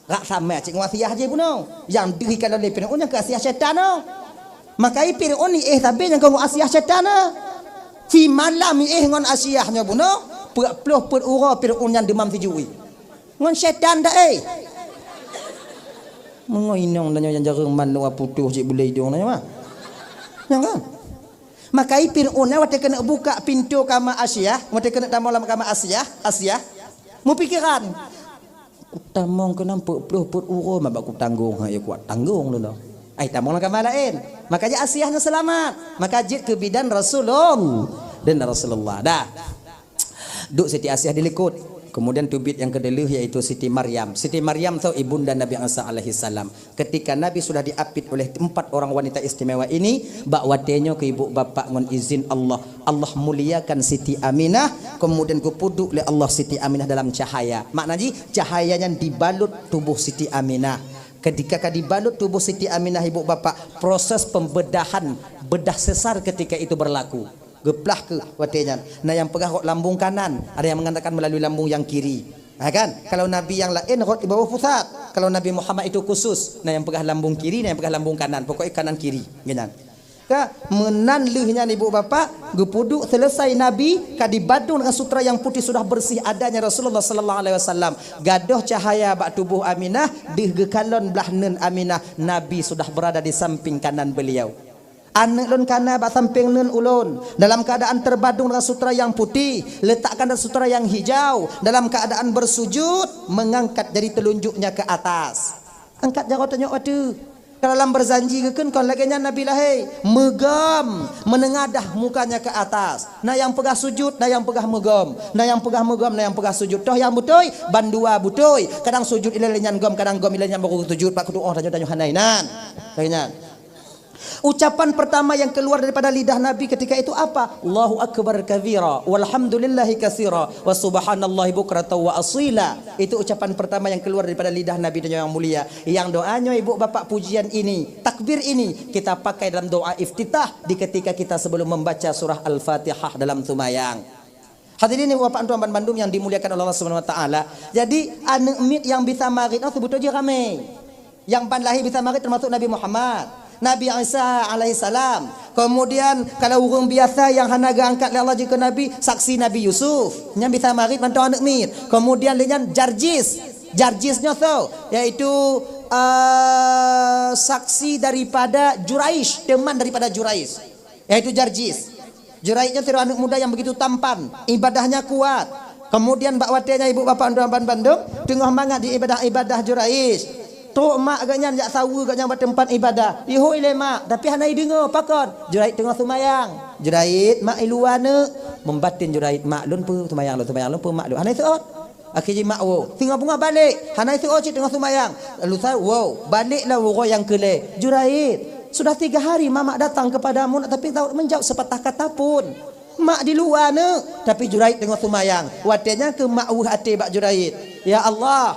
Rak sama cit ngon Asiah jih bunoe. Nyang deuh ikalon lé Fir'aun nyang keu Asiah syaitan nyoe. Maka i Fir'aun iéh sabe nyang keu ngon Asiah syaitan nyoe. Simalam iéh ngon Asiah nyoe bunoe, peuet ploh peuet uroe Fir'aun nyan deumam sijui. Ngon syaitan dak, eh? Meungoe inong tanyoe nyang jareueng manok putôh cit bulèe idong tanyoe, ah. Nyang kan? Maka i Fir'aun nyan watèe keuneuk buka pintoe kama Asiah, watèe keuneuk tamong lam kama Asiah, Asiah, meupikiran, "Kutamong keunan peuet ploh peuet uroe, ma bak kutanggong, ha, ya kuat tanggong lôn." Ai tamong lam kama laén. Maka jih Asiah nyan seulamat. Maka jeuet keu bidan Rasulullah. Dan Rasulullah. Dah. Duek Siti Asiah di likot. Kemudian teubiet nyang keudeuh yaitu Siti Maryam. Siti Maryam tu ibunda Nabi Isa alaihissalam. Ketika Nabi sudah diapit oleh empat orang wanita istimewa ini, bak watèe nyoe keu ibu bapak ngon izin Allah, Allah muliakan Siti Aminah, kemudian geupeuduek lé Allah Siti Aminah dalam cahaya. Makna jih, cahaya nyan dibalut tuboh Siti Aminah. Ketika ka dibalut tuboh Siti Aminah, ibu bapak, proses pembedahan, bedah sesar ketika itu berlaku. Geuplah keuh watèe nyan. Na nyang peugah rot lambung kanan, ada yang mengatakan melalui lambung yang kiri. Ha kan? Kalau nabi nyang laén rot di bawah pusat. Kalau Nabi Muhammad itu khusus, na nyang peugah lambung kiri, na nyang peugah lambung kanan. Pokoknya kanan kiri. Geuhnyan. Ka, meunan lheueh nyan ibu bapak, geupeuduek selesai Nabi, ka dibadong dengan sutra yang putih sudah bersih adanya Rasulullah sallallahu alaihi wasallam. Gadôh cahaya bak tuboh Aminah, deuh geukalon blah neuen Aminah, Nabi sudah berada di samping kanan beliau. Aneuk lôn kana bak sampéng neuen ulôn, dalam keadaan terbadong dengan sutra yang putih, letakkan dalam sutra yang hijau, dalam keadaan bersujud, mengangkat jari telunjuknya ke atas. Angkat jaroe tanyoe ateueh. Ka dalam berjanji geukheun kon lagèe nyan Nabi lahé, meugom, meunengadah mukanya ke atas. Na nyang peugah sujud, na nyang peugah meugom. Na nyang peugah meugom, na nyang peugah sujud. Toh nyang beutôi, bandua beutôi. Kadang sujud ilèe nyan gom, kadang gom ilèe nyan baru sujud. Bak kutu'oh tanyoe-tanyoe hana inan. Lagèe nyan. Ucapan pertama yang keluar daripada lidah Nabi ketika itu apa? "Allahu akbar kabira, walhamdulillahi katsira, wa subhanallahi bukratan wa asila." Itu ucapan pertama yang keluar daripada lidah Nabi dan yang mulia. Yang doa nyoe, ibu bapak, pujian ini, takbir ini kita pakai dalam doa iftitah di ketika kita sebelum membaca surah Al-Fatihah dalam sumayang. Hadirin ibu bapak tuan bandum yang dimuliakan oleh Allah Subhanahu wa taala. Jadi aneuk miet nyang bisa marit nyoe seubeutôi jih ramé. Nyang ban lahé bisa marit teumasuk Nabi Muhammad, Nabi Isa alaihissalam. Kemudian kalau ureuëng biasa nyang hana geuangkat lé Allah jeuet keu nabi, saksi Nabi Yusuf. Nyan bisa marit mantong aneuk miet. Kemudian lé nyan Jarjis. Jarjis nyoe soe? Yaitu, eh, saksi daripada Juraij, teman daripada Juraij. Yaitu Jarjis. Juraij nyan sidroe aneuk muda nyang begitu tampan, ibadahnya kuat. Kemudian bak watée nyan ibu bapak tuan bandum teungoh mangat di ibadah-ibadah Juraij. Trok mak geuhnyan jak saweue geuhnyan bak teumpat ibadah. Ihôi lé mak, tapi hana ideungoe pakon. Juraij teungoh sumayang. "Juraij, mak iluwa neuk." Meubaten Juraij, "Mak lôn peue sumayang lôn, sumayang lôn peue mak lôn." Hana iseuôt. Akhé jih mak woe, singoh beungoh balek, hana iseuôt cit teungoh sumayang. Lalu sa-, woe, balek lam uroe nyang keu lhée. "Juraij, sudah tiga hari mamak datang kepadamu, tapi tak menjawab sepatah kata pun. Mak di luwa neuk, tapi Juraij teungoh sumayang." Watée nyan keuh mak weueh até bak Juraij. Ya Allah,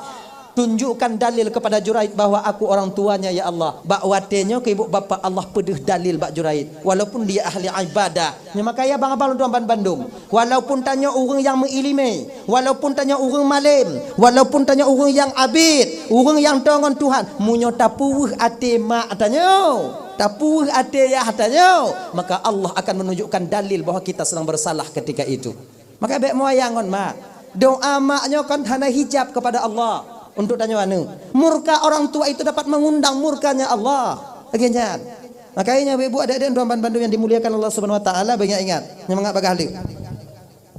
tunjukkan dalil kepada Juraij bahwa aku orang tuanya, ya Allah. Bak watée nyoe keuh ibu bapak Allah peudeuh dalil bak Juraij. Walaupun dia ahli ibadah, Nyoe makajih abang-abang lôn tuan bandum, walaupun tanyoe ureuëng nyang meuiéleumé, walaupun tanyoe ureuëng malém, walaupun tanyoe ureuëng nyang abét, ureuëng nyang toe ngon Tuhan, meunyoe tapeuweueh até mak tanyoe, tapeuweueh até yah tanyoe, maka Allah akan menunjukkan dalil bahwa kita sedang bersalah ketika itu. Maka bék meuayang ngon mak. Doa mak nyoe kan hana hijab kepada Allah untuk tanyoe aneuk. Murka orang tua itu dapat mengundang murkanya Allah. Lagée nyan. Makanya ibu-ibu, adik-adik, tuan bandum yang dimuliakan Allah Subhanahu wa taala, banyak ingat. Nyemangat bagah lé.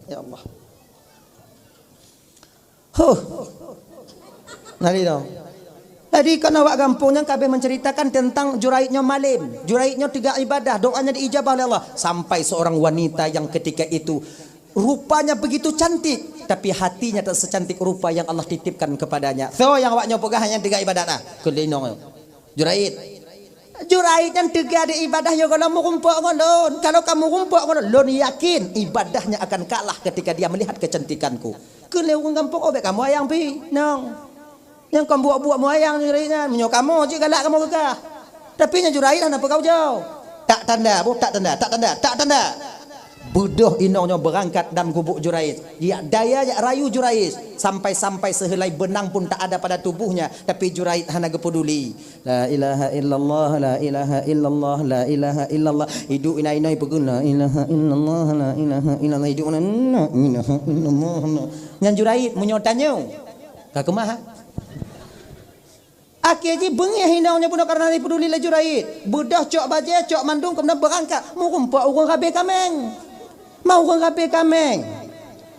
Ya Allah. Huh. Nari dong. Jadi kan awak gampông nyang kabeh menceritakan tentang Juraij nyoe malém. Juraij nyoe teuga ibadah, doanya diijabah oleh Allah. Sampai seorang wanita yang ketika itu rupanya begitu cantik, tapi hatinya tak secantik rupa yang Allah titipkan kepadanya. So yang awak nyoe peugah nyang teuga ibadah nah. Keulinong. Juraij. Juraij nyan teuga di ibadah yo gohlom meurumpok ngon lôn. Kalau kamu rumpok ngon lôn, lôn yakin ibadahnya akan kalah ketika dia melihat kecantikanku. Keu lé ureuëng gampông, "Oh, bék kamoe ayang pi, nong. Nyang kon buok-buok meuayang Juraij nyan. Meunyoe kamoe cit galak kamoe geugah." Tapi nyan Juraij hana peugah ujoe. Tak tanda, boh, tak tanda, tak tanda, tak tanda. Beudôh inong nyoe beurangkat dan gubuk Juraij. Yak daya yak rayu Juraij. Sampai-sampai seuheulai beunang pun tak ada pada tubuhnya. Tapi Juraij hana geupeduli. La ilaha illallah, la ilaha illallah, la ilaha illallah. Idup inai-inai peuguna, la ilaha illallah, la ilaha illallah. Idup na, la ilaha illallah. Nyan Juraij meunyoe tanyoe. Ka keumah, ha? Akhé jih beungéh inong nyoe bunoe karena dipeduli lé Juraij. Beudôh cok bajée, cok mandum, kemudian beurangkat. Meurumpok ureuëng rabé kaméng. Ma ureuëng rabé kaméng.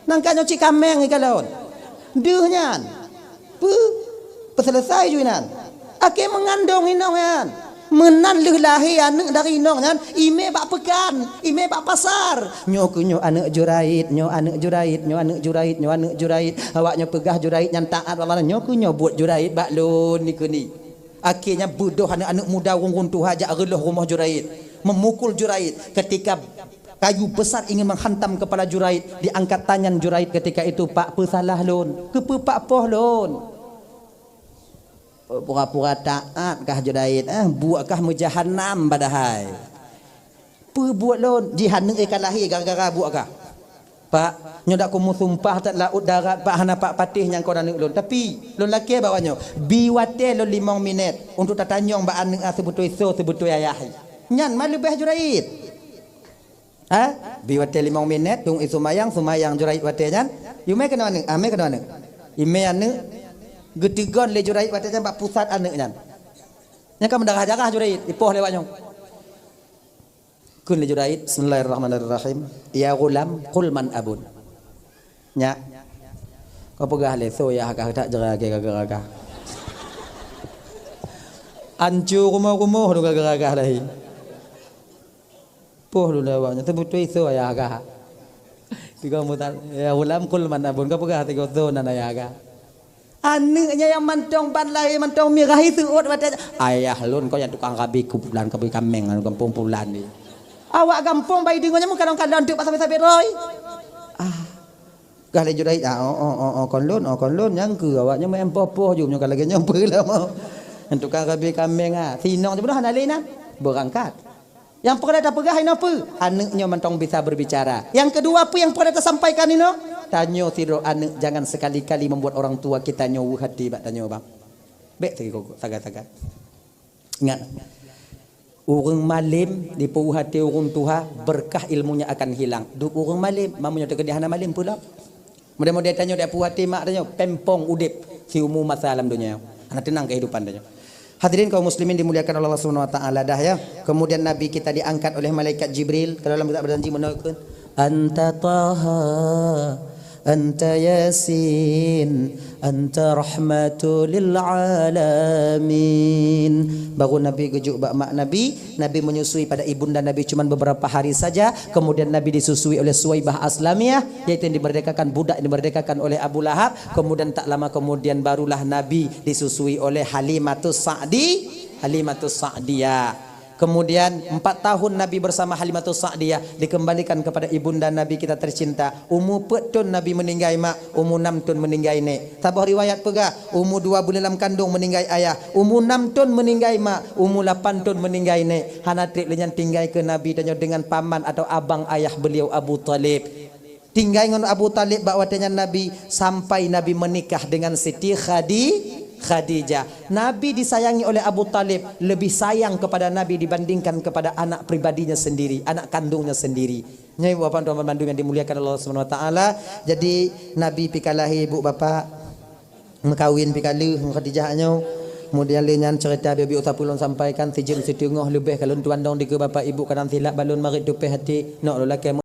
Nangka nyoe cit kaméng ikalon. Deuh nyan. Peu? Peuseuleusoe ju inan. Akhé meungandong inong nyan. Meunan lheueh lahé aneuk dari inong nyan, imé bak peukan, imé bak pasar. Nyoe keuh nyoe aneuk Juraij, nyoe aneuk Juraij, nyoe aneuk Juraij, nyoe aneuk Juraij. Awak nyoe peugah Juraij nyan taát bak Allah, nyoe keuh nyoe buet Juraij bak lôn nikeue ni. Akhé nyan beudôh aneuk-aneuk muda ureuëng-ureuëng tuha jak reuloh rumoh Juraij, meumukul Juraij. Ketika kayu besar ingin menghantam kepala Juraij, diangkat tangan Juraij ketika itu, "Pak, peusalah lôn, keupeue Pak poh lôn?" Pura-pura taát kah Juraij, eh, buet kah meujahanam padahai. Peue buet lôn? Jih aneuk ka lahé gara-gara buet kah. Pak, nyoe dak kumeusumpah that laôt darat, Pak, hana Pak patéh nyang kon aneuk lôn. Tapi, lôn lakée bak awak nyoe, bi watée lôn limong minét untuk tatanyong bak aneuk nyan seubeutôi soe seubeutôi ayah. Nyan ma leubeh Juraij. Ha? Bi watée limong minét, dong isumayang, sumayang Juraij watée nyan. Yumé keunoe aneuk, amé keunoe aneuk. Imé aneuk, geuteugon lé Juraij watée nyan bak pusat aneuk nyan. Nyang ka meudarah-darah Juraij, ipoh lé awak nyoe. Kheun lé Juraij, "Bismillahirrahmanirrahim. Ya ghulam, qul man abun." Nyak, kau peugah lé soe yah kah, tak jera ke gara-gara kah. Ancu rumoh-rumoh tu gara-gara kah lahé. Poh lôn awak nyoe, teubeutôi soe ayah kah. Tiga mutan, ya ghulam, qul man abun, kau peugah tiga soe nan ayah kah. Aneuk nyan nyang mantong ban lahé mantong mirah, iseuôt watèe, "Ayah lôn kon nyang tukang rabe kuburan, rabe kaméng gampông pulan nyoe." Awak gampông bah deungoe nyan meukalon-kalon teuk bak sabé-sabé roi. Ah. Gah lé Juraij, "Ah, oh, oh, oh, oh, kon lôn, oh, kon lôn." Nyang keu awak nyan meu'en poh-poh jeuem nyoe ka lagèe nyoe peue lom. Nyang tukang rabe kaméng, ah. Sinong jeuet hana lé na. Beurangkat. Nyang peureulèe tapeugah inoe peue? Aneuk nyoe mantong bisa berbicara. Nyang keudua peue nyang peureulèe tasampaikan inoe? Tanyoe sidroe aneuk jangan sekali-kali membuat orang tua kita nyoe weueh até bak tanyoe, bang. Bèk sagai-sagai. Ingat. Ureueng malém dipeuweueh até ureueng tuha, berkah ilmunya akan hilang. Duek ureueng malém, meunyoe teukeudi hana malém peue lom. Model-model tanyoe dak peuweueh até mak tanyoe, pèng-pong udép siumu masa lam donya. Hana teunang kehidupan tanyoe. Hadirin kaum muslimin dimuliakan Allah Subhanahu wa taala dah ya. Kemudian Nabi kita diangkat oleh malaikat Jibril. Kalau dalam kitab berjanji meunoe kheun, "Anta Taha, anta Yasin, anta rahmatu lil alamin." Baru Nabi geujok bak mak Nabi, Nabi menyusui pada ibunda Nabi cuman beberapa hari saja, kemudian Nabi disusui oleh Suwaibah Aslamiyah, yaitu yang dimerdekakan, budak yang dimerdekakan oleh Abu Lahab, kemudian tak lama kemudian barulah Nabi disusui oleh Halimatus Sa'di, Halimatus Sa'diyah. Kemudian empat tahun Nabi bersama Halimatus Sa'diyah, dikembalikan kepada ibunda Nabi kita tercinta. Umu peuet thon Nabi meninggai mak, umu nam thon meninggai nék. Saboh riwayat peugah, umu dua buleuen lam kandong meninggai ayah, umu nam thon meninggai mak, umu lapan thon meninggai nék. Hana trép lé nyan tinggai keu Nabi tanyoe dengan paman atau abang ayah beliau Abu Thalib. Tinggai ngon Abu Thalib bak watèe nyan Nabi, sampai Nabi menikah dengan Siti Khadi-, Khadijah. Nabi disayangi oleh Abu Thalib, lebih sayang kepada Nabi dibandingkan kepada anak pribadinya sendiri, anak kandungnya sendiri. Nyoe Bapak Tuan bandum yang dimuliakan Allah Subhanahu wa taala. Jadi Nabi pih ka lahé ibu bapak. Meukawen pih ka lheueh ngon Khadijah nyoe. Kemudian lé nyan cerita biôh-biôh sapeue lôn sampaikan, sijeuem siteungoh leubeh ka lôn tuan dong dikeue bapak ibu kadang silap balon marit tupéh até. Nok lôn lakèe